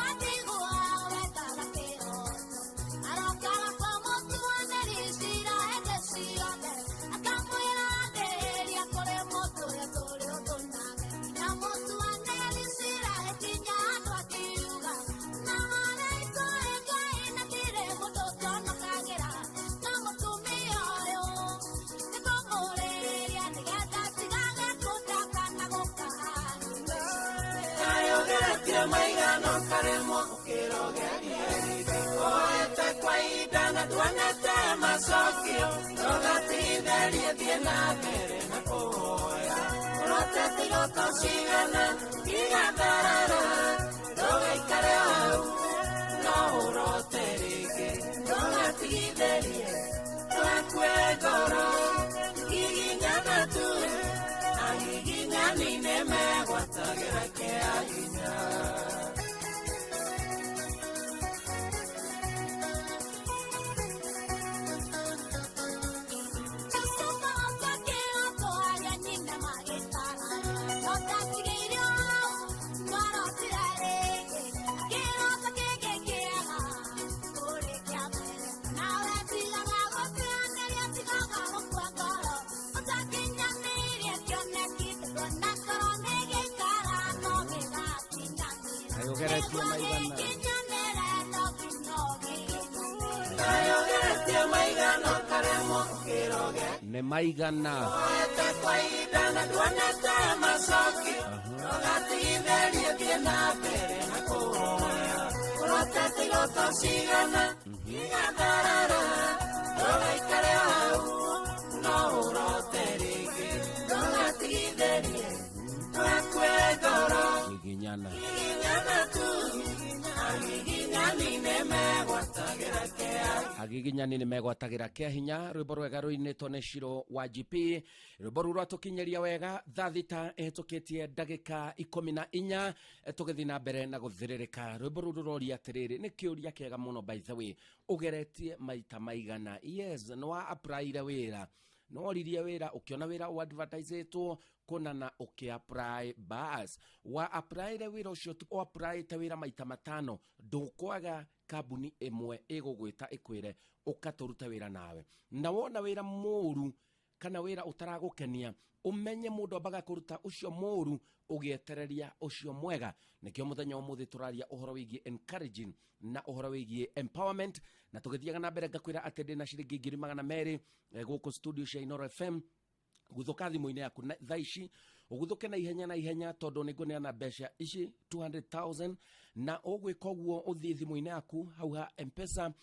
Ũgeretie maigana ũkaremwo ũkĩrogerie rĩngĩ. Ũhoete kwa ihinda na nduonete macokio. Ndũgatigithĩrie, thiĩ na mbere na kũhoya. Ũrotete iroto cigana igatharara. Ndũgaikare hau no ũrote rĩngĩ. Ndũgatigithĩrie, ndũgakue ngoro. Giginyana tu, agiginyani nĩmegwatagĩra kĩa hinya. Kaĩ ũgeretie maigana. Kaĩ ũgeretie maigana ũkaremwo ũkĩroge. Nĩ maigana. Ũhoete kwa ihinda na nduonete macokio. Ndũgatigithĩrie, thiĩ na mbere na kũhoya. Ũrotete iroto cigana igatharara. Ndũgaikare hau no ũrote rĩngĩ. Ndũgatigithĩrie, ndũgakue ngoro. Giginyana. Giginyana tu, agiginyani nĩmegwatagĩra kĩa. Agiginyani nĩ megwatagĩra kĩa hinya. Rwĩmbo rwega rũinĩtwo nĩ Shiro wa GP. Rwĩmbo rũu rwatũkinyĩria wega thaa 6 ĩhĩtũkĩtie ndagĩka 14, tũgĩthiĩ na mbere na gũthĩrĩrĩka. Rwĩmbo rũu rũroria atĩrĩrĩ, nĩ kĩũria kĩega mũno by the way, ũgeretie maita maigana? Yes, nĩ wa applyire wĩra, nĩ woririe wĩra, ũkĩona wĩra ũadvertisetwo kũna na ũkĩ-apply, bas wa applyire wĩra ũcio, ũapplyĩte wĩra maita 5, ndũkwaga kambuni ĩmwe ĩgũgwĩta ĩkwĩre ũka tũrute wĩra nawe. Na wona wĩra mũru kana wĩra ũtaragũkenia, ũmenye mũndũ ambaga kũruta ũcio mũru ũgĩetereria ũcio mwega. Nĩkĩo mũthenya wa ũmũthĩ tũraria ũhoro wĩgiĩ encouraging na ũhoro wĩgiĩ empowerment, na tũgĩthiaga na mbere ngakwĩra atĩ ndĩna ciringi 200,000 gũkũ studio cia Inooro FM. Guthuka thimũ-inĩ yaku thaa ici, ũguthũke na ihenya na ihenya, tondũ nĩ ngũneana mbeca ici 200,000, na ũgwĩka ũguo ũthiĩ thimũ-inĩ yaku hau ha M-Pesa,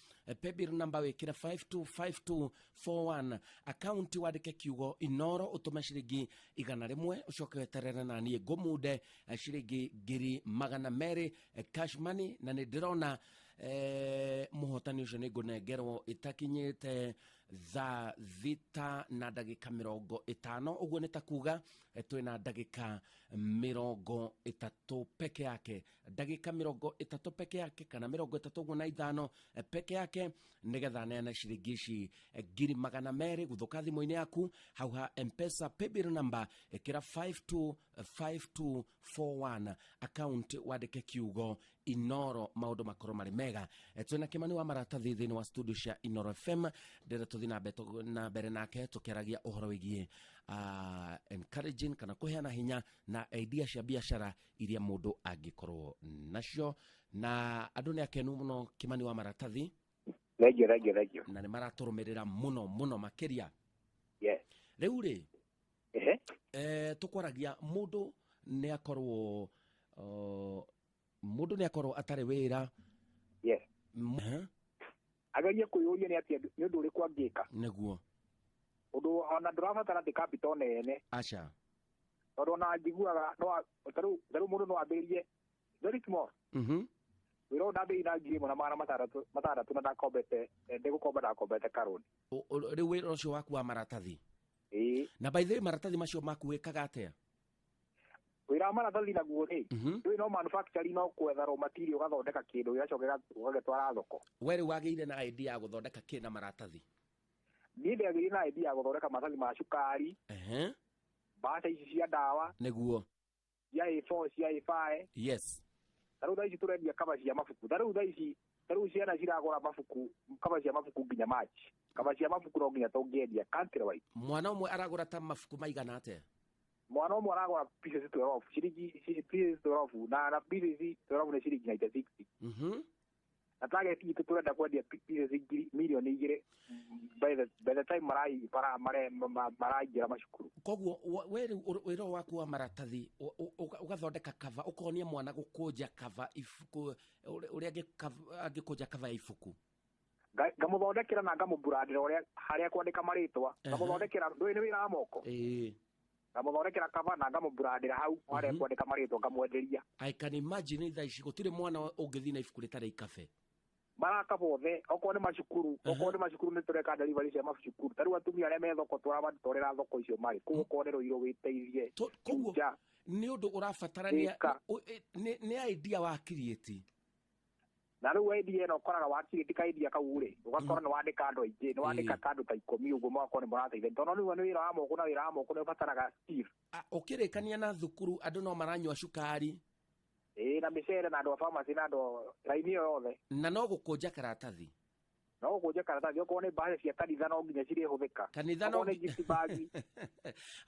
paybill number wĩkĩre 525241, account wandĩke kiugo Inooro, ũtũme ciringi 100, ũcoke weterere na niĩ ngũmunde ciringi 200,000 cash money. Na nĩ ndĩrona mũhotani ũcio nĩ ngũnengerwo ĩtakinyĩte thaa 6 na ndagĩka 50, ũguo nĩ ta kuga twĩna ndagĩka 30 peke yake, ndagĩka 30 peke yake, kana 35 ũguo na ithano peke yake, nĩgetha neane ciringi ici 200,000. Guthuka thimũ-inĩ yaku hau ha M-Pesa paybill number ĩkĩra 525241, account wandĩke kiugo Inooro, maũndũ makorwo marĩ mega. Twĩna Kĩmani wa maratathi thĩinĩ wa studio cia Inooro FM, ndĩrenda tũthiĩ na mbere nake tũkĩaragia ũhoro wĩgiĩ encouraging kana kũheana hinya na idea cia biacara iria mũndũ angĩkorwo nacio. Na andũ nĩ akenu mũno Kĩmani wa maratathi. Thank you, thank you, thank you. Na nĩ maratũrũmĩrĩra mũno mũno makĩria. Yes. Rĩu rĩ, Ehe. Tũkwaragia mũndũ nĩ akorwo mũndũ nĩ akorwo atarĩ wĩra. Yes. Agerie kwĩyũria nĩ atĩa, nĩ ũndũ ũrĩkũ angĩka. Nĩguo. Ũndũ ona ndũrabatara atĩ capital nene. Aca. Tondũ ona njiguaga no tarĩu mũndũ no ambĩrĩrie very small. Wĩra ũyũ ndambĩrĩirie na 1,600 na ndakombete, ndĩgũkomba ndakombete karũni. Rĩu wĩra ũcio waku wa maratathi? Ĩĩ. Na by the way, maratathi macio maku wĩkaga atĩa? Wĩra wa maratathi naguo rĩ, ndũĩ no manufacturing, no kwetha raw material ũgathondeka kĩndũ gĩgacoka ũgagĩtwara thoko. We rĩu wagĩire na idea ya gũthondeka kĩ na maratathi? Niĩ ndagĩire na idea ya gũthondeka maratathi ma cukari, mbaca ici cia ndawa, Nĩguo. cia A4, cia A5. Yes. Ta rĩu thaa ici tũrendia kaba cia mabuku. Ta rĩu thaa ici, ta rĩu ciana ciragũra mabuku, kaba cia mabuku nginya March. Kaba cia mabuku no nginya tũngĩendia country wide. Mwana ũmwe aragũra ta mabuku maigana atĩa? Mwana ũmwe aragũra pieces 12, ciringi pieces 12, na pieces 12 nĩ ciringi 96. Na target itũ tũrenda kwendia pieces 2 million by the time maraingĩra macukuru. Koguo we rĩu wĩra ũyũ waku wa maratathi, ũgathondeka cover, ũkonia mwana gũkũnja cover ibuku, ũrĩa angĩkũnja cover ya ibuku. Ngamũthondekera na ngamũburandĩra ũrĩa harĩa kwandĩka marĩtwa. Ngamũthondekera, ndũĩ nĩ wĩra wa moko. Ngamũthondekera cover na ngamũburandĩra hau harĩa kwandĩka marĩtwa, ngamwenderia. I can imagine thaa ici gũtirĩ mwana ũngĩthiĩ na ibuku rĩtarĩ ikabe. Marakaba othe, okorwo nĩ macukuru nĩ tũreka delivery cia macukuru. Ta rĩu atumia arĩa me thoko tũramatwarĩra thoko icio marĩ kũu, okorwo nĩ Rũirũ, wĩteithie. Koguo Juja. nĩ ũndũ ũrabatarania. Thika. Nĩ idea wa create. Na rĩu idea ĩno ũkoraga wakirĩti ka idea kau rĩ, ũgakora nĩ wandĩka andũ aingĩ, nĩ wandĩka ta andũ ta 10 ũguo, magakorwo nĩ mũrateithania, tondũ rĩu nĩ wĩra wa moko, na wĩra wa moko nĩ ũbataraga skill. Ũkĩrĩkania na thukuru, andũ no maranyua cukari. Ĩĩ, na mĩcere na andũ a pharmacy na andũ raini ĩyo yothe. Na no gũkũnja karatathi. No gũkũnja karatathi, okorwo nĩ mbaca cia kanitha no nginya cirĩhũthĩka. Kanitha no Okorwo nĩ gift bag.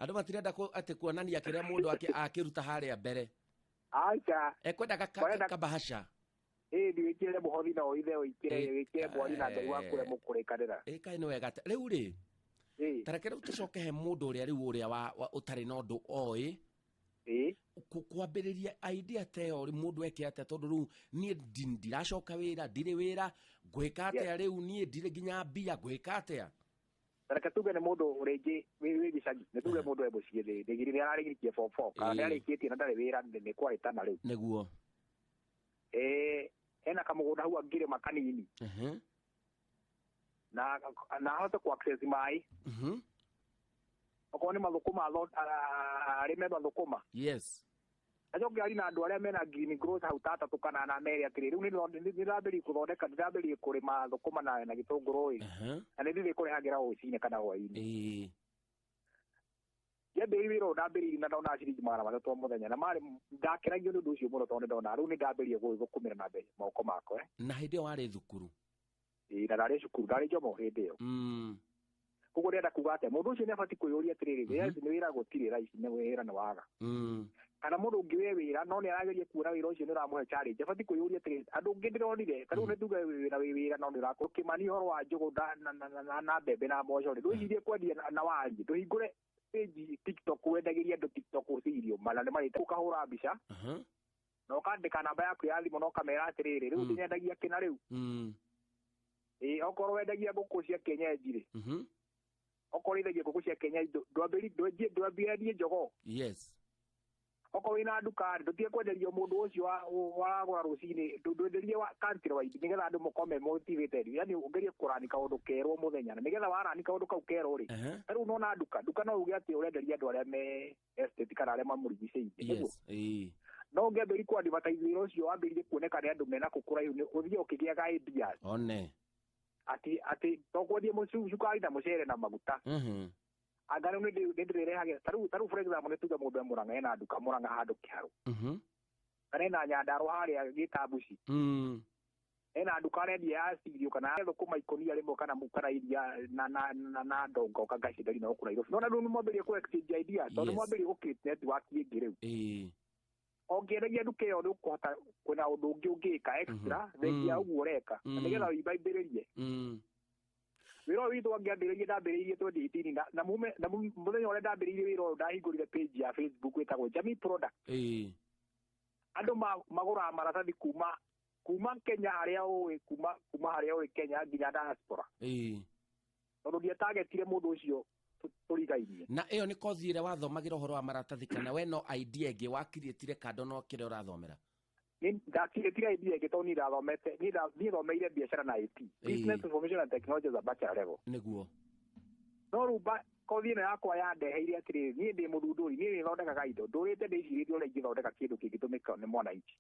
Andũ matirenda atĩ kuonania kĩrĩa mũndũ akĩruta harĩa mbere. Aca. Ekwendaga Marenda- kabahasha. Ĩĩ, nĩ wĩkĩre mũhothi na ũithe, wĩkĩre mwari na Ngai waku ũrĩa mũkũrĩkanĩra. Ĩ kaĩ nĩ wega rĩu rĩ, tareke rĩu tũcoke he mũndũ ũrĩa rĩu ũrĩa wa ũtarĩ na ũndũ oĩ kwambĩrĩria idea ta ĩyo rĩ, mũndũ eke atĩa? Tondũ rĩu niĩ ndiracoka wĩra, ndirĩ wĩra, ngwĩka atĩa rĩu? Niĩ ndirĩ nginya mbia, ngwĩka atĩa? Reke tuge nĩ mũndũ rĩngĩ wĩ gĩcagi, nĩ tuge mũndũ e mũciĩ, nĩ nĩ ararĩkirie form four kana nĩ arĩkĩtie na ndarĩ wĩra, nĩ kwarĩtana rĩu. Ena kamũgũnda hau angĩrĩma kanini na ahote ku access maĩ. Okorwo nĩ mathũkũma, arĩme mathũkũma. Acoke ari na andũ arĩa mena green growth hau ta atatũ kana ana, mere atĩrĩ, rĩu nĩ ndĩrambĩrĩria gũthondeka, ndĩrambĩrĩria kũrĩma thũkũma na gĩtũngũrũ ĩ, na nĩ ndĩrĩ kũrehagĩra rũcinĩ kana hwaĩ-inĩ. Ngĩambĩrĩria wĩra ũyũ, ndambĩrĩirie na ndona ciringi 300 o mũthenya, na marĩ ndakenagio nĩ ũndũ ũcio mũno, tondũ nĩ ndona rĩu nĩ ndambĩrĩria gũthũkũmĩra na mbeca moko makwa. Na hĩndĩ ĩyo warĩ thukuru? Ĩĩ, na ndarĩ cukuru, ndarĩ njomo hĩndĩ ĩyo. Koguo ndĩrenda kuga atĩa? Mũndũ ũcio nĩ abatiĩ kwĩyũria atĩrĩrĩ, yes, nĩ wĩra gũtirĩ thaa ici, nĩ wĩra nĩ waga, kana mũndũ ũngĩ wĩ wĩra no nĩ arageria kuona wĩra ũcio nĩ ũramũhe challenge, abatiĩ kwĩyũria atĩrĩrĩ, andũ ũngĩ ndĩronire ta rĩu nĩ tuge wĩra wĩ wĩra no nĩ ũrakorwo kĩmani ũhoro wa njũgũ na mbembe na mboco rĩ, ndwĩcirie kwendia na warie, ndũhingũre page TikTok wendagĩrie andũ TikTok irio mana nĩ marĩte, ũkahũra mbica na ũkandĩka namba yaku ya thimũ na ũkamera atĩrĩrĩ, rĩu ndĩnyendagia kĩna rĩu. Ĩĩ, okorwo wendagia ngũkũ cia kienyeji rĩ, okorwo ũrĩithagia ngũkũ cia kienyeji, ndwambĩrĩrie jogoo. Okorwo wĩna nduka rĩ, ndũtige kwenderia mũndũ ũcio waragũra rũcinĩ, ndwenderie country wide, nĩgetha andũ makorwo me motivated, yani ũgerie kũrani kaũndũ kerũ o mũthenya, na nĩgetha warani kaũndũ kau kerũ rĩ, ta rĩu nona nduka no uge atĩ ũrenderia andũ arĩa me estate kana arĩa mamũrigicĩirie, nĩguo? Yes, ĩĩ. No ũngĩambĩrĩria kũ advertise wĩra ũcio, wambĩrĩrie kuoneka nĩ andũ mena kũ kũraihu, nĩ ũthiĩ ũkĩgĩaga ideas One. atĩ to kwendia cukari na mũcere na maguta, anga rĩu nĩ ndĩrĩrehagĩra ta rĩu for example, nĩ tuge mũndũ e Mũrang'a, ena nduka Mũrang'a handũ kĩharũ, kana ena Nyandarũa harĩa Gĩtambuci, ena nduka arendia ya cirio kana ya thũkũma ikũnia rĩmwe kana iria na ndongo ngacienderia na gũkũ Nairobi. Nona rĩu nĩ mwambĩrĩria kũ exchange ideas, tondũ nĩ mwambĩrĩria gũ create network ĩngĩ rĩu. Ũngĩendagia nduka ĩyo, nĩ ũkũhota kwĩna ũndũ ũngĩ ũngĩka extra thengia ũguo ũreka, na nĩgetha wĩimbaimbĩrĩrie. Wĩra ũyũ witũ angĩambĩrĩirie, ndambĩrĩirie 2018 na mũthenya ũrĩa ndambĩrĩirie wĩra ũyũ, ndahingũrire page ya Facebook ĩtagwo Jamii Product. Andũ magũraga maratathi kuma Kenya harĩa ũĩ, kuma harĩa ũĩ Kenya nginya diaspora, tondũ ndiatagetire mũndũ ũcio tũrigainie. Na ĩyo nĩ kothi ĩrĩa wathomagĩra ũhoro wa maratathi, kana we no idea ĩngĩ wakiriĩtire kando no kĩrĩa ũrathomera? Ndakirĩtire idea ĩngĩ, tondũ niĩ ndathomete, niĩ thomeire biacara na IT, Business Information and Technology as a bachelor level. No rĩu kothi ĩno yakwa yandeheire atĩrĩrĩ, niĩ ndĩ mũthundũri, niĩ nĩthondekaga indo, ndũrĩte ndĩcirĩtie ũrĩa ingĩthondeka kĩndũ kĩngĩtũmĩka nĩ mwananchi.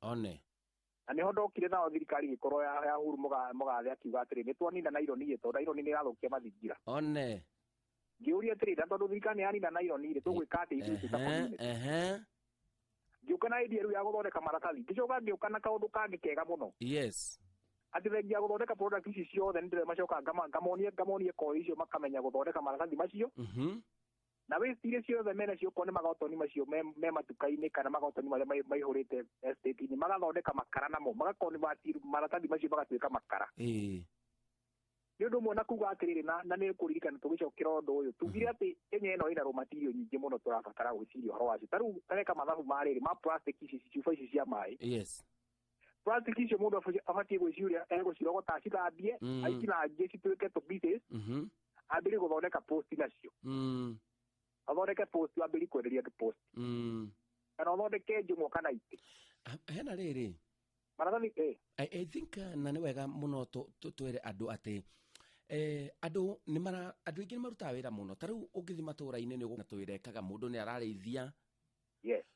Na nĩho ndokire nao thirikari ĩgĩkorwo ya Uhuru Mũgathe akiuga atĩrĩ, nĩ twanina naironi ĩ, tondũ naironi nĩ ĩrathũkia mathingira. Ngĩũria atĩrĩ, na tondũ thirikari nĩ yanina naironi rĩ, tũgwĩka atĩ ithuĩ twĩ ta community? Ngĩũka na idea rĩu ya gũthondeka maratathi, ngĩcoka ngĩũka na kaũndũ kangĩ kega mũno, atĩ thengia gũthondeka product ici ciothe, nĩ ndĩramacoka ngamonia kothi icio, makamenya gũthondeka maratathi macio. Na waste iria ciothe mena cio okorwo nĩ magotoni macio me matuka-inĩ kana magotoni marĩa maihũrĩte estate-inĩ, magathondeka makara namo, magaconvert maratathi macio magatuĩka makara. Nĩ ũndũ ũmwe na kuga atĩrĩrĩ, na nĩ kũririkana tũgĩcokera ũndũ ũyũ tugire atĩ Kenya ĩno ĩna raw material nyingĩ mũno tũrabatara gwĩciria ũhoro wacio. Ta rĩu tareka mathabu ma rĩrĩ ma plastic ici, cuba ici cia maĩ. Plastic icio mũndũ abatiĩ gwĩciria egũcirogota acithambie, aitinangie cituĩke tũ pieces, ambĩrĩrie gũthondeka post nacio. Athondeke post, ambĩrĩrie kwenderia andũ post. Kana ũthondeke njũng'wa kana itĩ. Hena rĩrĩ. Maratathi, I think na nĩ wega mũno twĩre andũ atĩ andũ nĩ mara andũ aingĩ nĩ marutaga wĩra mũno. Ta rĩu ũngĩthiĩ matũũra-inĩ nĩ ũgũkora twĩrekaga mũndũ nĩ ararĩithia.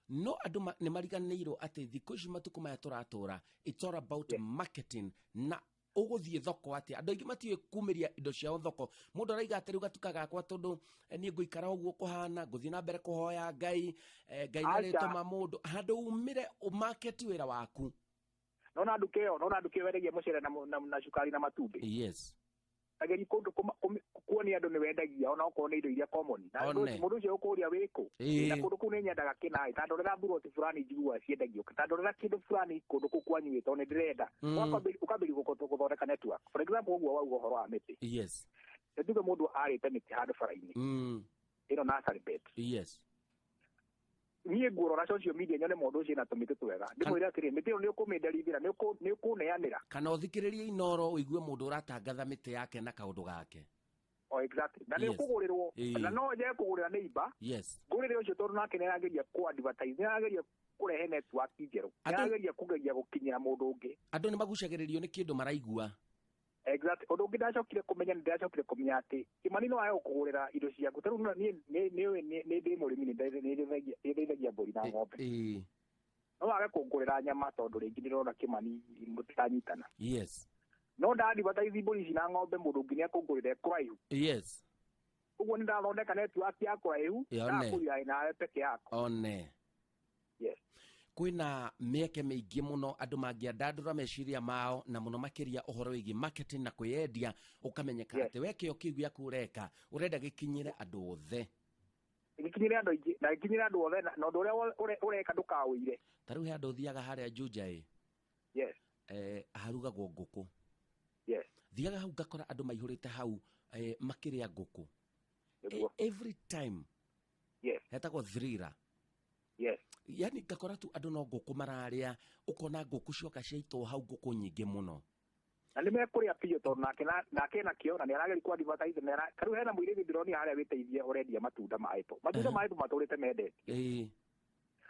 No andũ nĩ mariganĩirwo atĩ thikũ ici matukũ maya tũratũra, it's all about marketing na ũgũthiĩ thoko atĩa. Andũ aingĩ matiũĩ kumĩria indo ciao thoko. Mũndũ araiga atĩ rĩu gatuka gakwa tondũ niĩ ngũikara ũguo kũhana, ngũthiĩ na mbere kũhoya Ngai, Ngai Aca. nĩarĩtũma mũndũ handũ umĩre ũmarket wĩra waku. Nona nduka ĩyo, nona nduka ĩyo wendagia mũcere na cukari na matumbĩ. Ageri kũndũ kuonia andũ nĩ wendagia ona okorwo nĩ indo iria common. Na One. mũndũ ũcio ũkũria wĩkũ? Na kũndũ kũu nĩ nyendaga kĩna, ta ndorera mburoti fulani njiguaga ciendagio, ta ndorera kĩndũ fulani kũndũ kũu kwanyu ĩ, tondũ nĩ ndĩrenda. Ũkambĩrĩria gũthondeka network. For example, ũguo wauga ũhoro wa mĩtĩ. Nĩ tuge mũndũ arĩte mĩtĩ handũ bara-inĩ. Ĩno nursery bed. Niĩ ngũrora social media nyone mũndũ ũcio ena tũmĩtĩ twega. Ndĩmwĩre atĩrĩ, mĩtĩ ĩyo nĩ ũkũmĩnderithĩra, nĩ ũkũneanĩra. Kana ũthikĩrĩrie Inooro ũigue mũndũ ũratangatha mĩtĩ yake na kaũndũ gake. Oh, exactly. Na nĩ ũkũgũrĩrwo, na no nje kũgũrĩra neighbor. Ngũrĩre ũcio tondũ nake nĩ arageria kũ advertise, nĩ arageria kũrehe network njerũ. Nĩ arageria kũgeria gũkinyĩra mũndũ ũngĩ. Andũ nĩ magucagĩrĩrio nĩ kĩndũ maraigua. Exactly. Ũndũ ũngĩ ndacokire kũmenya, nĩ ndacokire kũmenya atĩ Kĩmani no ae gũkũgũrĩra indo ciaku. Ta rĩu niĩ nĩ ndĩ mũrĩmi, nĩ ndeithagia mbũri na ng'ombe. No wage kũngũrĩra nyama tondũ rĩngĩ ndĩrona Kĩmani mũtiranyitana. No ndadvertise mbũri ici na ng'ombe, mũndũ ũngĩ nĩ akũngũrĩra kũraihu. Ũguo nĩ ndathondeka network ya kũraihu, ndakũrira nawe peke yako. One. Kwĩna mĩeke mĩingĩ mũno andũ mangĩandandũra meciria mao na mũno makĩria ũhoro wĩgiĩ marketing na kwĩyendia, ũkamenyeka atĩ we kĩo kĩu gĩaku ũreka ũrenda gĩkinyĩre andũ othe. Gĩkinyĩre andũ aingĩ, na gĩkinyĩre andũ othe, na ũndũ ũrĩa ũreka ndũkaũire. Ta rĩu he andũ ũthiaga harĩa Juja ĩ. Harugagwo ngũkũ. Thiaga hau ngakora andũ maihũrĩte hau, makĩrĩa ngũkũ. Every time. Hetagwo Thriller. Yani ngakora tu andũ no ngũkũ mararĩa, ũkona ngũkũ cioka ciaitwo hau, ngũkũ nyingĩ mũno. Na nĩ mekũrĩa biũ tondũ nake ena kĩo na nĩ arageria kũ advertise, na ta rĩu hena mũirĩtu ndĩronire harĩa wĩteithia ũrendia matunda ma apple. Matunda ma apple matũrĩte mendete.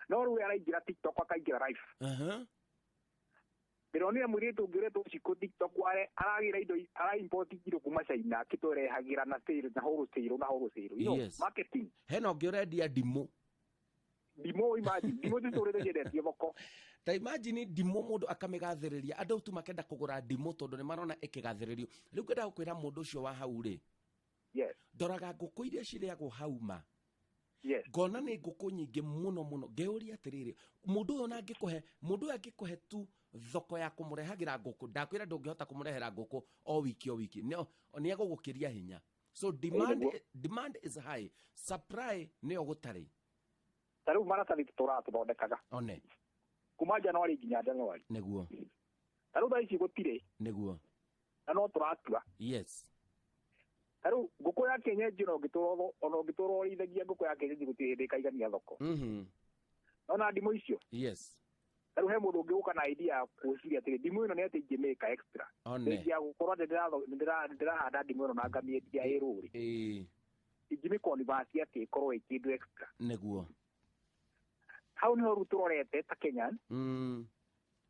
No rĩu araingĩra TikTok akaingĩra live. Ndĩronire mũirĩtu ũngĩ ũretwo Shiko TikTok aragĩra indo, ara import indo kuma China, akĩtũrehagĩra na sale, na wholesale, na wholesale. You know, marketing. Hena ũngĩ ũrendia ndimũ. Ndimũ, imagine, ndimũ citũrĩte ciendetio thoko. Ta imagine ndimũ mũndũ akamĩgathĩrĩria, andũ tu makenda kũgũra ndimũ tondũ nĩ marona ĩkĩgathĩrĩrio. Rĩu ngwendaga gũkwĩra mũndũ ũcio wa hau rĩ. Ndoraga ngũkũ iria cirĩagwo hau ma. Ngona nĩ ngũkũ nyingĩ mũno mũno. Ngeyũria atĩrĩrĩ, mũndũ ũyũ ona angĩkũhe, mũndũ ũyũ angĩkũhe tu thoko ya kũmũrehagĩra ngũkũ, ndakwĩra ndũngĩhota kũmũrehera ngũkũ o wiki o wiki. Nĩ egũgũkĩria hinya. So demand is high, supply nĩyo gũtarĩ. Ta rĩu maratathi tũtũraga tũthondekaga. One. Kuma January nginya January. Nĩguo. Ta rĩu thaa ici gũtirĩ. Nĩguo. Na no tũratua. Ta rĩu ngũkũ ya kienyeji ona ũngĩtũra ona ũngĩtũra ũrĩithagia ngũkũ ya kienyeji gũtirĩ hĩndĩ ĩkaigania thoko. Nona ndimũ icio? Ta rĩu he mũndũ ũngĩ ũka na idea ya gwĩciria atĩrĩ, ndimũ ĩno nĩ atĩ ingĩmĩka extra. Rĩngĩ ya gũkorwo atĩ ndĩrahanda ndimũ ĩno na ngamĩendia ĩ rũrĩ. Ingĩmĩ convert atĩ ĩkorwo ĩ kĩndũ extra. Nĩguo. Hau niho rĩu tũrorete ta Kenyan.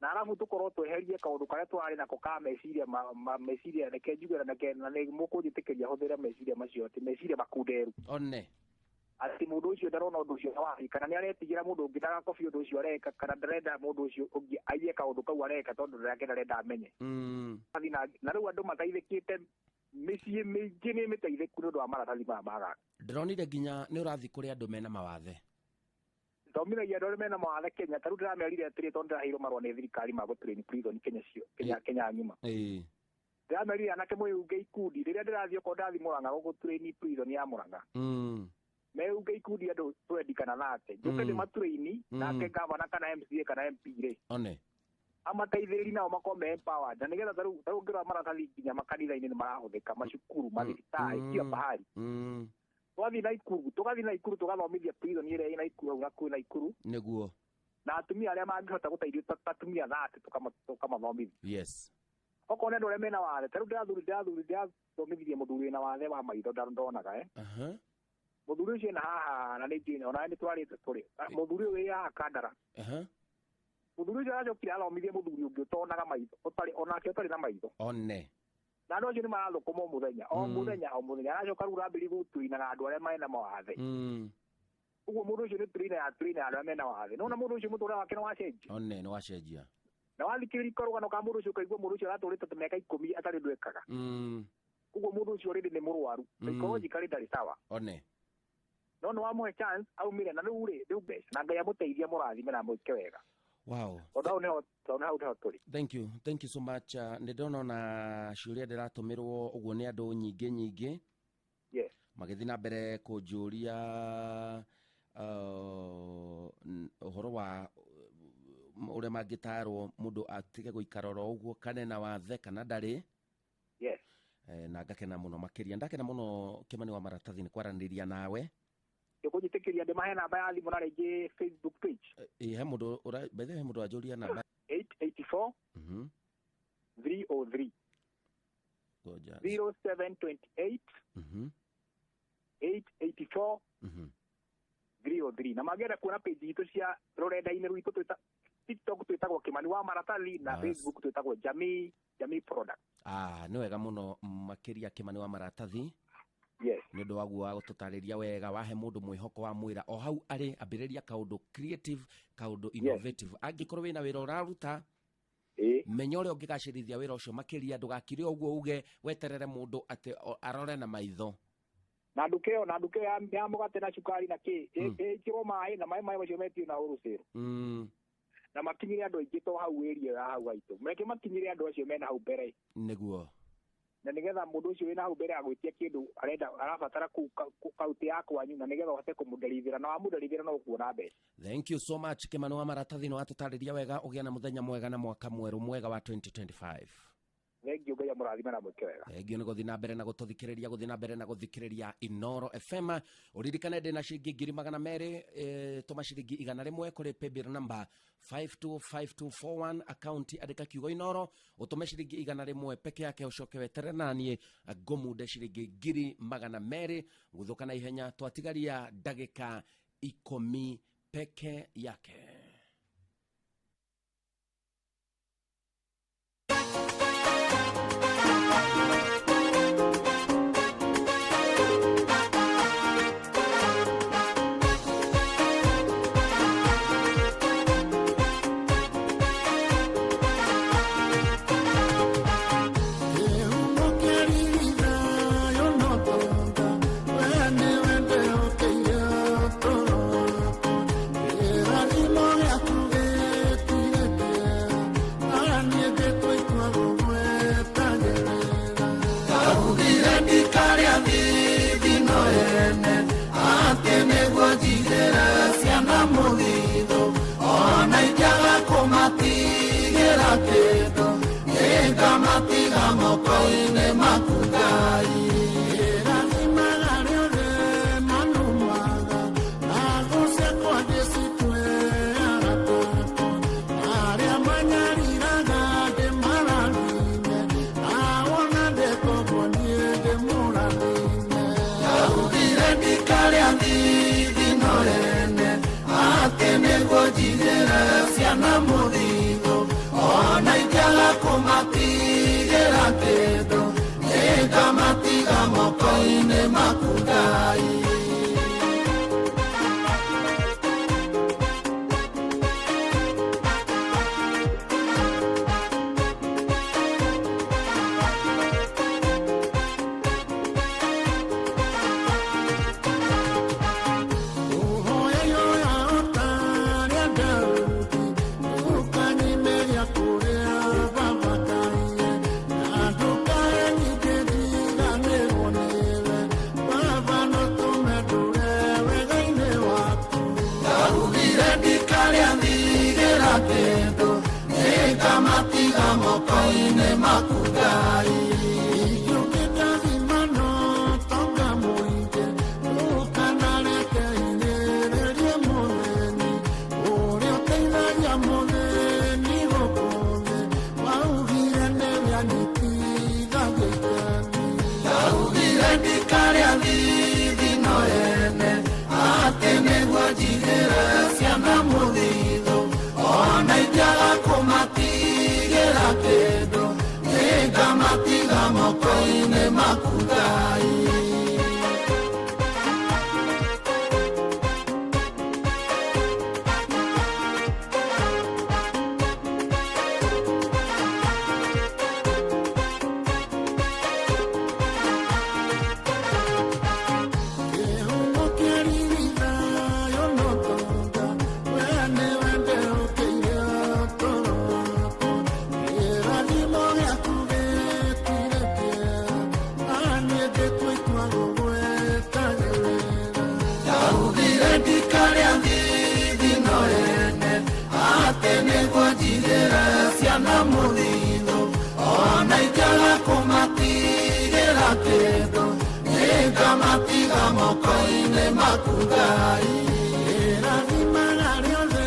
Na arabu tũkorwo tweherie kaũndũ karĩa tũrarĩ nako ka meciria ma meciria, reke njuge na reke, na nĩ mũkũnjĩtĩkĩria hũthĩre meciria macio, atĩ meciria makunderu. One. Atĩ mũndũ ũcio ndarona ũndũ ũcio wa, kana nĩ aretigĩra mũndũ ũngĩ ndagakobi ũndũ ũcio areka, kana ndarenda mũndũ ũcio ũngĩ aiye kaũndũ kau areka tondũ nake ndarenda amenye. Na rĩu andũ mateithĩkĩte, mĩciĩ mĩingĩ nĩ mĩteithĩku nĩ ũndũ wa maratathi maya ma gaka. Ndĩronire nginya nĩ ũrathiĩ kũrĩ andũ mena mawathe. Thomithagia andũ arĩa mena mawathe Kenya, ta rĩu ndĩramerire atĩrĩ tondũ ndĩraheirwo marũa nĩ thirikari ma gũtrain prison Kenya cio, Kenya ng'ima. Ndĩramerire anake mwĩyunge ikundi, rĩrĩa ndĩrathiĩ okorwo ndathiĩ Murang'a gũtrain prison ya Murang'a. Meunge ikundi andũ 20 kana 30 njũke ndĩmaturaini nake gavana kana MCA kana MP rĩ one amateithĩrĩri nao makorwo me empowered na nĩgetha tarĩu ũngĩrora maratathi nginya makanitha-inĩ nĩ marahũthĩka macukuru mathibitarĩ kila pahali. Twathiĩ Naikuru tũgathiĩ Naikuru tũgathomithia prison ĩrĩa ĩ Naikuru hau hakuhĩ Naikuru nĩguo na atumia arĩa mangĩhota gũteithio ta atumia 30 tũkamathomithia. Yes. Okorwo nĩ andũ arĩa mena wathe tarĩu ndĩrathomithirie mũthuri wĩna wathe wa maitho ndonaga mũthuri ũcio ena haha na nĩ njũĩ onawe nĩ twarĩte tũrĩ mũthuri ũyũ wĩ haha Kandara. Mũthuri ũcio aracokire athomithia mũthuri ũngĩ ũtonaga maitho ũtarĩ onake ũtarĩ na maitho one na andũ acio nĩ marathũkũma o mũthenya o mũthenya o mũthenya aracoka rĩu ũrambĩrĩria gũtuina na andũ arĩa mena mawathe. Ũguo mũndũ ũcio nĩ trainer ya trainer andũ arĩa mena wathe nona mũndũ ũcio mũtũrĩre wake nĩ wacenjia. One nĩ wacenjia. Na wathikĩrĩria karũgano ka mũndũ ũcio ũkaigua mũndũ ũcio aratũrĩte ta mĩaka 10 atarĩ ũndũ ekaga. Ũguo mũndũ ũcio already nĩ mũrwaru psychologically ndarĩ sawa. One no nĩ wamũhe chance aumire na rĩu rĩ rĩu mbeca na Ngai amũteithie amũrathime na amwĩke wega. Wow. Tondũ hau nĩho tondũ hau nĩho tũrĩ. Thank you. Thank you so much. Nĩ ndona ona ciũria ndĩratũmĩrwo ũguo nĩ andũ nyingĩ nyingĩ. Yes. Magĩthiĩ na mbere kũnjũria ũhoro wa ũrĩa mangĩtarwo mũndũ atige gũikara oro ũguo kana ena wathe kana ndarĩ. Yes. Na ngakena mũno makĩria. Ndakena mũno Kĩmani wa maratathi nĩ kwaranĩria nawe. Ndĩkũnyitĩkĩria ndĩmahe namba ya thimũ na rĩngĩ Facebook page. He mũndũ by the way he mũndũ wanjũria namba 884 303 Ngoja. 0728 884 303 na mangĩenda kuona page itũ cia rũrenda-inĩ rwitũ twĩta TikTok twĩtagwo Kĩmani wa maratathi na Facebook twĩtagwo Jamii Product. Nĩ wega mũno makĩria Kĩmani wa maratathi. Yes. Nĩ ũndũ waguo wa gũtũtarĩria wega wahe mũndũ mwĩhoko wa mwĩra o hau arĩ ambĩrĩria kaũndũ creative kaũndũ innovative. Angĩkorwo wĩna wĩra ũraruta menya ũrĩa ũngĩgacĩrithia wĩra ũcio makĩria ndũgakire ũguo uge weterere mũndũ atĩ arore na maitho. Na nduka ĩyo ya mũgate na cukari na kĩ ĩkĩrwo maĩ na maĩ macio metio na wholesale. Na makinyire andũ aingĩ to hau area ya hau haitũ meke makinyire andũ acio mena hau mbere. Nĩguo. Na nĩgetha mũndũ ũcio wĩna hau mbere agwĩtia kĩndũ arenda arabatara kũu kaunti ya kwanyu na nĩgetha ũhote kũmũnderithĩra na wamũnderithĩra no ũkuona mbeca. Thank you so much Kĩmani wa maratathi nĩ watũtarĩria wega ũgĩe na mũthenya mwega na mwaka mwerũ mwega wa 2025. Thank you Ngai amũrathime na mwĩke wega. Thank you nĩ gũthiĩ na mbere na gũtũthikĩrĩria gũthiĩ na mbere na gũthikĩrĩria Inoro FM. Ũririkane ndĩna ciringi 200,000 tũma ciringi 100 kũrĩ paybill number 525241 account andĩka kiugo Inoro ũtũme ciringi 100 peke yake ũcoke weterere na niĩ ngũmunde ciringi 200,000 gũthũka na ihenya twatigaria ndagĩka 10 peke yake. moko-inĩ maku Ngai. Ingĩũkĩta thimano tonga mũingĩ, ndũkanareke hinyĩrĩrie mũthĩni, ũrĩa ũteithagia mũthĩni gũkũ thĩ, waugire nĩwe anyitithagia itemi. Ndaugire ndikarĩa thithino ene, atĩ nĩguo njigĩre ciana mũthithũ, ona ingĩaga kũmatigĩra kĩndũ, nĩngamatiga moko-inĩ maku Ngai. Kĩhumo kĩa riri thayũ na ũtonga, we nĩwe ndĩhokeire ũtũũro wakwa. Kĩrathimo gĩaku gĩtirĩ kĩeha, na niĩ ngĩtua itua gũgwetagĩrĩra. Ndaugire ndikarĩa thithino ene, atĩ nĩguo njigĩre ciana mũthithũ, ona ingĩaga kũmatigĩra kĩndũ, nĩngamatiga moko-inĩ maku Ngai. Ĩrathimaga rĩothe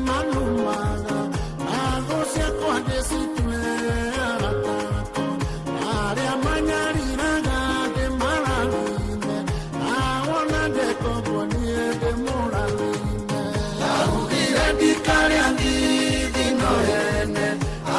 manumaga, na thũ ciakwa ndĩcitue arata akwa. Arĩa manyariraga ndĩmarathime, na wona ndeka ũguo niĩ ndĩmũrathime. Ndaugire ndikarĩa thithino ene,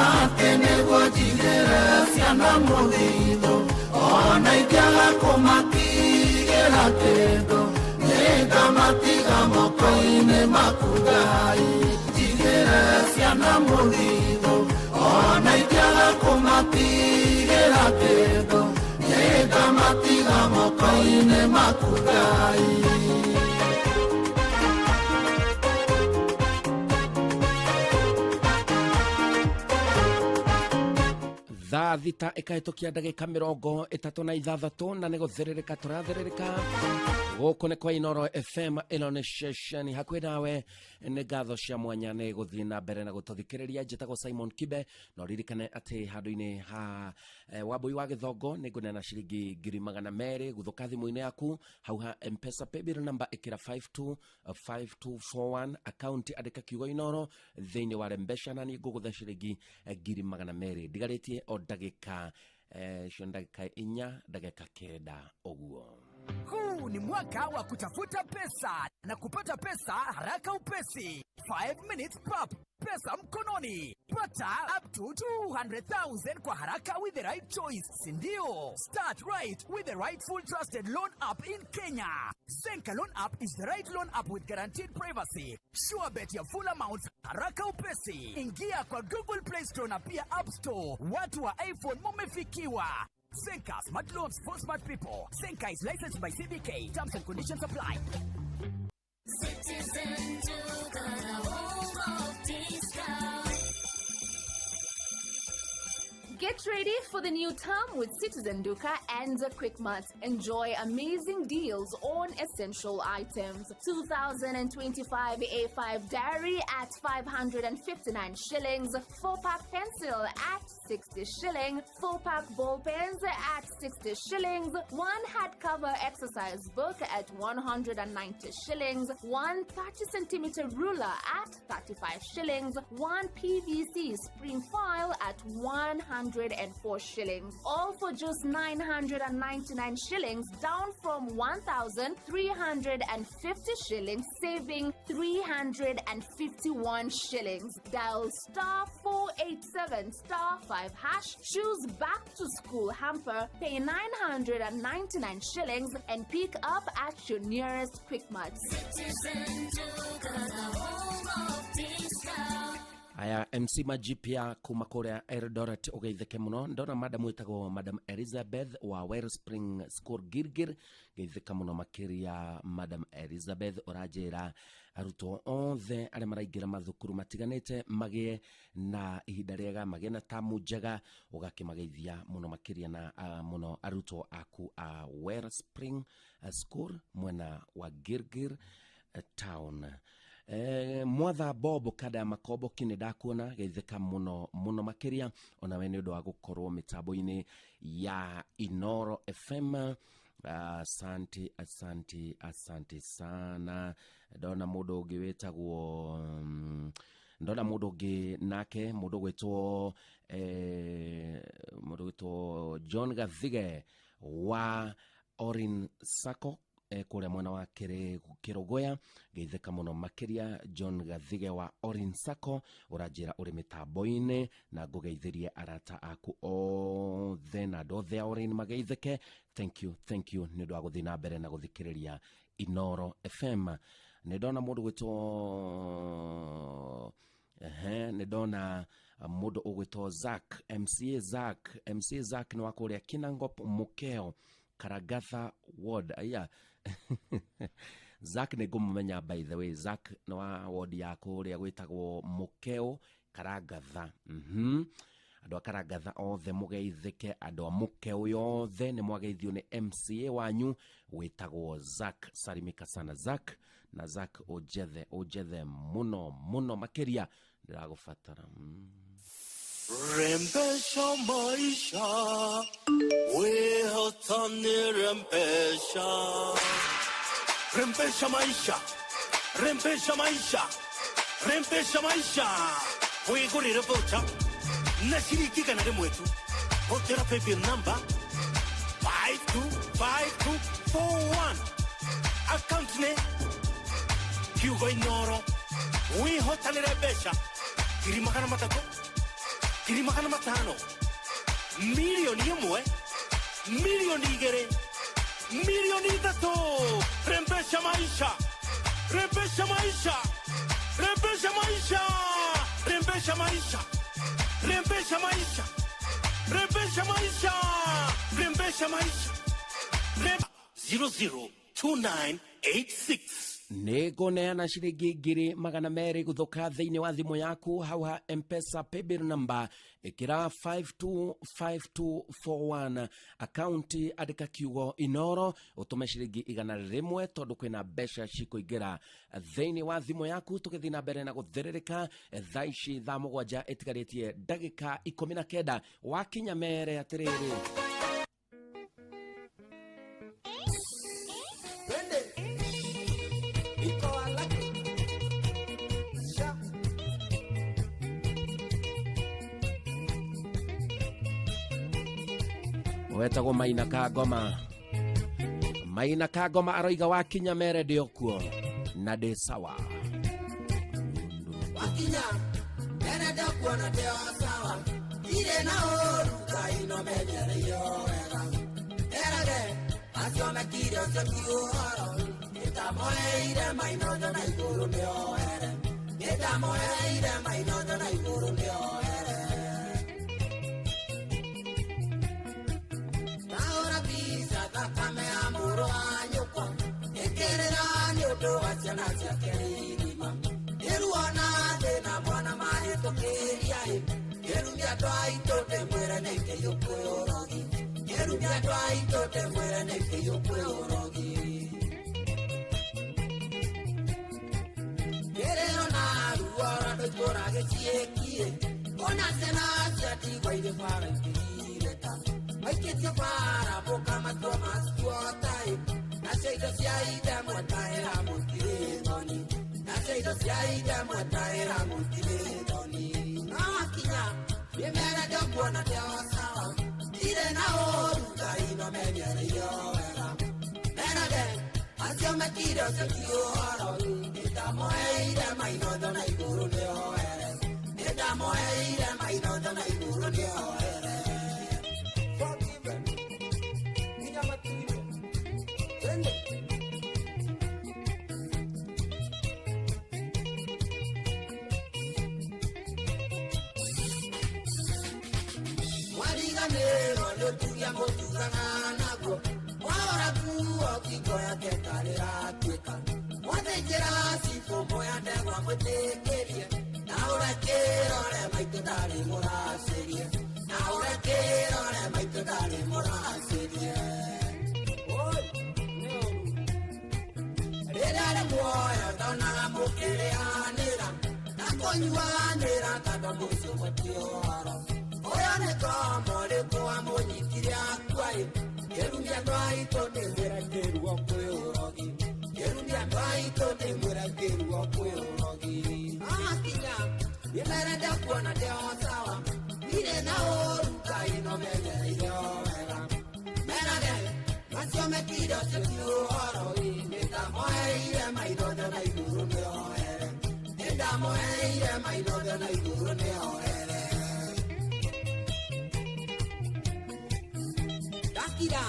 atĩ nĩguo njigĩre ciana mũthithũ, ona ingĩaga kũmatigĩra kĩndũ, nĩngamatiga moko-inĩ maku Ngai. Njigĩre ciana mũthithũ, ona ingĩaga kũmatigĩra kĩndũ, nĩngamatiga moko-inĩ maku Ngai. Thaa 6 ĩkahĩtũkia ndagĩka 36 na nĩ gũthĩrĩrĩka tũrathĩrĩrĩka gũkũ nĩ kwa Inoro FM. Ĩno nĩ ceceni hakuhĩ nawe. Nĩ ngatho cia mwanya nĩ gũthiĩ na mbere na gũtũthikĩrĩria. Njĩtagwo Simon Kibe, na ũririkane atĩ handũ-inĩ ha Wambui wa Gĩthongo nĩ ngũneana ciringi 200,000. Guthũka thimũ-inĩ yaku hau ha Mpesa paybill number ĩkĩra 525241, account andĩka kiugo Inoro thĩinĩ wa Rembesha, na niĩ ngũgũtha ciringi 200,000. Ndigarĩtie o ndagĩka cio ndagĩka 4, ndagĩka 9 ũguo. Huu ni mwaka wa kutafuta pesa na kupata pesa haraka upesi. 5 minutes pap, pesa mkononi. Pata up to 200,000 kwa haraka with the right choice, sindio? Start right with the right full trusted loan app in Kenya. Zenka Loan App is the right loan app with guaranteed privacy. Sure bet ya full amounts haraka upesi. Ingia kwa Google Play Store na pia App Store. Watu wa iPhone mumefikiwa. Zenka Smart Loans for Smart People. Zenka is licensed by CBK. Terms and conditions apply. Citizen Duka, the home of discount. Get ready for the new term with Citizen Duka and Quickmart. Enjoy amazing deals on essential items. 2025 A5 diary at 559 shillings, 4-pack pencil at 60 shilling, 4-pack ball pens at 60 shillings, 1 hardcover exercise book at 190 shillings, 1 30 centimeter ruler at 35 shillings, 1 PVC spring file at 104 shillings, all for just 999 shillings, down from 1,350 shillings, saving 351 shillings. Dial star 487 star 5 hash, choose back to school hamper, pay 999 shillings and pick up at your nearest Quickmart. Citizen Duka, the home of discount. Aya MC Majipia kuma kuria Eldoret, ugeitheke muno. Ndona madam witagwo Madam Elizabeth wa Wellspring School Gilgil, geitheka muno makiria Madam Elizabeth. Ũranjĩra arutwo othe arĩa maraingĩra mathukuru matiganĩte magĩe na ihinda rĩega, magĩe na tamu njega, ũgakĩmageithia mũno makĩria na mũno arutwo aku a Wellspring School mwena wa Gilgil town. Mwatha Bob kada ya Makomboki nĩ ndakuona, geithĩka mũno mũno makĩria onawe nĩ ũndũ wa gũkorwo mĩtambo-inĩ ya Inoro FM. Asante, asante, asante sana. Ndona mũndũ ũngĩ wĩtagwo ndona mũndũ ũngĩ nake mũndũ gwĩtwo mũndũ gwĩtwo John Gathige wa Orin Sacco kũrĩa mwena wa Kĩrũgũya, geithĩka mũno makĩria John Gathige wa Orin Sacco, ũranjĩra ũrĩ mĩtambo-inĩ na ngũgeithĩrie arata aku othe na andũ othe a Orin mageithĩke. Thank you, thank you nĩ ũndũ wa gũthiĩ na mbere na gũthikĩrĩria Inoro FM. Nĩ ndona mũndũ gwĩtwo ehe, nĩ ndona mũndũ ũgwĩtwo Zack MCA Zack MCA Zack nĩ wa kũrĩa Kinangop Mukeo Karagatha Ward. Aya, Zack nĩ ngũmũmenya, by the way. Zack nĩ wa ward ya kũrĩa gwĩtagwo Mukeo Karangatha. Andũ a Karangatha othe mũgeithĩke, andũ a Mukeo yothe nĩ mwageithio nĩ MCA wanyu wĩtagwo Zack. Salimika sana Zack, na Zack ũnjethe ũnjethe mũno mũno makĩria, ndĩragũbatara. Rembesha maisha, wehotani rembesha. Rembesha maisha, rembesha maisha, rembesha maisha. Wigurire voucher na ciringi 100 tu. Hũthĩra paybill number 525241. Account nĩ kiugo Inoro. Wĩhotanĩre mbeca 300,000, 500,000, 1,000,000, 2,000,000, 3,000,000. Rembesha maisha, rembesha maisha, rembesha maisha, rembesha maisha, rembesha maisha, rembesha maisha, rembesha maisha. 002986. Nĩ ngũneana ciringi 200,000 gũthũka thĩinĩ wa thimũ yaku hau ha Mpesa paybill number ĩkĩra 525241, akaunti andĩka kiugo Inoro, ũtũme ciringi 100 tondũ kwĩna mbeca cikũingĩra thĩinĩ wa thimũ yaku. Tũgĩthiĩ na mbere na gũthĩrĩrĩka thaa ici thaa 7 ĩtigarĩtie ndagĩka 19, wakinya mere atĩrĩrĩ. Twende. Iko alaki. Sha. Wetagwo Maina Kangoma, Maina Kangoma aroiga wakinya mere ndĩ okuo na ndĩ sawa. Wakinya mere ndokuona ndĩ o sawa, ndirĩ na ũru, Ngai no menyereire o wega. Erage acio mekire ũcio ti ũhoro, nĩndamoeire mainojo na igũrũ nĩoere, nĩndamoeire mainojo na igũrũ nĩoere. Tahũra mbica thakame ya mũrũ wa nyũkwa, ĩkĩrĩra nĩ ũndũ wa ciana ciake irima. Nĩruo na thĩna mwana mahĩtũkĩria ĩ, kĩrumia andũ aitũ ndĩmwĩre nĩ kĩiyũ kwĩ ũrogi, kĩrumia andũ aitũ ndĩmwĩre nĩ kĩiyũ kwĩ ũrogi. Kĩrĩro na ruo rwa andũ itũũra gĩciĩkiĩ, ona ciana ciatigwo irĩ bara ikĩgirĩka, maikĩtio bara mũkamatua macuota ĩ, nacio indo cia ithe mwetahĩra mũtirĩ thoni, nacio indo cia ithe mwetahĩra mũtirĩ thoni. No wakinya ndĩmere ndokuona ndĩ o sawa, ndirĩ na ũru, Ngai no menyereire o wega. Merage acio mekire ũcio ti ũhoro, nĩndamoeire mainojo na igũrũ nĩoere, nĩndamoeire mainojo na igũrũ nĩoere. Forgiven. Nginya matu-inĩ. Twende. Mwariganĩrwo nĩ ũtugia mũtugaga naguo, mwahora nguo ngingo yake ndarĩratuĩka, mwathĩnjĩra cibũ moya ndegwa mwĩtĩkĩrie, na ũrekĩrore maitũ ndarĩ mũracĩrie, na ũrekĩrore maitũ ndarĩ mũracĩrie. Oi, nĩ ũru. Rĩrĩa rĩ muoyo ndonaga mũkĩrĩanĩra, Kũnyuanĩra kanda mũico mũtiohoro. Ũyũ nĩ tomo rĩkũ amũnyitire akua-ĩ. Kĩrumia twaitũ ndĩmwĩra kĩruo kwĩ ũrogi. Kĩrumia twaitũ ndĩmwĩra kĩruo kwĩ ũrogi. Akinya nĩmerenda kuona ndĩ o sawa. Ndirĩ na ũru Ngai no menyereire o wega. Merage macio mekire ũcio ti ũhoro ĩ. Nĩndamũheire maitho na igũrũ nĩohere. Nĩndamũheire maitho na igũrũ nĩohere. Ndakira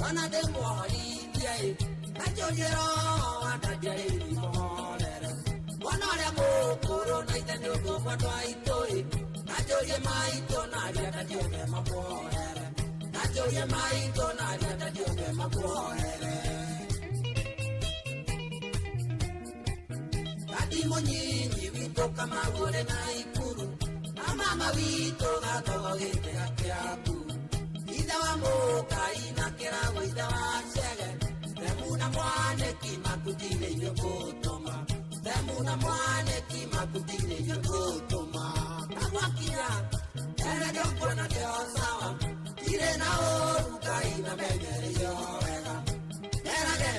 ona ndĩmwohorithie ĩ. Nanjũrie roho andanjarĩrie mũhorere. Mwana ũrĩa mũkũrũ na ithe nĩ ũndũ ũmwe twaitũ ĩ. Nanjũrie maitũ na arĩa ndadiũke mamuohere. Nanjũrie maitũ na arĩa ndadiũke mamuohere. Dadi mũnyinyi witũ Kamau ũrĩ na Ikuru. Na mama witũ Gathogo gĩtĩga kĩaku. Ithe wa Mũkai na kĩrago ithe wa Chege. Themu na mwanĩki makutirĩ irio gũtũma. Themu na mwanĩki makutirĩ irio gũtũma. Na gwakinya ere ndĩkuona ndĩ o sawa. Ndirĩ na ũru Ngai na menyereire o wega. Merage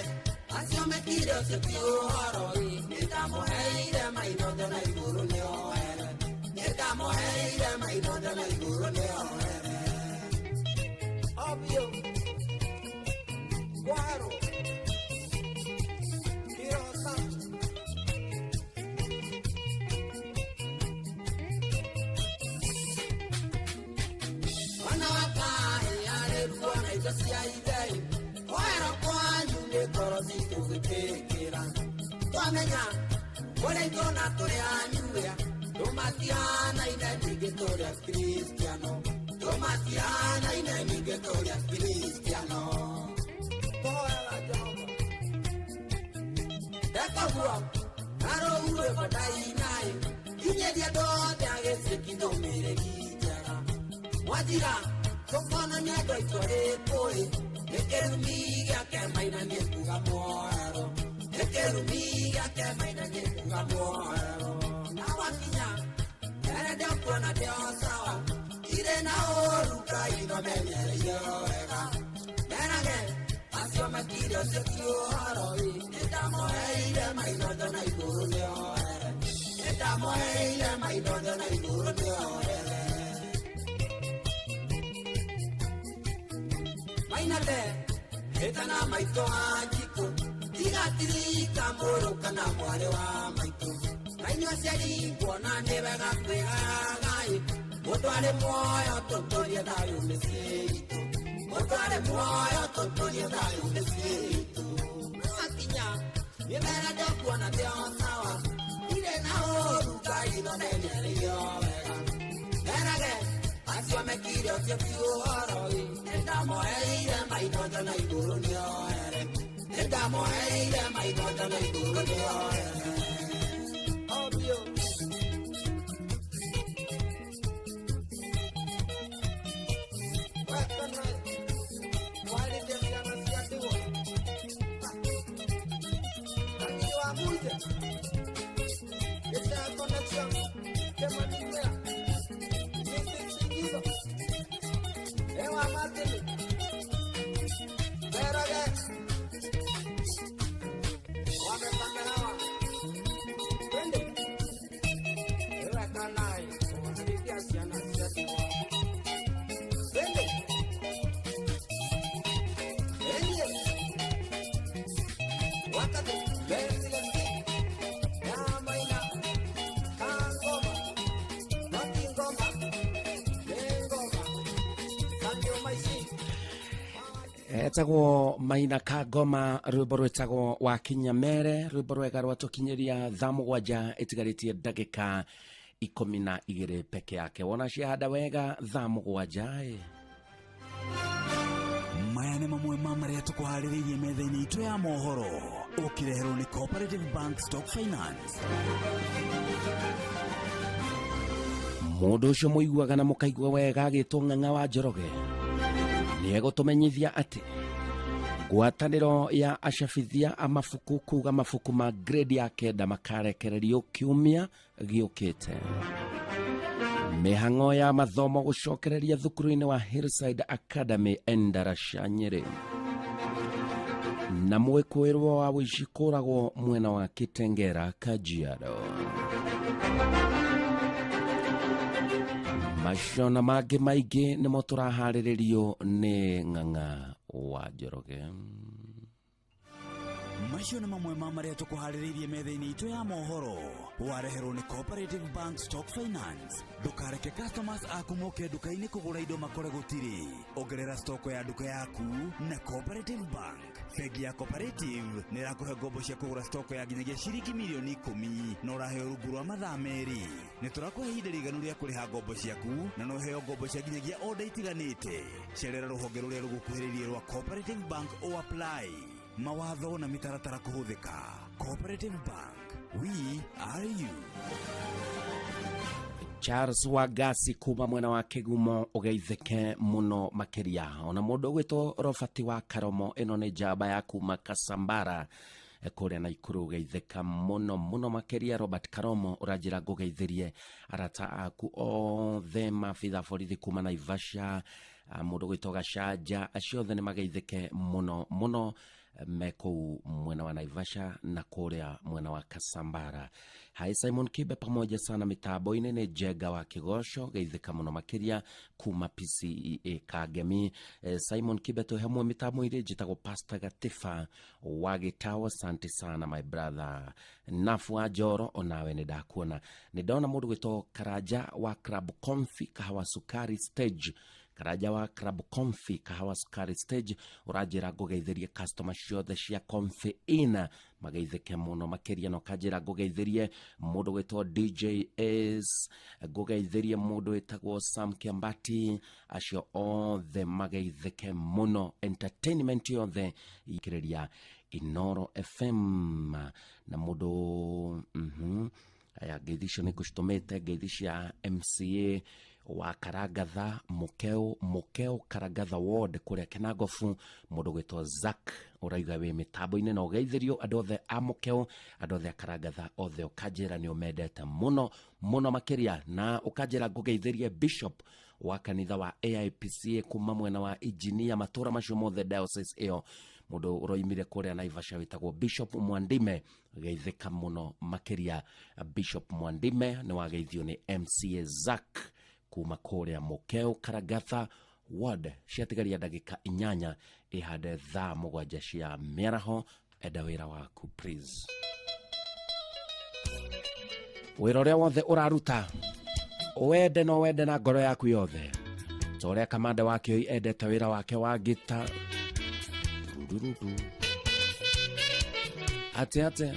acio mekire ũcio ti ũhoro ĩ. Nĩndamũheire maitho na igũrũ nĩohere. Nĩndamũheire maitho na igũrũ nĩohere. Obvio. Guaro. Kirosa. Mwana wa kaĩ arĩ ruo na indo cia ithe. Kwero kwanyu nĩ ngoro citũ gwĩtĩkĩra. Twamenya kũrĩ itũ na tũrĩ anyuĩa. Tũmatihanaine ningĩ tũrĩ Akristiano. Tũmatihanaine ningĩ tũrĩ Akristiano. Tũhoyaga Jehova. Reka ũguo karũu rwĩmbo ndainaĩ. Kinyĩria andũ othe a gĩciki ndũmĩrĩri njega. Mwathira tũkonania andũ aitũ arĩkũ-ĩ. Nĩ kĩrumi gĩake maina nĩkuga muohero. Nĩ kĩrumi gĩake maina nĩkuga muohero. Na gwakinya ere ndĩkuona ndĩ o sawa. Ndirĩ na ũru Ngai no menyereire o wega. Merage acio mekire ũcio ti ũhoro ĩ. Nĩndamũheire maitho na igũrũ nĩohere. Nĩndamũheire maitho na igũrũ nĩohere. Mainate ĩtana maitũ wa njikũ. Tigatirika mũrũ kana mwarĩ wa maitũ. Na inyuĩ aciari nguona nĩ wega kwĩgayaga-ĩ. Mũndũ arĩ muoyo tũtũrie thayũ mĩciĩ itũ. Mũndũ arĩ muoyo tũtũrie thayũ mĩciĩ itũ. Mwakinya nĩmera ndĩkuona ndĩ o sawa. Ndirĩ na ũru Ngai no menyereire o wega. Merage acio mekire ũcio ti ũhoro ĩ. Nĩndamũheire maitho na igũrũ nĩohere. Nĩndamũheire maitho na igũrũ nĩohere. Obvio. Etagwo Maina Kangoma, rwimbo rwĩtagwo Wakinyamere, rwimbo rwega rwatũkinyĩria thaa 7 ĩtigarĩtie ndagĩka 12 peke yake. Wona ciahanda wega thaa 7. Maya nĩ mamwe ma marĩa tũkũharĩrĩirie metha-inĩ itũ ya mohoro, ũkĩreherwo nĩ Cooperative Bank Stock Finance. Mũndũ ũcio mũiguaga na mũkaigua wega agĩtwo Ng'ang'a wa Njoroge nĩ egũtũmenyithia atĩ Ngwatanĩro ya acabithia a mabuku kuga mabuku ma grade ya 9 makarekererio kiumia gĩũkĩte. Mĩhang'o ya mathomo gũcokereria thukuru-inĩ wa Hillside Academy Endarasha Nyĩrĩ. Na mwĩkũĩrwo wa wũici kũragwo mwena wa Kitengera Kajiado. Macio na mangĩ maingĩ nĩmo tũraharĩrĩrio nĩ Ng'ang'a wa Njoroge. Macio nĩ mamwe ma marĩa tũkũharĩrĩirie metha-inĩ itũ ya mohoro. Wareherwo nĩ Cooperative Bank Stock Finance. Ndũkareke customers aku moke nduka-inĩ kũgũra indo makore gũtirĩ. Ongerera stock ya nduka yaku na Cooperative Bank. Bengi ya Cooperative nĩ ĩrakũhe ngombo cia kũgũra stock ya nginyagia ciringi mirioni 10 na ũraheo rungu rwa mathaa 2. Nĩ tũrakũhe ihinda rĩiganu rĩa kũrĩha ngombo ciaku na no ũheo ngombo cia nginyagia order itiganĩte. Cerera rũhonge rũrĩa rũgũkuhĩrĩirie rwa Cooperative Bank o apply. Mawatho na mĩtaratara kũhũthĩka. Cooperative Bank, we are you. Charles Wangasi kuma mwena wa Kĩgumo ũgeithĩke mũno makĩria. Ona mũndũ ũgwĩtwo Robert wa Karomo, ĩno nĩ njamba ya kuma Kasambara kũrĩa Naikuru, ũgeithĩka mũno mũno makĩria. Robert Karomo ũranjĩra ngũgeithĩrie arata aku othe maabitha borithi kuma Naivasha, mũndũ ũgwĩtwo Gacanja, acio othe nĩ mageithĩke mũno mũno me kũu mwena wa Naivasha na kũrĩa mwena wa Kasambara. Hai Simon Kibe pamoja sana mitambo-inĩ nĩ Njenga wa Kĩgoco, geithĩka mũno makĩria kuma PCEA Kangemi. Simon Kibe twĩ hamwe mitambo-inĩ, njĩtagwo Pastor Gatifa wa Gĩtaũ, asante sana my brother. Nafu wa Njoro onawe nĩ ndakuona. Nĩ ndona mũndũ gwĩtwo Karanja wa Club Comfy Kahawa Sukari Stage. Karanja wa Club Comfy Kahawa Sukari Stage ũranjĩra ngũgeithĩrie customer ciothe cia Comfy Inn mageithĩke mũno makĩria, na ũkanjĩra ngũgeithĩrie mũndũ gwĩtwo DJ S, ngũgeithĩrie mũndũ wĩtagwo Sam Kiambati, acio othe mageithĩke mũno. Entertainment yothe ikĩrĩria Inoro FM na mũndũ aya ngeithi icio nĩ ngũcitũmĩte, ngeithi cia MCA wa Karangatha Mukeu Karangatha Ward kũrĩa Kenangofu, mũndũ gwĩtwo Zack ũrauga wĩ mĩtambo-inĩ na ũgeithĩrio andũ othe a Mukeu, andũ othe a Karangatha othe, ũkanjĩra nĩ ũmendete mũno mũno makĩria, na ũkanjĩra ngũgeithĩrie Bishop wa kanitha wa AIPCA kuma mwena wa Engineer matũra macio mothe diocese ĩyo, mũndũ ũroimire kũrĩa Naivasha wĩtagwo Bishop Mwandime, geithĩka mũno makĩria. Bishop Mwandime nĩ wageithio nĩ MCA Zack kuma kũrĩa Mukeu Karangatha Ward. Ciatigaria ndagĩka 8 ihande thaa 7 cia mĩaraho. Enda wĩra waku please, wĩra ũrĩa wothe ũraruta wende no wende na ngoro yaku yothe, ta ũrĩa kamanda wa Kĩoi endete wĩra wake wa ngita. Rururudu. Atĩ atĩ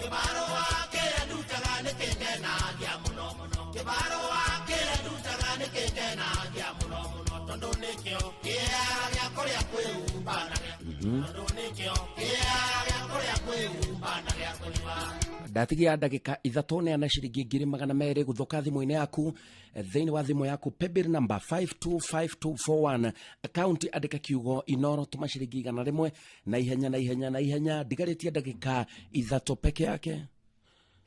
Kibaro Tondũ nĩkĩo kĩara gĩa kũrĩa kwĩhumba na gĩa tondũ nĩkĩo kĩara gĩa kũrĩa kwĩhumba na gĩa kũnyua. Ndatigia ndagĩka 3 neana ciringi 200,000 gũthoka thimũ-inĩ yaku, thĩinĩ wa thimũ yaku paybill number 525241, account andĩka kiugo Inoro, tũma ciringi 100 na ihenya na ihenya na ihenya. Ndigarĩtie ndagĩka 3 peke yake.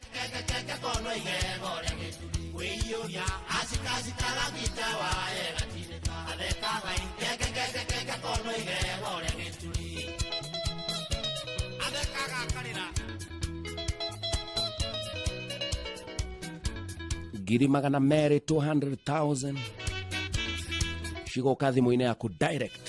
Keke kono igego rĩa gĩturi kwĩiyũria acikacikaga gita waye gatinĩka athekaga keke keke keke kono igego rĩa gĩturi athekaga akarĩra. 200,000, 200,000 cigoka thimũ-inĩ yaku direct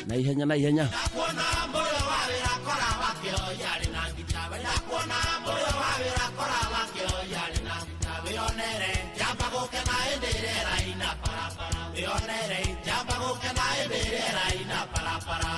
na ihenya na ihenya. Ndakuona mũrĩo wa wĩra kora wakĩoya arĩ na ngita, ndakuona mũrĩo wa wĩra kora wakĩoya arĩ na ngita, wĩonere njamba gũkena hĩndĩ ĩrĩa ĩraina barabara, wĩonere njamba gũkena hĩndĩ ĩrĩa ĩraina barabara.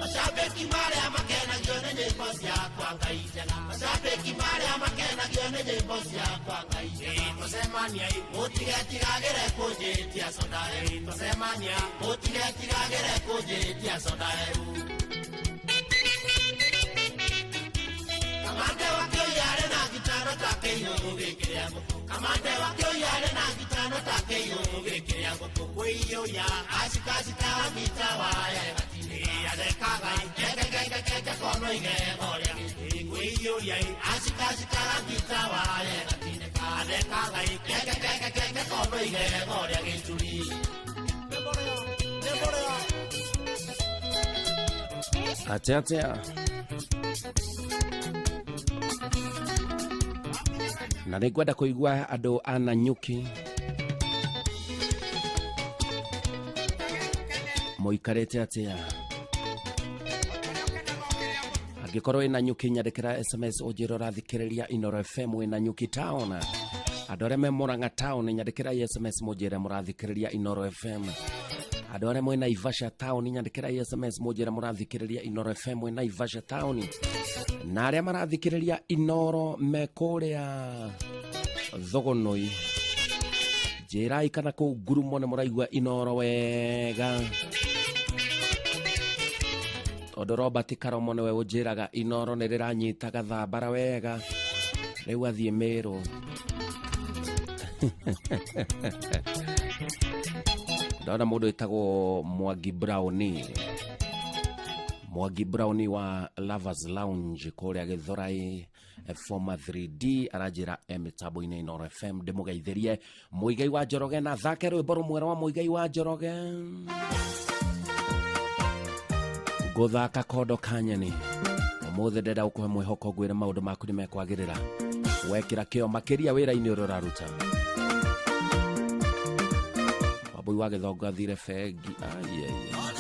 Mashabiki marĩa makenagio nĩ nyĩmbo ciakwa Ngai njega, mashabiki marĩa makenagio nĩ nyĩmbo ciakwa Ngai njega. Tũcemania mũtigetigagĩre kũnjĩtia soda, tũcemania mũtigetigagĩre kũnjĩtia soda. Kamande wa kĩoya arĩ na ngitano ta kĩiyũ gĩkĩrĩa ngũkũ, kamande wa kĩoya arĩ na ngitano ta kĩiyũ gĩkĩrĩa ngũkũ, kwĩiyũria acikacikaga ngita waya gatinĩ athekaga keke keke keke kono igego rĩa gĩtĩ kwĩiyũria acikacikaga ngita waya gatinĩ athekaga keke keke keke kono igego rĩa gĩturi. Atia atia na nĩ ngwenda kũigua andũ a Nanyuki mũikarĩte atĩa. Angĩkorwo wĩ Nanyuki nyandĩkĩra SMS ũnjĩre ũrathikĩrĩria Inoro FM wĩ Nanyuki town. Andũ arĩa me Murang'a town nyandĩkĩra SMS mũnjĩre mũrathikĩrĩria Inoro FM. Andũ arĩa mwĩ Naivasha town nyandĩkĩra SMS mũnjĩre mũrathikĩrĩria Inoro FM mwĩ Naivasha town. Na arĩa marathikĩrĩria Inoro me kũrĩa Thogonoi, njĩrai kana kũu Ngurumo nĩ mũraigua Inoro wega, tondũ Robert Karomo nĩwe ũnjĩraga Inoro nĩ rĩranyita gathambara wega, rĩu athiĩ Mĩrũ. Ndona mũndũ wĩtagwo Mwangi Brownie, Mwangi Brownie wa Lovers Lounge kũrĩa Gĩthũrai, former 3D aranjĩra mĩtambo-inĩ Inoro FM ndĩmũgeithĩrie Mũigai wa Njoroge na thake rwĩmbo rũmwe rwa Mũigai wa Njoroge. Ngũthaka kondo kanyeni ũmũthĩ, ndenda gũkũhe mwĩhoko ngwĩre maũndũ maku nĩ mekwagĩrĩra wekĩra kĩo makĩria wĩra-inĩ ũrĩa ũraruta. Wambui wa Gĩthongo athire bengi. Ai, ai, ai.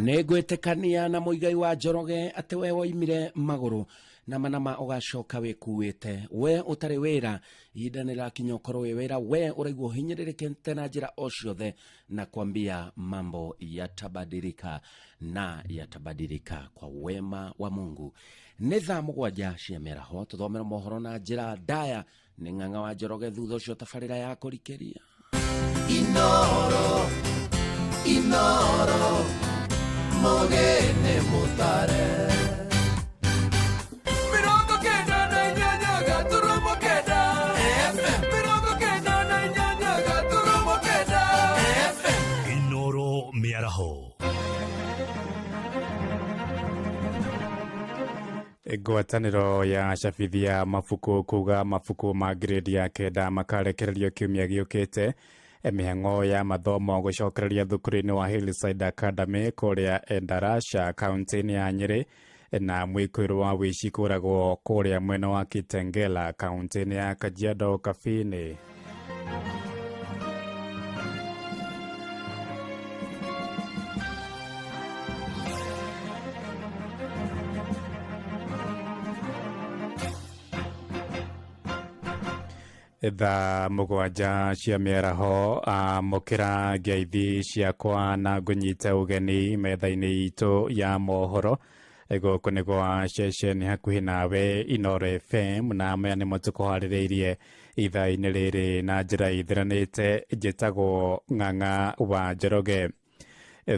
Nĩ ngwĩtĩkania na Mũigai wa Njoroge atĩ we woimire magũrũ na manama ũgacoka wĩkuĩte, we ũtarĩ wĩra, ihinda nĩ rĩrakinya ũkorwo wĩ wĩra, we ũraigua ũhinyĩrĩrĩkĩte na njĩra o ciothe, na kwambia mambo yatabadilika na yatabadilika kwa wema wa Mungu. Nĩ thaa 7 cia mĩaraho, tũthomere mohoro na njĩra ndaya nĩ Ng'ang'a wa Njoroge, thutha ũcio tabarĩra ya kũrikĩria. Inoro, Inoro, Mogene Mutare. 98.9 FM. 98.9 FM. Inoro mĩaraho. Ngwatanĩro ya acabithia mabuku kuga mabuku ma grade ya 9 makarekererio kiumia gĩũkĩte. Mĩhang'o ya mathomo gũcokereria thukuru-inĩ wa Hillside Academy kũrĩa Endarasha kaunti-inĩ ya Nyĩrĩ, na mwĩkũĩrwo wa wĩici kũragwo kũrĩa mwena wa Kitengela kaunti-inĩ ya Kajiado Kabini. Thaa 7 cia mĩaraho, amũkĩra ngeithi ciakwa na ngũnyite ũgeni metha-inĩ itũ ya mohoro. Gũkũ nĩ gwa ceceni hakuhĩ nawe Inoro FM, na maya nĩmo tũkũharĩrĩirie ithaa-inĩ rĩrĩ na njĩra ithiranĩte. Njĩtagwo Ng'ang'a wa Njoroge.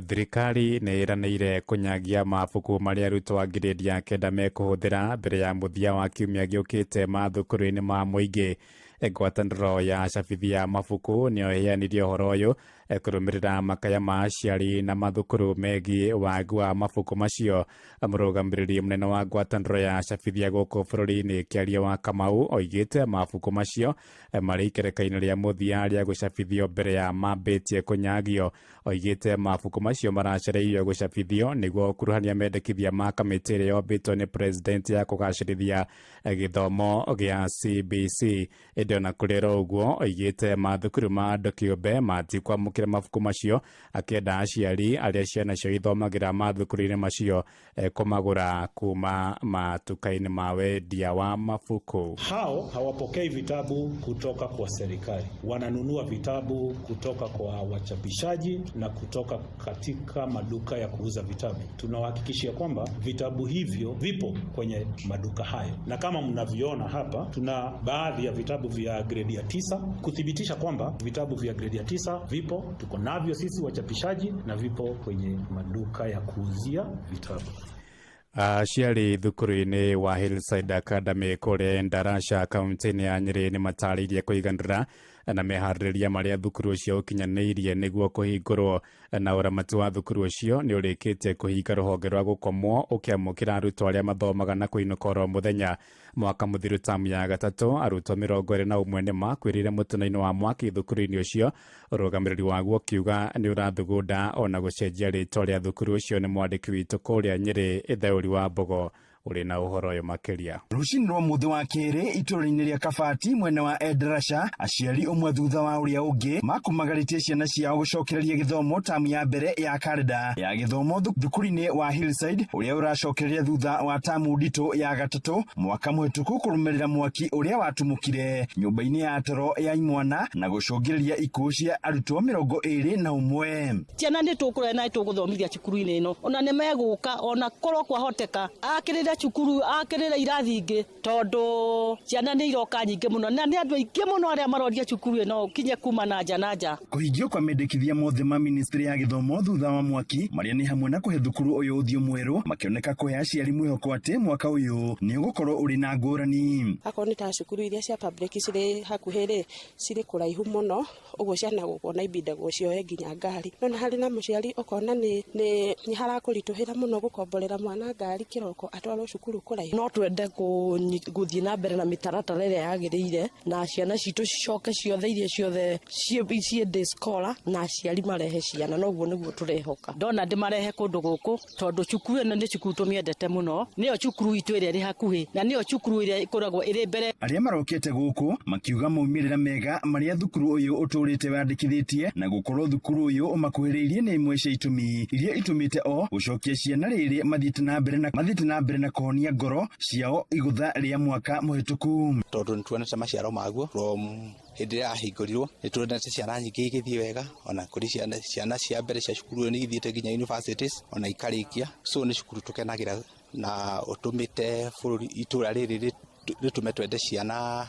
Thirikari nĩ ĩranĩire kũnyagia mabuku marĩa arutwo a grade ya 9 mekũhũthĩra mbere ya mũthia wa kiumia gĩũkĩte mathukuru-inĩ ma mũingĩ. Ngwatanĩro ya acabithia mabuku nĩyo ĩheanire ũhoro ũyũ kũrũmĩrĩra makaya ma aciari na mathukuru megiĩ wagi wa mabuku macio. Mũrũgamĩrĩri mũnene wa ngwatanĩro ya acabithia gũkũ bũrũri-inĩ Kĩaria wa Kamau oigĩte mabuku macio marĩ ikereka-inĩ rĩa mũthia rĩa gũcabithio mbere ya mambĩtie kũnyagio. Oigĩte mabuku macio maracereirwo gũcabithio nĩguo gũkuruhania mendekithia ma kamĩtĩ ĩrĩa yombĩtwo nĩ president ya kũgacĩrithia gĩthomo gĩa CBC. Ĩndĩ ona kũrĩ oro ũguo, oigĩte mathukuru ma andũ kĩũmbe matikwamũkĩra mabuku macio, akĩenda aciari arĩa ciana ciao ithomagĩra mathukuru-inĩ macio kũmagũra kuma matuka-inĩ ma wendia wa mabuku. Hao hawapokei vitabu kutoka kwa serikali, wananunua vitabu kutoka kwa wachapishaji na kutoka katika maduka ya kuuza vitabu. Tunawahakikishia kwamba vitabu hivyo vipo kwenye maduka hayo, na kama mnavyoona hapa tuna baadhi ya vitabu vya gredi ya 9 kuthibitisha kwamba vitabu vya gredi ya 9 vipo, tuko navyo sisi wachapishaji na vipo kwenye maduka ya kuuzia vitabu. Aciari thukuru-inĩ wa Hillside Academy kũrĩa Ndarasha kaunti-inĩ ya Nyĩrĩ nĩ matarĩirie kũiganĩra na meharĩrĩria marĩa thukuru ũcio ũkinyanĩirie nĩguo kũhingũrwo, na ũramati wa thukuru ũcio nĩ ũrĩkĩtie kũhinga rũhonge rwa gũkomwo ũkĩamũkĩra arutwo arĩa mathomaga na kũinũka oro mũthenya. Mwaka mũthiru tamu ya 3 arutwo 21 nĩ makuĩrĩire mũtino-inĩ wa mwaki thukuru-inĩ ũcio. Ũrũgamĩrĩri waguo ũkiuga nĩ ũrathugunda ona gũcenjia rĩtwa rĩa thukuru ũcio. Nĩ mwandĩki witũ kũrĩa Nyĩrĩ Theũri wa Mbogo ũrĩ na ũhoro ũyũ makĩria. Rũcinĩ rwa mũthĩ wa kerĩ itũũra-inĩ rĩa Kabati mwena wa Endarasha, aciari ũmwe thutha wa ũrĩa ũngĩ makumagarĩtie ciana ciao gũcokereria gĩthomo tamu ya mbere ya karenda ya gĩthomo thukuru-inĩ wa Hillside ũrĩa ũracokereria thutha wa tamu nditũ ya 3 mwaka mũhĩtũku kũrũmĩrĩra mwaki ũrĩa watumũkire nyũmba-inĩ ya toro ya imwana na gũcũngĩrĩria ikuũ cia arutwo 21. Ciana nĩ tũkũrera na tũgũthomithia cukuru-inĩ ĩno, ona nĩ megũka ona korwo kwahoteka akĩrĩre cukuru akĩrĩre irathi ingĩ, tondũ ciana nĩ iroka nyingĩ mũno na nĩ andũ aingĩ mũno arĩa maroria cukuru ĩno kinye kuma na nja na nja. Kũhingio kwa mendekithia mothe ma ministry ya gĩthomo thutha wa mwaki marĩa nĩ hamwe na kũhe thukuru ũyũ ũthiũ mwerũ makĩoneka kũhe aciari mwĩhoko atĩ mwaka ũyũ nĩ ũgũkorwo ũrĩ na ngũrani. Akorwo nĩ ta cukuru iria cia public cirĩ hakuhĩ rĩ, cirĩ kũraihu mũno ũguo ciana gũkona ibindagwo cioe nginya ngari, no na harĩ na mũciari ũkona nĩ harakũritũhĩra mũno gũkomborera mwana ngari kĩroko atwarwo gũkorwo cukuru kũraihu. No twende gũthiĩ na mbere na mĩtaratara ĩrĩa yagĩrĩire, na ciana citũ cicoke ciothe iria ciothe ciĩ day scholar, na aciari marehe ciana, noguo nĩguo tũrehoka. Ndona ndĩmarehe kũndũ gũkũ tondũ cukuru ĩno nĩ cukuru tũmĩendete mũno, nĩyo cukuru itũ ĩrĩa ĩrĩ hakuhĩ na nĩyo cukuru ĩrĩa ĩkoragwo ĩrĩ mbere. Arĩa marokĩte gũkũ makiuga maumĩrĩra mega marĩa thukuru ũyũ ũtũrĩte wandĩkithĩtie na gũkorwo thukuru ũyũ ũmakuhĩrĩirie nĩ imwe cia itũmi iria itũmĩte o gũcokia ciana rĩrĩ mathiĩte na mbere na kũhonia ngoro ciao igũtha rĩa mwaka mũhĩtũku. Tondũ nĩtuonete maciaro maguo from hĩndĩ ĩrĩa yahingũrirwo, nĩtuonete ciana nyingĩ igĩthiĩ wega, ona kũrĩ ciana cia mbere cia cukuru ĩyo nĩ ithiĩte nginya universities ona ikarĩkia. So nĩ cukuru tũkenagĩra na ũtũmĩte bũrũri itũra rĩrĩ rĩtũme twende ciana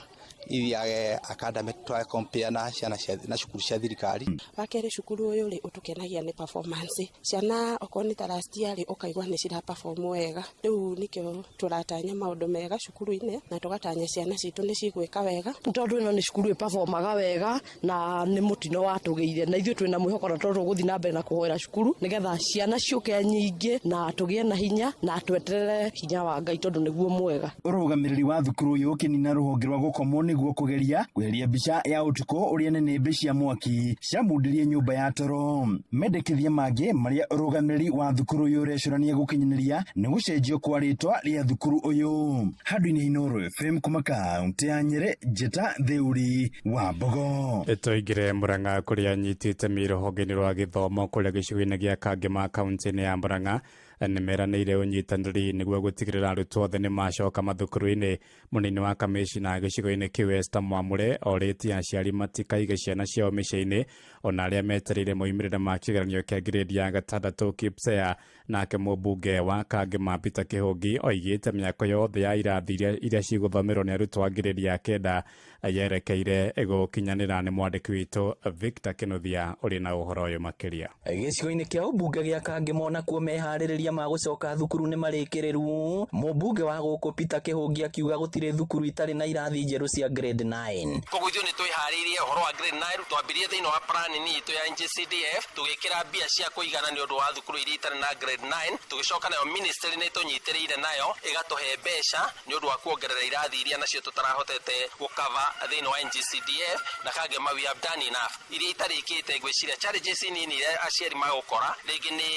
ithiage academy, twa compare na ciana cia na cukuru cia thirikari. Wa kerĩ, cukuru ũyũ rĩ ũtũkenagia nĩ performance. Ciana okorwo nĩ ta last year rĩ, ũkaigua nĩ cira perform wega. Rĩu nĩkĩo tũratanya maũndũ mega cukuru-inĩ na tũgatanya ciana citũ nĩ cigwĩka wega. Tondũ ĩno nĩ cukuru ĩperformaga wega na nĩ mũtino watũgĩire, na ithuĩ twĩna mwĩhoko na tondũ tũgũthiĩ na mbere na kũhoera cukuru nĩgetha ciana ciũke nyingĩ na tũgĩe na hinya na tweterere hinya wa Ngai tondũ nĩguo mwega. Ũrũgamĩrĩri wa thukuru ũyũ ũkĩnina rũhonge rwa gũkomwo nĩguo kũgeria kweheria mbica ya ũtukũ ũrĩa nĩnĩmbĩ cia mwaki ciamundirie nyũmba ya toro. Mendekithia mangĩ marĩa ũrũgamĩrĩri wa thukuru ũyũ ũrecũrania gũkinyanĩria nĩ gũcenjio kwa rĩtwa rĩa thukuru ũyũ. Handũ-inĩ Inooro FM kuma kaũntĩ ya Nyĩrĩ, Njĩta Theuri wa Mbogo. Tũingĩre Murang'a kũrĩa anyitĩte rũhonge-inĩ rwa gĩthomo kũrĩa gĩcigo-inĩ gĩa Kangema kaũntĩ-inĩ ya Murang'a nĩmeranĩire ũnyitanĩri nĩguo gũtigĩrĩra arutwo othe nĩmacoka mathukuru-inĩ. Mũnini wa kamĩcina gĩcigo-inĩ kĩu Esther Mwamure orĩtie aciari matikaige ciana ciao mĩciĩ-inĩ ona arĩa metereire moimĩrĩra ma kĩgeranio kĩa grade ya gatandatũ KPSEA. Nake mũmbunge wa Kangema Peter Kĩhũngi oigĩte mĩako yothe ya irathi iria cigũthomerwo nĩ arutwo a grade ya kenda yerekeire gũkinyanĩra. Nĩ mwandĩki witũ Victor Kĩnuthia ũrĩ na ũhoro ũyũ makĩria. Gĩcigo-inĩ kĩa ũmbunge gĩa Kangema onakuo meharĩrĩria ma gũcoka thukuru nĩ marĩkĩrĩru. Mũmbunge wa gũkũ Peter Kĩhũngi akiuga gũtirĩ thukuru itarĩ na irathi njerũ cia grade 9. Koguo ithuĩ nĩ twĩharĩirie ũhoro wa grade 9, twambirie thĩinĩ wa plan itũ ya NGCDF tũgĩkĩra mbia cia kũigana nĩ ũndũ wa thukuru iria itarĩ na grade 9, tũgĩcoka nayo ministry nĩ tũnyitĩrĩire nayo ĩgatũhe mbeca nĩ ũndũ wa kuongerera irathi iria nacio tũtarahotete gũkava thĩinĩ wa NGCDF na Kangema we have done enough. Iria itarĩkĩte ngwĩciria challenges nini iria aciari magũkora rĩngĩ nĩ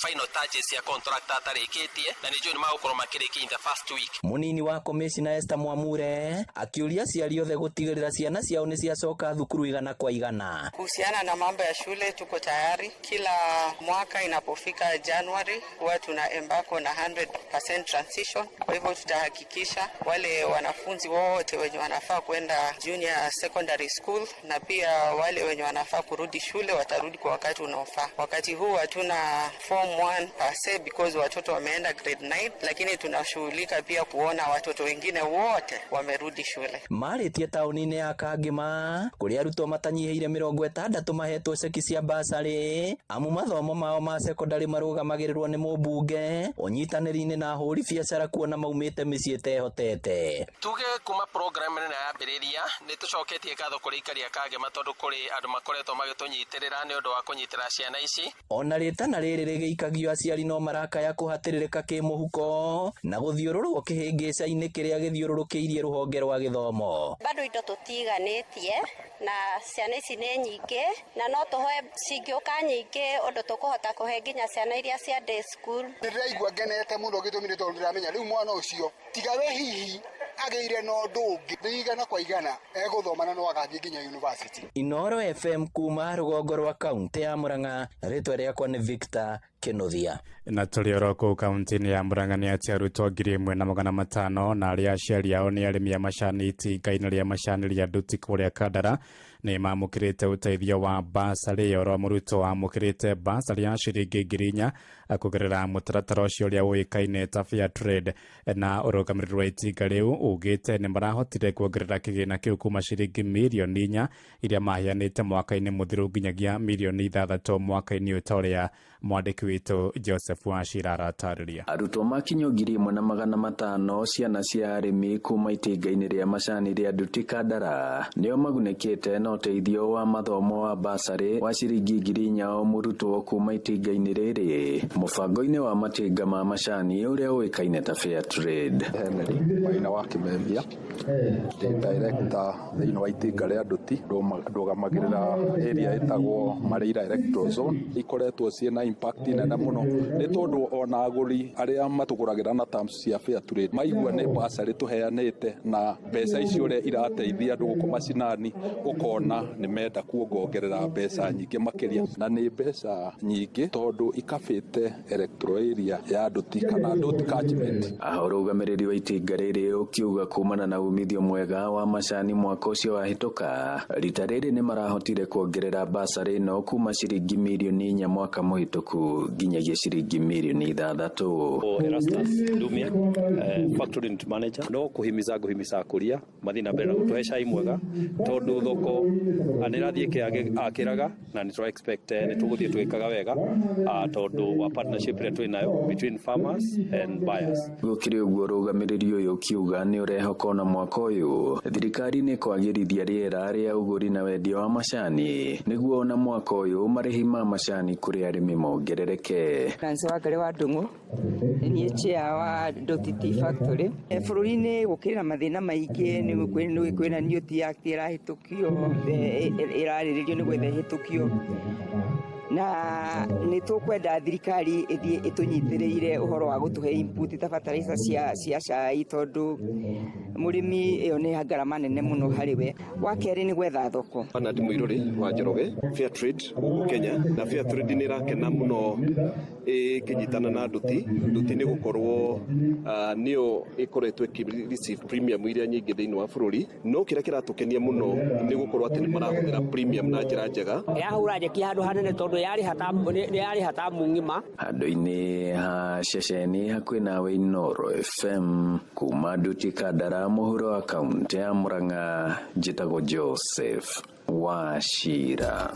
final touches cia contract atarĩkĩtie na nĩ njũĩ nĩ magũkorwo makĩrĩkia in the first week. Mũnini wa komĩcina Esther Mwamure akĩũria aciari othe gũtigĩrĩra ciana ciao nĩ ciacoka thukuru igana kwa igana. Kuhusiana na mambo ya shule tuko tayari. Kila mwaka inapofika January huwa tuna embark on 100% transition. Kwa hivyo tutahakikisha wale wanafunzi wote wenye wanafaa kwenda junior secondary school na pia wale wenye wanafaa kurudi shule watarudi kwa wakati unaofaa. Wakati huu hatuna form 1 per se because watoto wameenda grade 9, lakini tunashughulika pia kuona watoto wengine wote wamerudi shule. Marĩtie taũni-inĩ ya Kangema kũrĩa arutwo matanyihĩire 60 mahetwo ceki cia basarĩ amu mathomo mao ma sekondari marũgamagĩrĩrwo nĩ mũmbunge ũnyitanĩri-inĩ na ahũri biacara kuona maumĩte mĩciĩ ĩtehotete. Tuge kuma program ĩno yambĩrĩria nĩ tũcoketie ngatho kũrĩ aikari a Kangema tondũ kũrĩ andũ makoretwo magĩtũnyitĩrĩra nĩ ũndũ wa kũnyitĩra ciana ici. Ona rĩtana rĩrĩ rĩgĩikagio aciari no marakaya kũhatĩrĩrĩka kĩmũhuko na gũthiũrũrwo kĩhĩngĩca-inĩ kĩrĩa gĩthiũrũrũkĩirie rũhonge rwa gĩthomo. Bado indo tũtiganĩtie na ciana ici nĩ nyingĩ na no tũhoe cingĩũka nyingĩ ũndũ tũkũhota kũhe nginya ciana iria cia day school. Ndĩraigua ngenete mũno gĩtũmi nĩ tondũ ndĩramenya rĩu mwana ũcio tiga we hihi agĩire na ũndũ ũngĩ nĩ igana kwa igana egũthoma na no agathiĩ nginya university. Inooro FM kuma rũgongo rwa kaunti ya Murang'a, rĩtwa rĩakwa nĩ Victor Kĩnuthia. Na tũrĩ oro kũu kaunti-inĩ ya Murang'a nĩ atĩ arutwo 1500 na arĩa aciari ao nĩ arĩmi a macani itinga-inĩ rĩa macani rĩa Nduti kũrĩa Kandara nĩ mamũkĩrĩte ũteithio wa basarĩ. Oro mũrutwo amũkĩrĩte basarĩ ya ciringi 4,000 kũgerera mũtaratara ũcio ũrĩa ũĩkaine ta Fair Trade, na ũrũgamĩrĩri wa itinga rĩu ugĩte nĩ marahotire kuongerera kĩgĩna kĩu kuma ciringi mirioni 4 iria maheanĩte mwaka-inĩ mũthiru nginyagia mirioni 6 mwaka-inĩ ũyũ ta ũrĩa mwandĩki witũ Joseph Wachira aratarĩria. Arutwo makinyio 1500 ciana cia arĩmi kuma itinga-inĩ rĩa macani rĩa Nduti Kandara nĩo magunĩkĩte na kũheana ũteithio wa mathomo wa basarĩ wa ciringi 4,000 o mũrutwo kuma itinga-inĩ rĩrĩ mũbango-inĩ wa matinga ma macani ũrĩa ũĩkaine ta Fair Trade. Henry Maina wa Kimemia, ndĩ director thĩinĩ wa itinga rĩa Nduti, ndũgamagĩrĩra area ĩtagwo Mareira Electoral Zone. Ikoretwo ciĩna impact nene mũno nĩ tondũ ona agũri arĩa matũgũragĩra na terms cia fair trade maigua nĩ basarĩ tũheanĩte na mbeca icio ũrĩa irateithia andũ gũkũ macinani, ũkona nĩ menda kuongongerera mbeca nyingĩ makĩria, na nĩ mbeca nyingĩ tondũ ikabĩte electoral area ya Nduti kana Nduti catchment. Aho ũrũgamĩrĩri wa itinga rĩrĩ ũkiuga kumana na umithio mwega wa macani mwaka ũcio wahĩtũka, rita rĩrĩ nĩ marahotire kuongerera basarĩ ĩno kuma ciringi mirioni 4 mwaka mũhĩtũku nginyagia ciringi mirioni 6. Erastus Ndumia, factory unit manager, no kuhimiza nguhimiza akũria mathiĩ na mbere na gũtũhe cai mwega tondũ thoko nĩ ĩrathiĩ ĩkĩagĩraga na nĩ tũra expect nĩ tũgũthiĩ tũgĩkaga wega tondũ wa partnership ĩrĩa twĩ nayo between farmers and buyers. Gũkĩrĩ ũguo ũrũgamĩrĩri ũyũ ũkiuga nĩ ũrehoka ona mwaka ũyũ thirikari nĩ kwagĩrithia rĩera rĩa ũgũri na wendia wa macani nĩguo ona mwaka ũyũ marĩhi ma macani kũrĩ arĩmi mongerereke. Nancy Wangari wa Ndung'u nĩ niĩ chair wa Nduti Tea Factory. Bũrũri-inĩ gũkĩrĩ na mathĩna maingĩ, nĩ kwĩna new Tea Act ĩrahĩtũkio, ĩrarĩrĩrio nĩ gwetha ĩhĩtũkio, na nĩ tũkwenda thirikari ĩthiĩ ĩtũnyitĩrĩire ũhoro wa gũtũhe input ta fertilizer cia cai, tondũ mũrĩmi ĩyo nĩ ngarama nene mũno harĩ we. Wa kerĩ nĩ gwetha thoko. Bernard Muiruri wa Njoroge, Fair Trade gũkũ Kenya, na Fair Trade nĩ ĩrakena mũno ĩkĩnyitana na Nduti. Nduti nĩ gũkorwo nĩyo ĩkoretwo ĩkĩ receive premium iria nyingĩ thĩinĩ wa bũrũri, no kĩrĩa kĩratũkenia mũno nĩ gũkorwo atĩ nĩ marahũthĩra premium na njĩra njega. Ĩrahũra njeki handũ hanene tondũ yarĩha tamu ng'ima. Handũ-inĩ ha ceceni hakuhĩ nawe Inooro FM kuma Nduti Kandara mũhuro wa kaunti ya Murang'a, njĩtagwo Joseph Wachira.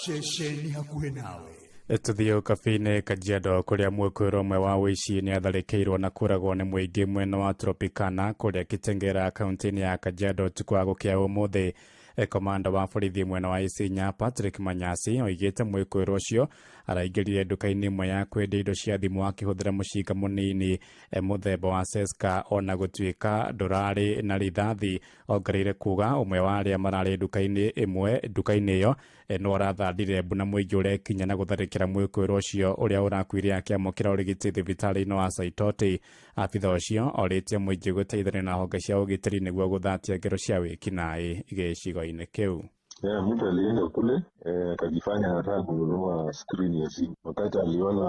Ceceni hakuhĩ nawe. Tũthiĩ ũkabi-inĩ Kajiado kũrĩa mwĩkũĩrwo ũmwe wa ũici nĩ atharĩkĩirwo na kũragwo nĩ mũingĩ mwena wa Tropicana kũrĩa Kitengela kaunti-inĩ ya Kajiado ũtukũ wa gũkĩa ũmũthĩ. Komanda wa borithi mwena wa Isinya Patrick Manyasi oigĩte mwĩkũĩrwo ũcio araingĩrire nduka-inĩ ĩmwe ya kwendia indo cia thimũ akĩhũthĩra mũcinga mũnini mũthemba wa Seska ona gũtuĩka ndũrarĩ na rithathi. Ongereire kuga ũmwe wa arĩa mararĩ nduka-inĩ ĩmwe nduka-inĩ ĩyo no arathandire mbu na mũingĩ ũrekinya na gũtharĩkĩra mwĩkũĩrwo ũcio ũrĩa ũrakuire akĩamũkĩra ũrigiti thibitarĩ-inĩ wa Saitoti. Abitha ũcio orĩtie mũingĩ gũteithania na honge cia ũgitĩri nĩguo gũthatia ngero cia wĩkinaĩ gĩcigo-inĩ kĩu. Yeah, mtu alienda kule akajifanya anataka kununua screen ya simu. Wakati aliona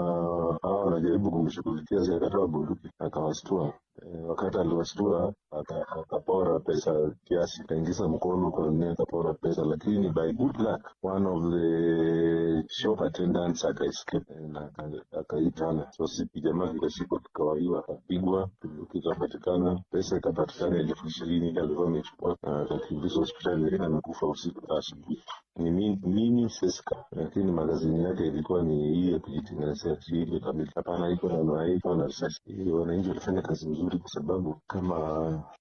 hawa wanajaribu kumshughulikia, si akatoa bunduki akawashtua. Wakati aliwashtua akapora pesa kiasi, akaingiza mkono kwa nini akapora pesa, lakini by good luck one of the shop attendants akaescape na akaitana. So si jamaa kikashikwa, kikawaiwa, akapigwa, bunduki ikapatikana, pesa ikapatikana 20,000 alikuwa amechukua, na akakimbizwa hospitali, lakini amekufa usiku asubuhi. Ni mini Seska, lakini magazini yake ilikuwa ni hii ya kujitengenezea ile kamili. Hapana, iko na iko na risasi. Ili wananchi walifanya kazi nzuri, kwa sababu kama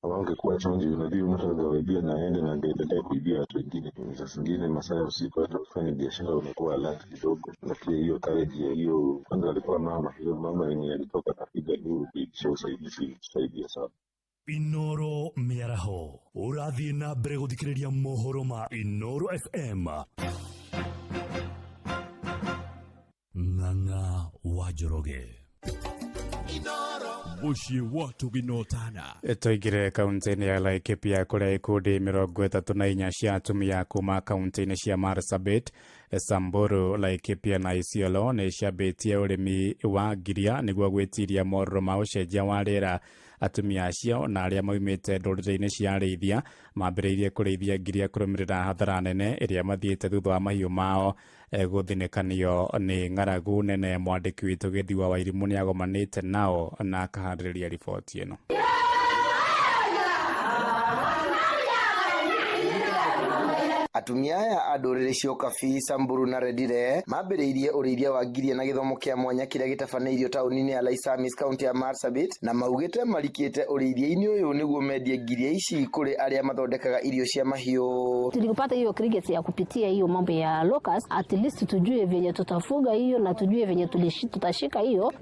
hawangekuwa chonjo, unajua mtu angewaibia na aende na angeendelea kuibia watu wengine. Saa zingine masaa ya usiku hata kufanya biashara unakuwa alert kidogo, na pia hiyo courage ya hiyo, kwanza alikuwa mama, hiyo mama yenye alitoka akapiga nduru kuitisha usaidizi, kusaidia sana. Inoro mĩaraho ũrathiĩ na mbere gũthikĩrĩria mohoro ma Inoro FM. Ng'ang'a wa Njoroge. Mũciĩ wa tũginotana. Tũingĩre kaunti-inĩ ya Laikipia kũrĩa ikundi 34 cia atumia kuma kaunti-inĩ cia Marsabit, Samburu, Laikipia na Isiolo nĩ ciambĩtie ũrĩmi wa ngiria nĩguo gwĩtiria morũro ma ũcenjia wa rĩera. Atumia acio na arĩa maumĩte ndũrĩrĩ-inĩ cia arĩithia mambĩrĩirie kũrĩithia ngiria kũrũmĩrĩra hathara nene ĩrĩa mathiĩte thutha wa mahiũ mao gũthinĩkanio nĩ ng'aragu nene. Mwandĩki witũ Gĩthiwa wa Irimũ nĩagomanĩte nao na akaharĩrĩria riboti ĩno. Atumia aya a ndũrĩrĩ cia Ũkabi, Samburu na Rendille mambĩrĩirie ũrĩithia wa ngiria na gĩthomo kĩa mwanya kĩrĩa gĩtabanĩirio taũni-inĩ ya Laisamis, kaunti ya Marsabit, na maugĩte marikĩte ũrĩithia-inĩ ũyũ nĩguo mendie ngiria ici kũrĩ arĩa mathondekaga irio cia mahiũ. Tulipata hiyo cricket ya kupitia hiyo mambo ya locust, at least tujue venye tutafuga hiyo na tujue venye tutashika hiyo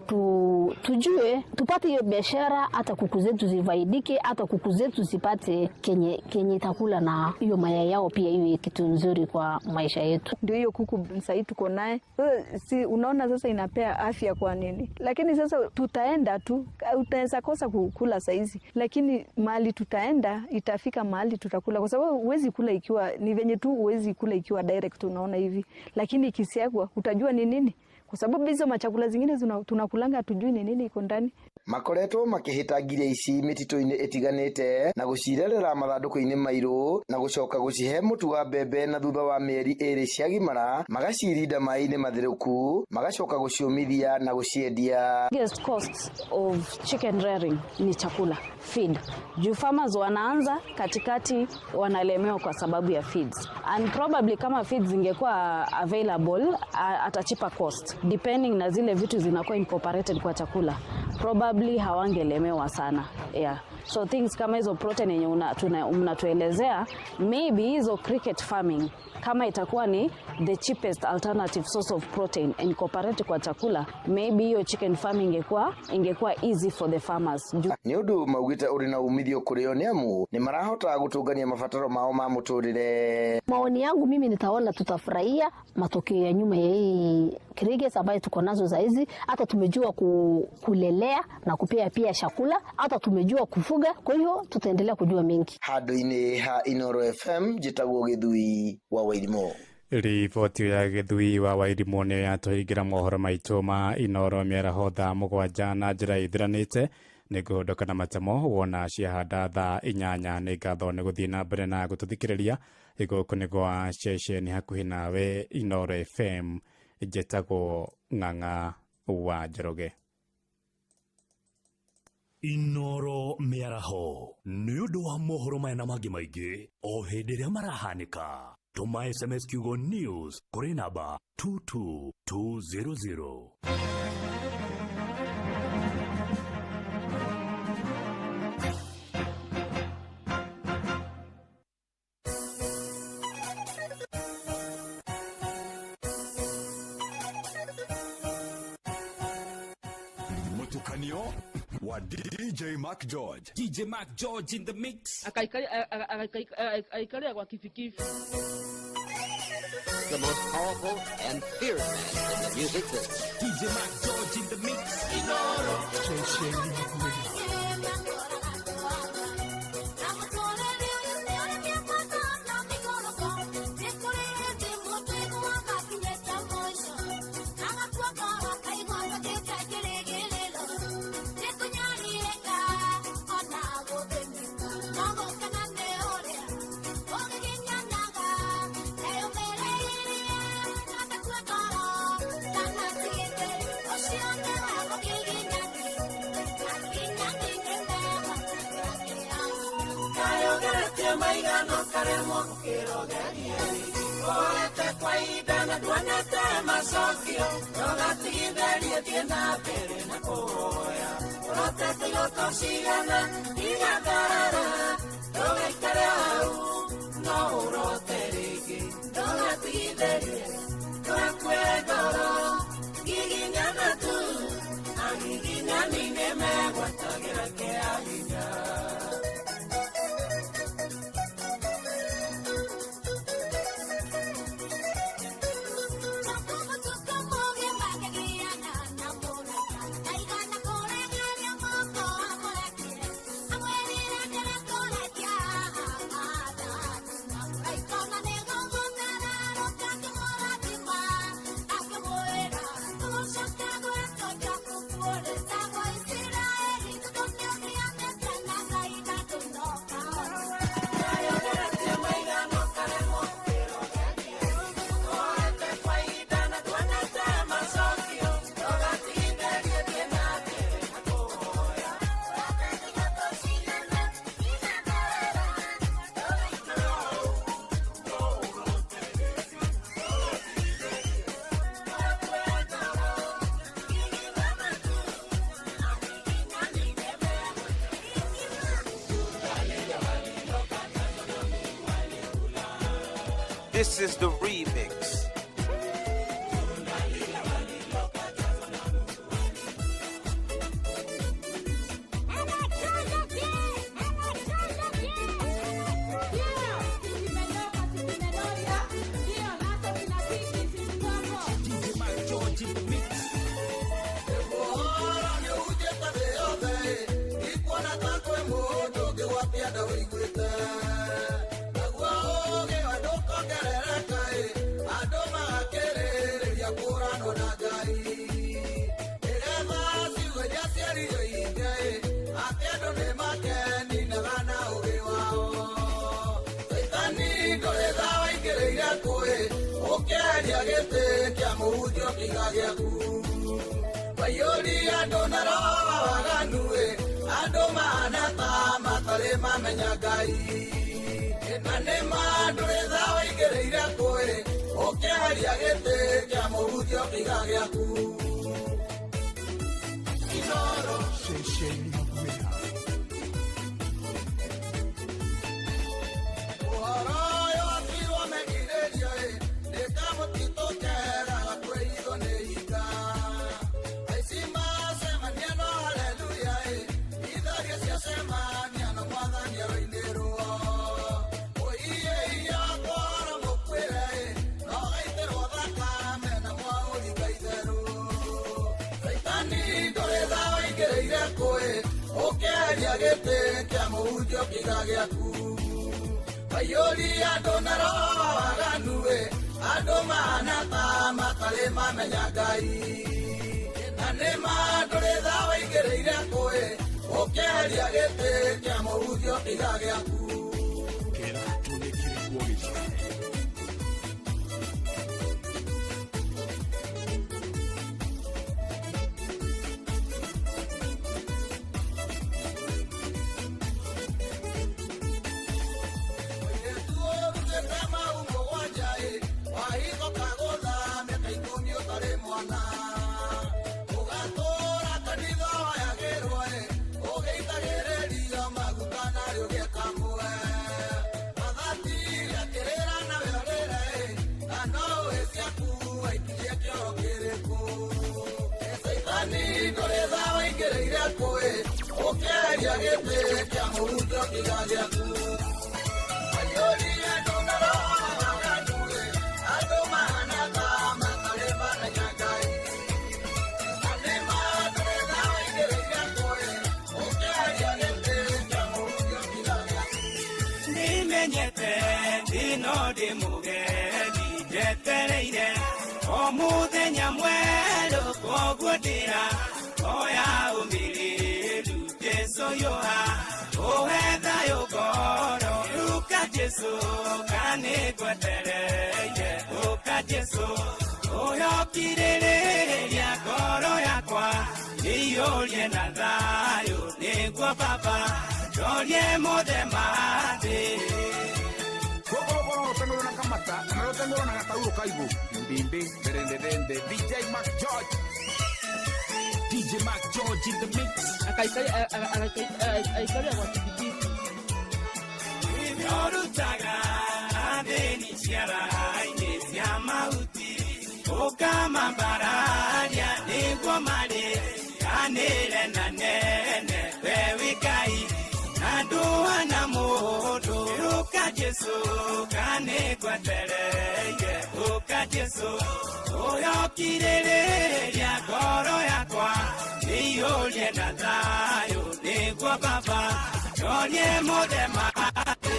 tujue tupate hiyo biashara, hata kuku zetu zifaidike, hata kuku zetu zipate kenye itakula na hiyo mayai yao pia iwe kitu nzuri kwa maisha yetu. Ndio hiyo kuku sahii tuko naye sasa, si unaona sasa inapea afya kwa nini? Lakini sasa tutaenda tu, utaweza kosa kukula saizi, lakini mahali tutaenda itafika mahali tutakula, kwa sababu huwezi kula ikiwa ni venye tu, huwezi kula ikiwa direct, unaona hivi, lakini ikisiagwa utajua ni nini, kwa sababu hizo machakula zingine tunakulanga hatujui ni nini iko ndani. Makoretwo makĩhĩta ngiria ici mĩtitũ-inĩ ĩtiganĩte na gũcirerera mathandũkũ-inĩ mairũ na gũcoka gũcihe mũtu wa mbembe, na thutha wa mĩeri 2 ciagimara magacirinda maĩ-inĩ matherũku, magacoka gũciũmithia na gũciendia. Biggest cost of chicken rearing ni chakula, feed. Juu farmers wanaanza katikati wanalemewa kwa sababu ya feeds. And probably kama feeds zingekuwa available at a cheaper cost, depending na zile vitu zinakuwa incorporated kwa chakula, probably hawangelemewa sana. Yeah. So things kama hizo protein yenye mnatuelezea, maybe hizo cricket farming kama itakuwa ni the cheapest alternative source of protein incorporate kwa chakula, maybe hiyo chicken farming ingekuwa easy for the farmers. Nĩ ũndũ maugĩte ũrĩ na umithio kũrĩ o nĩ amu nĩ marahota gũtũngania mabataro mao ma mũtũrĩre. Maoni yangu mimi nitaona tutafurahia matokeo ya nyuma ya hii crickets ambayo tuko nazo saizi. Hata tumejua kulelea na kupea pia chakula, hata tumejua kufuga, kwa hiyo tutaendelea kujua mengi. Handũ-inĩ ha Inoro FM, njĩtagwo Gĩthui wa Wairimu. Riboti ya Gĩthui wa Wairimu nĩyo yatũhingĩra mohoro maitũ ma Inoro mĩaraho thaa 7 na njĩra ithiranĩte. Nĩngũhũndũka na matemo wona ciahanda thaa 8. Nĩ ngatho nĩ gũthiĩ na mbere na gũtũthikĩrĩria. Gũkũ nĩ gwa ceceni hakuhĩ nawe Inoro FM. Njĩtagwo Ng'ang'a wa Njoroge. Inoro mĩaraho nĩ ũndũ wa mohoro maya na mangĩ maingĩ o hĩndĩ ĩrĩa marahanĩka. Tũma SMS kiugo news kũrĩ namba 22200. Mutukanio wa DJ Mark George. DJ Mark George in the mix. Akaikalia kwa kifikifi. The most powerful and fierce man in the music business. DJ Mark George in the mix. Inoro. Israel, This is the remix. DJ Mac George. DJ Mac George in the mix. Akaikalia kwa pikipiki. Nyorutaga athĩni ciara-inĩ cia mahuti ũkamambararia nĩguo marĩkanĩre na nene we wĩ Ngai na ndũhana mũndũ. Ũka Jesũ kanĩngwetereire, ũka Jesũ ũyokirĩrĩria ngoro yakwa ĩiyũrie na thayũ nĩguo Baba ndorie mothe ma thĩ.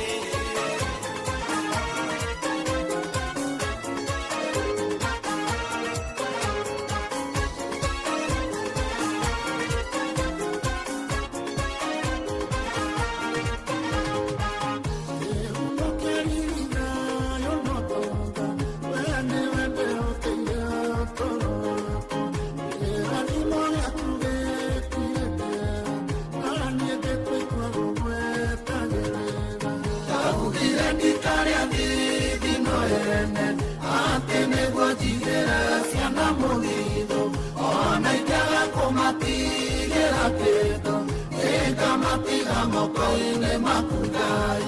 Moko-inĩ maku Ngai.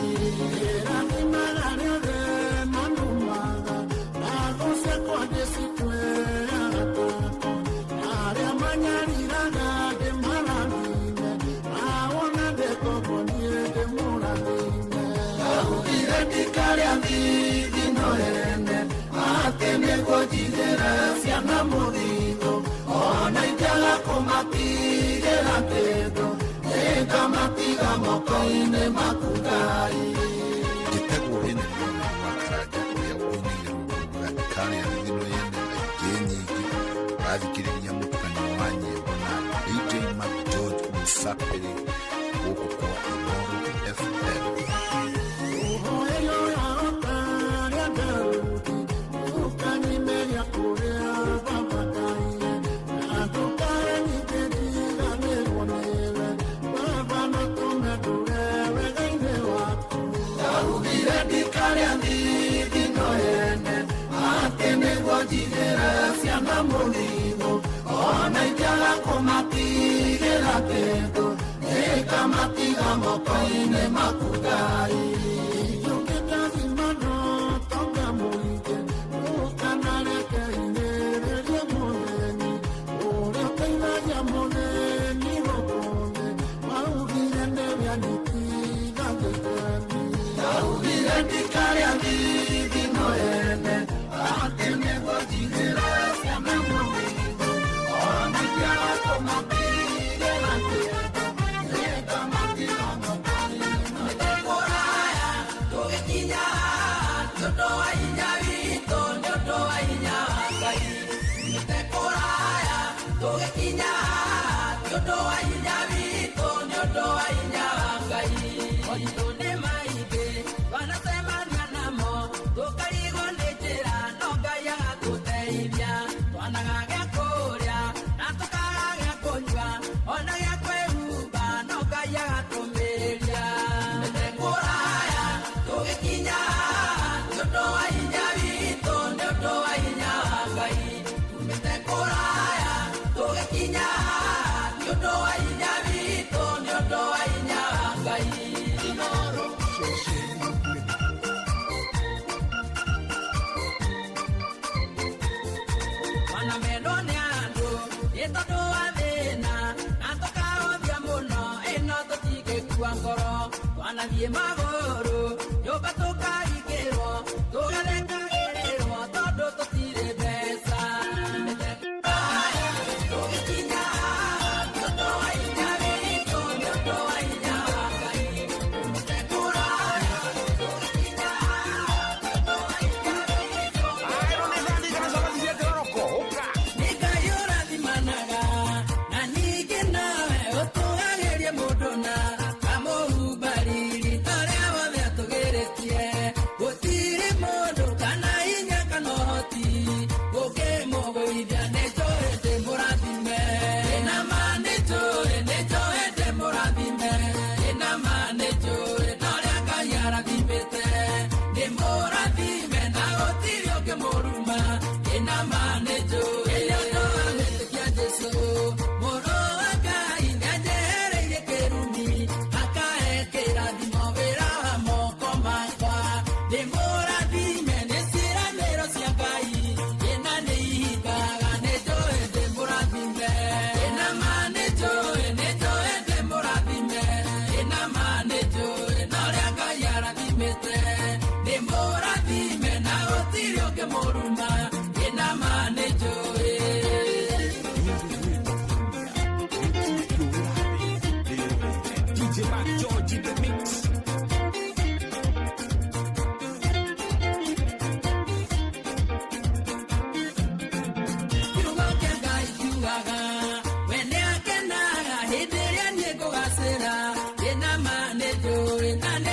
kũmatigĩra kĩndũ nĩngamatiga moko-inĩ maku Ngai. Njĩtagwo Henry wa Karanja ũrĩa ũinĩire rwĩmbo ruga ndikarĩa thithino yene na ingĩ nyingĩ. Ũrathikĩrĩria mũtukanio wa nyĩmbo na DJ Mark George Musapere gũkũ kwa Inooro FM. Ndaugire ndikarĩa thithino yene atĩ nĩguo njigĩre ciana mũthithũ ona ingĩaga kũmatigĩra kĩndũ nĩngamatiga moko-inĩ maku Ngai. Ndaugire ndikarĩa thithino yene atĩ nĩguo njigĩre ciana mũthithũ ona ingĩaga kũmatigĩra kĩndũ nĩngamatiga moko-inĩ maku. Kũraya tũgĩkinya nĩ ũndũ wa hinya witũ, nĩ ũndũ wa hinya wa Ngai. Tumĩte kũraya tũgĩkinya nĩ ũndũ wa hinya witũ, nĩ ũndũ wa hinya wa Ngai. Moritũ nĩ maingĩ twanacemania namo, tũkarigwo nĩ njĩra no Ngai agatũteithia. Twanaga gĩa kũrĩa na tũkaga gĩa kũnyua, ona gĩa kwĩhumba no Ngai agatũmĩrĩria. Tumĩte kũraya tũgĩkinya nĩ ũndũ wa hinya witũ, nĩ ũndũ wa hinya wa Ngai. Tumĩte kũraya tũgĩkinya nĩ ũndũ wa hinya witũ, nĩ ũndũ wa hinya wa Ngai. Twana mendwo nĩ andũ nĩ tondũ wa thĩna na tũkahũthia mũno ĩno tũtingĩkua ngoro. Twanathiĩ magũrũ nyũmba tũkaingĩrwo tũgathekagĩrĩrwo tondũ tũtirĩ mbeca. Tũgĩkinya nĩ ũndũ wa hinya witũ, nĩ ũndũ wa hinya wa Ngai. Tumĩte kũraya tũgĩkinya nĩ ũndũ wa hinya witũ. Nĩ Ngai ũrathimanaga na ningĩ nawe ũtũgagĩrie mũndũ na akamũhumba riri ta ũrĩa wothe atũgĩrĩtie. Gũtirĩ mũndũ kana hinya kana ũhoti ũngĩmũgũithia, nĩ njũĩ ndĩ mũrathime. Ĩna ma nĩ njũĩ, nĩ njũĩ ndĩ mũrathime. Ĩna ma nĩ njũĩ na ũrĩa Ngai arathimĩte. Nĩ mũrathime na gũtirĩ ũngĩmũruma. Ĩna ma nĩ njũĩ nĩ ũndũ wa gwĩtĩkia Jesũ mũrũ wa Ngai nĩanjehereirie kĩrumi akahe kĩrathimo wĩra wa moko makwa. Ndĩ mũrathime nĩ ciĩranĩro cia Ngai ĩna nĩ ihingaga, nĩ njũĩ ndĩ mũrathime. Ĩna ma nĩ njũĩ, nĩ njũĩ ndĩ mũrathime. Ĩna ma nĩ njũĩ na ũrĩa Ngai arathimĩte. Nĩ mũrathime na gũtirĩ ũngĩmũruma. Ĩna ma nĩ njũĩ. DJ Mark George in the mix. Kiugo kĩa Ngai kiugaga we nĩakenaga hĩndĩ ĩrĩa niĩ ngũgacĩra. Ĩna ma nĩ njũĩ na nĩ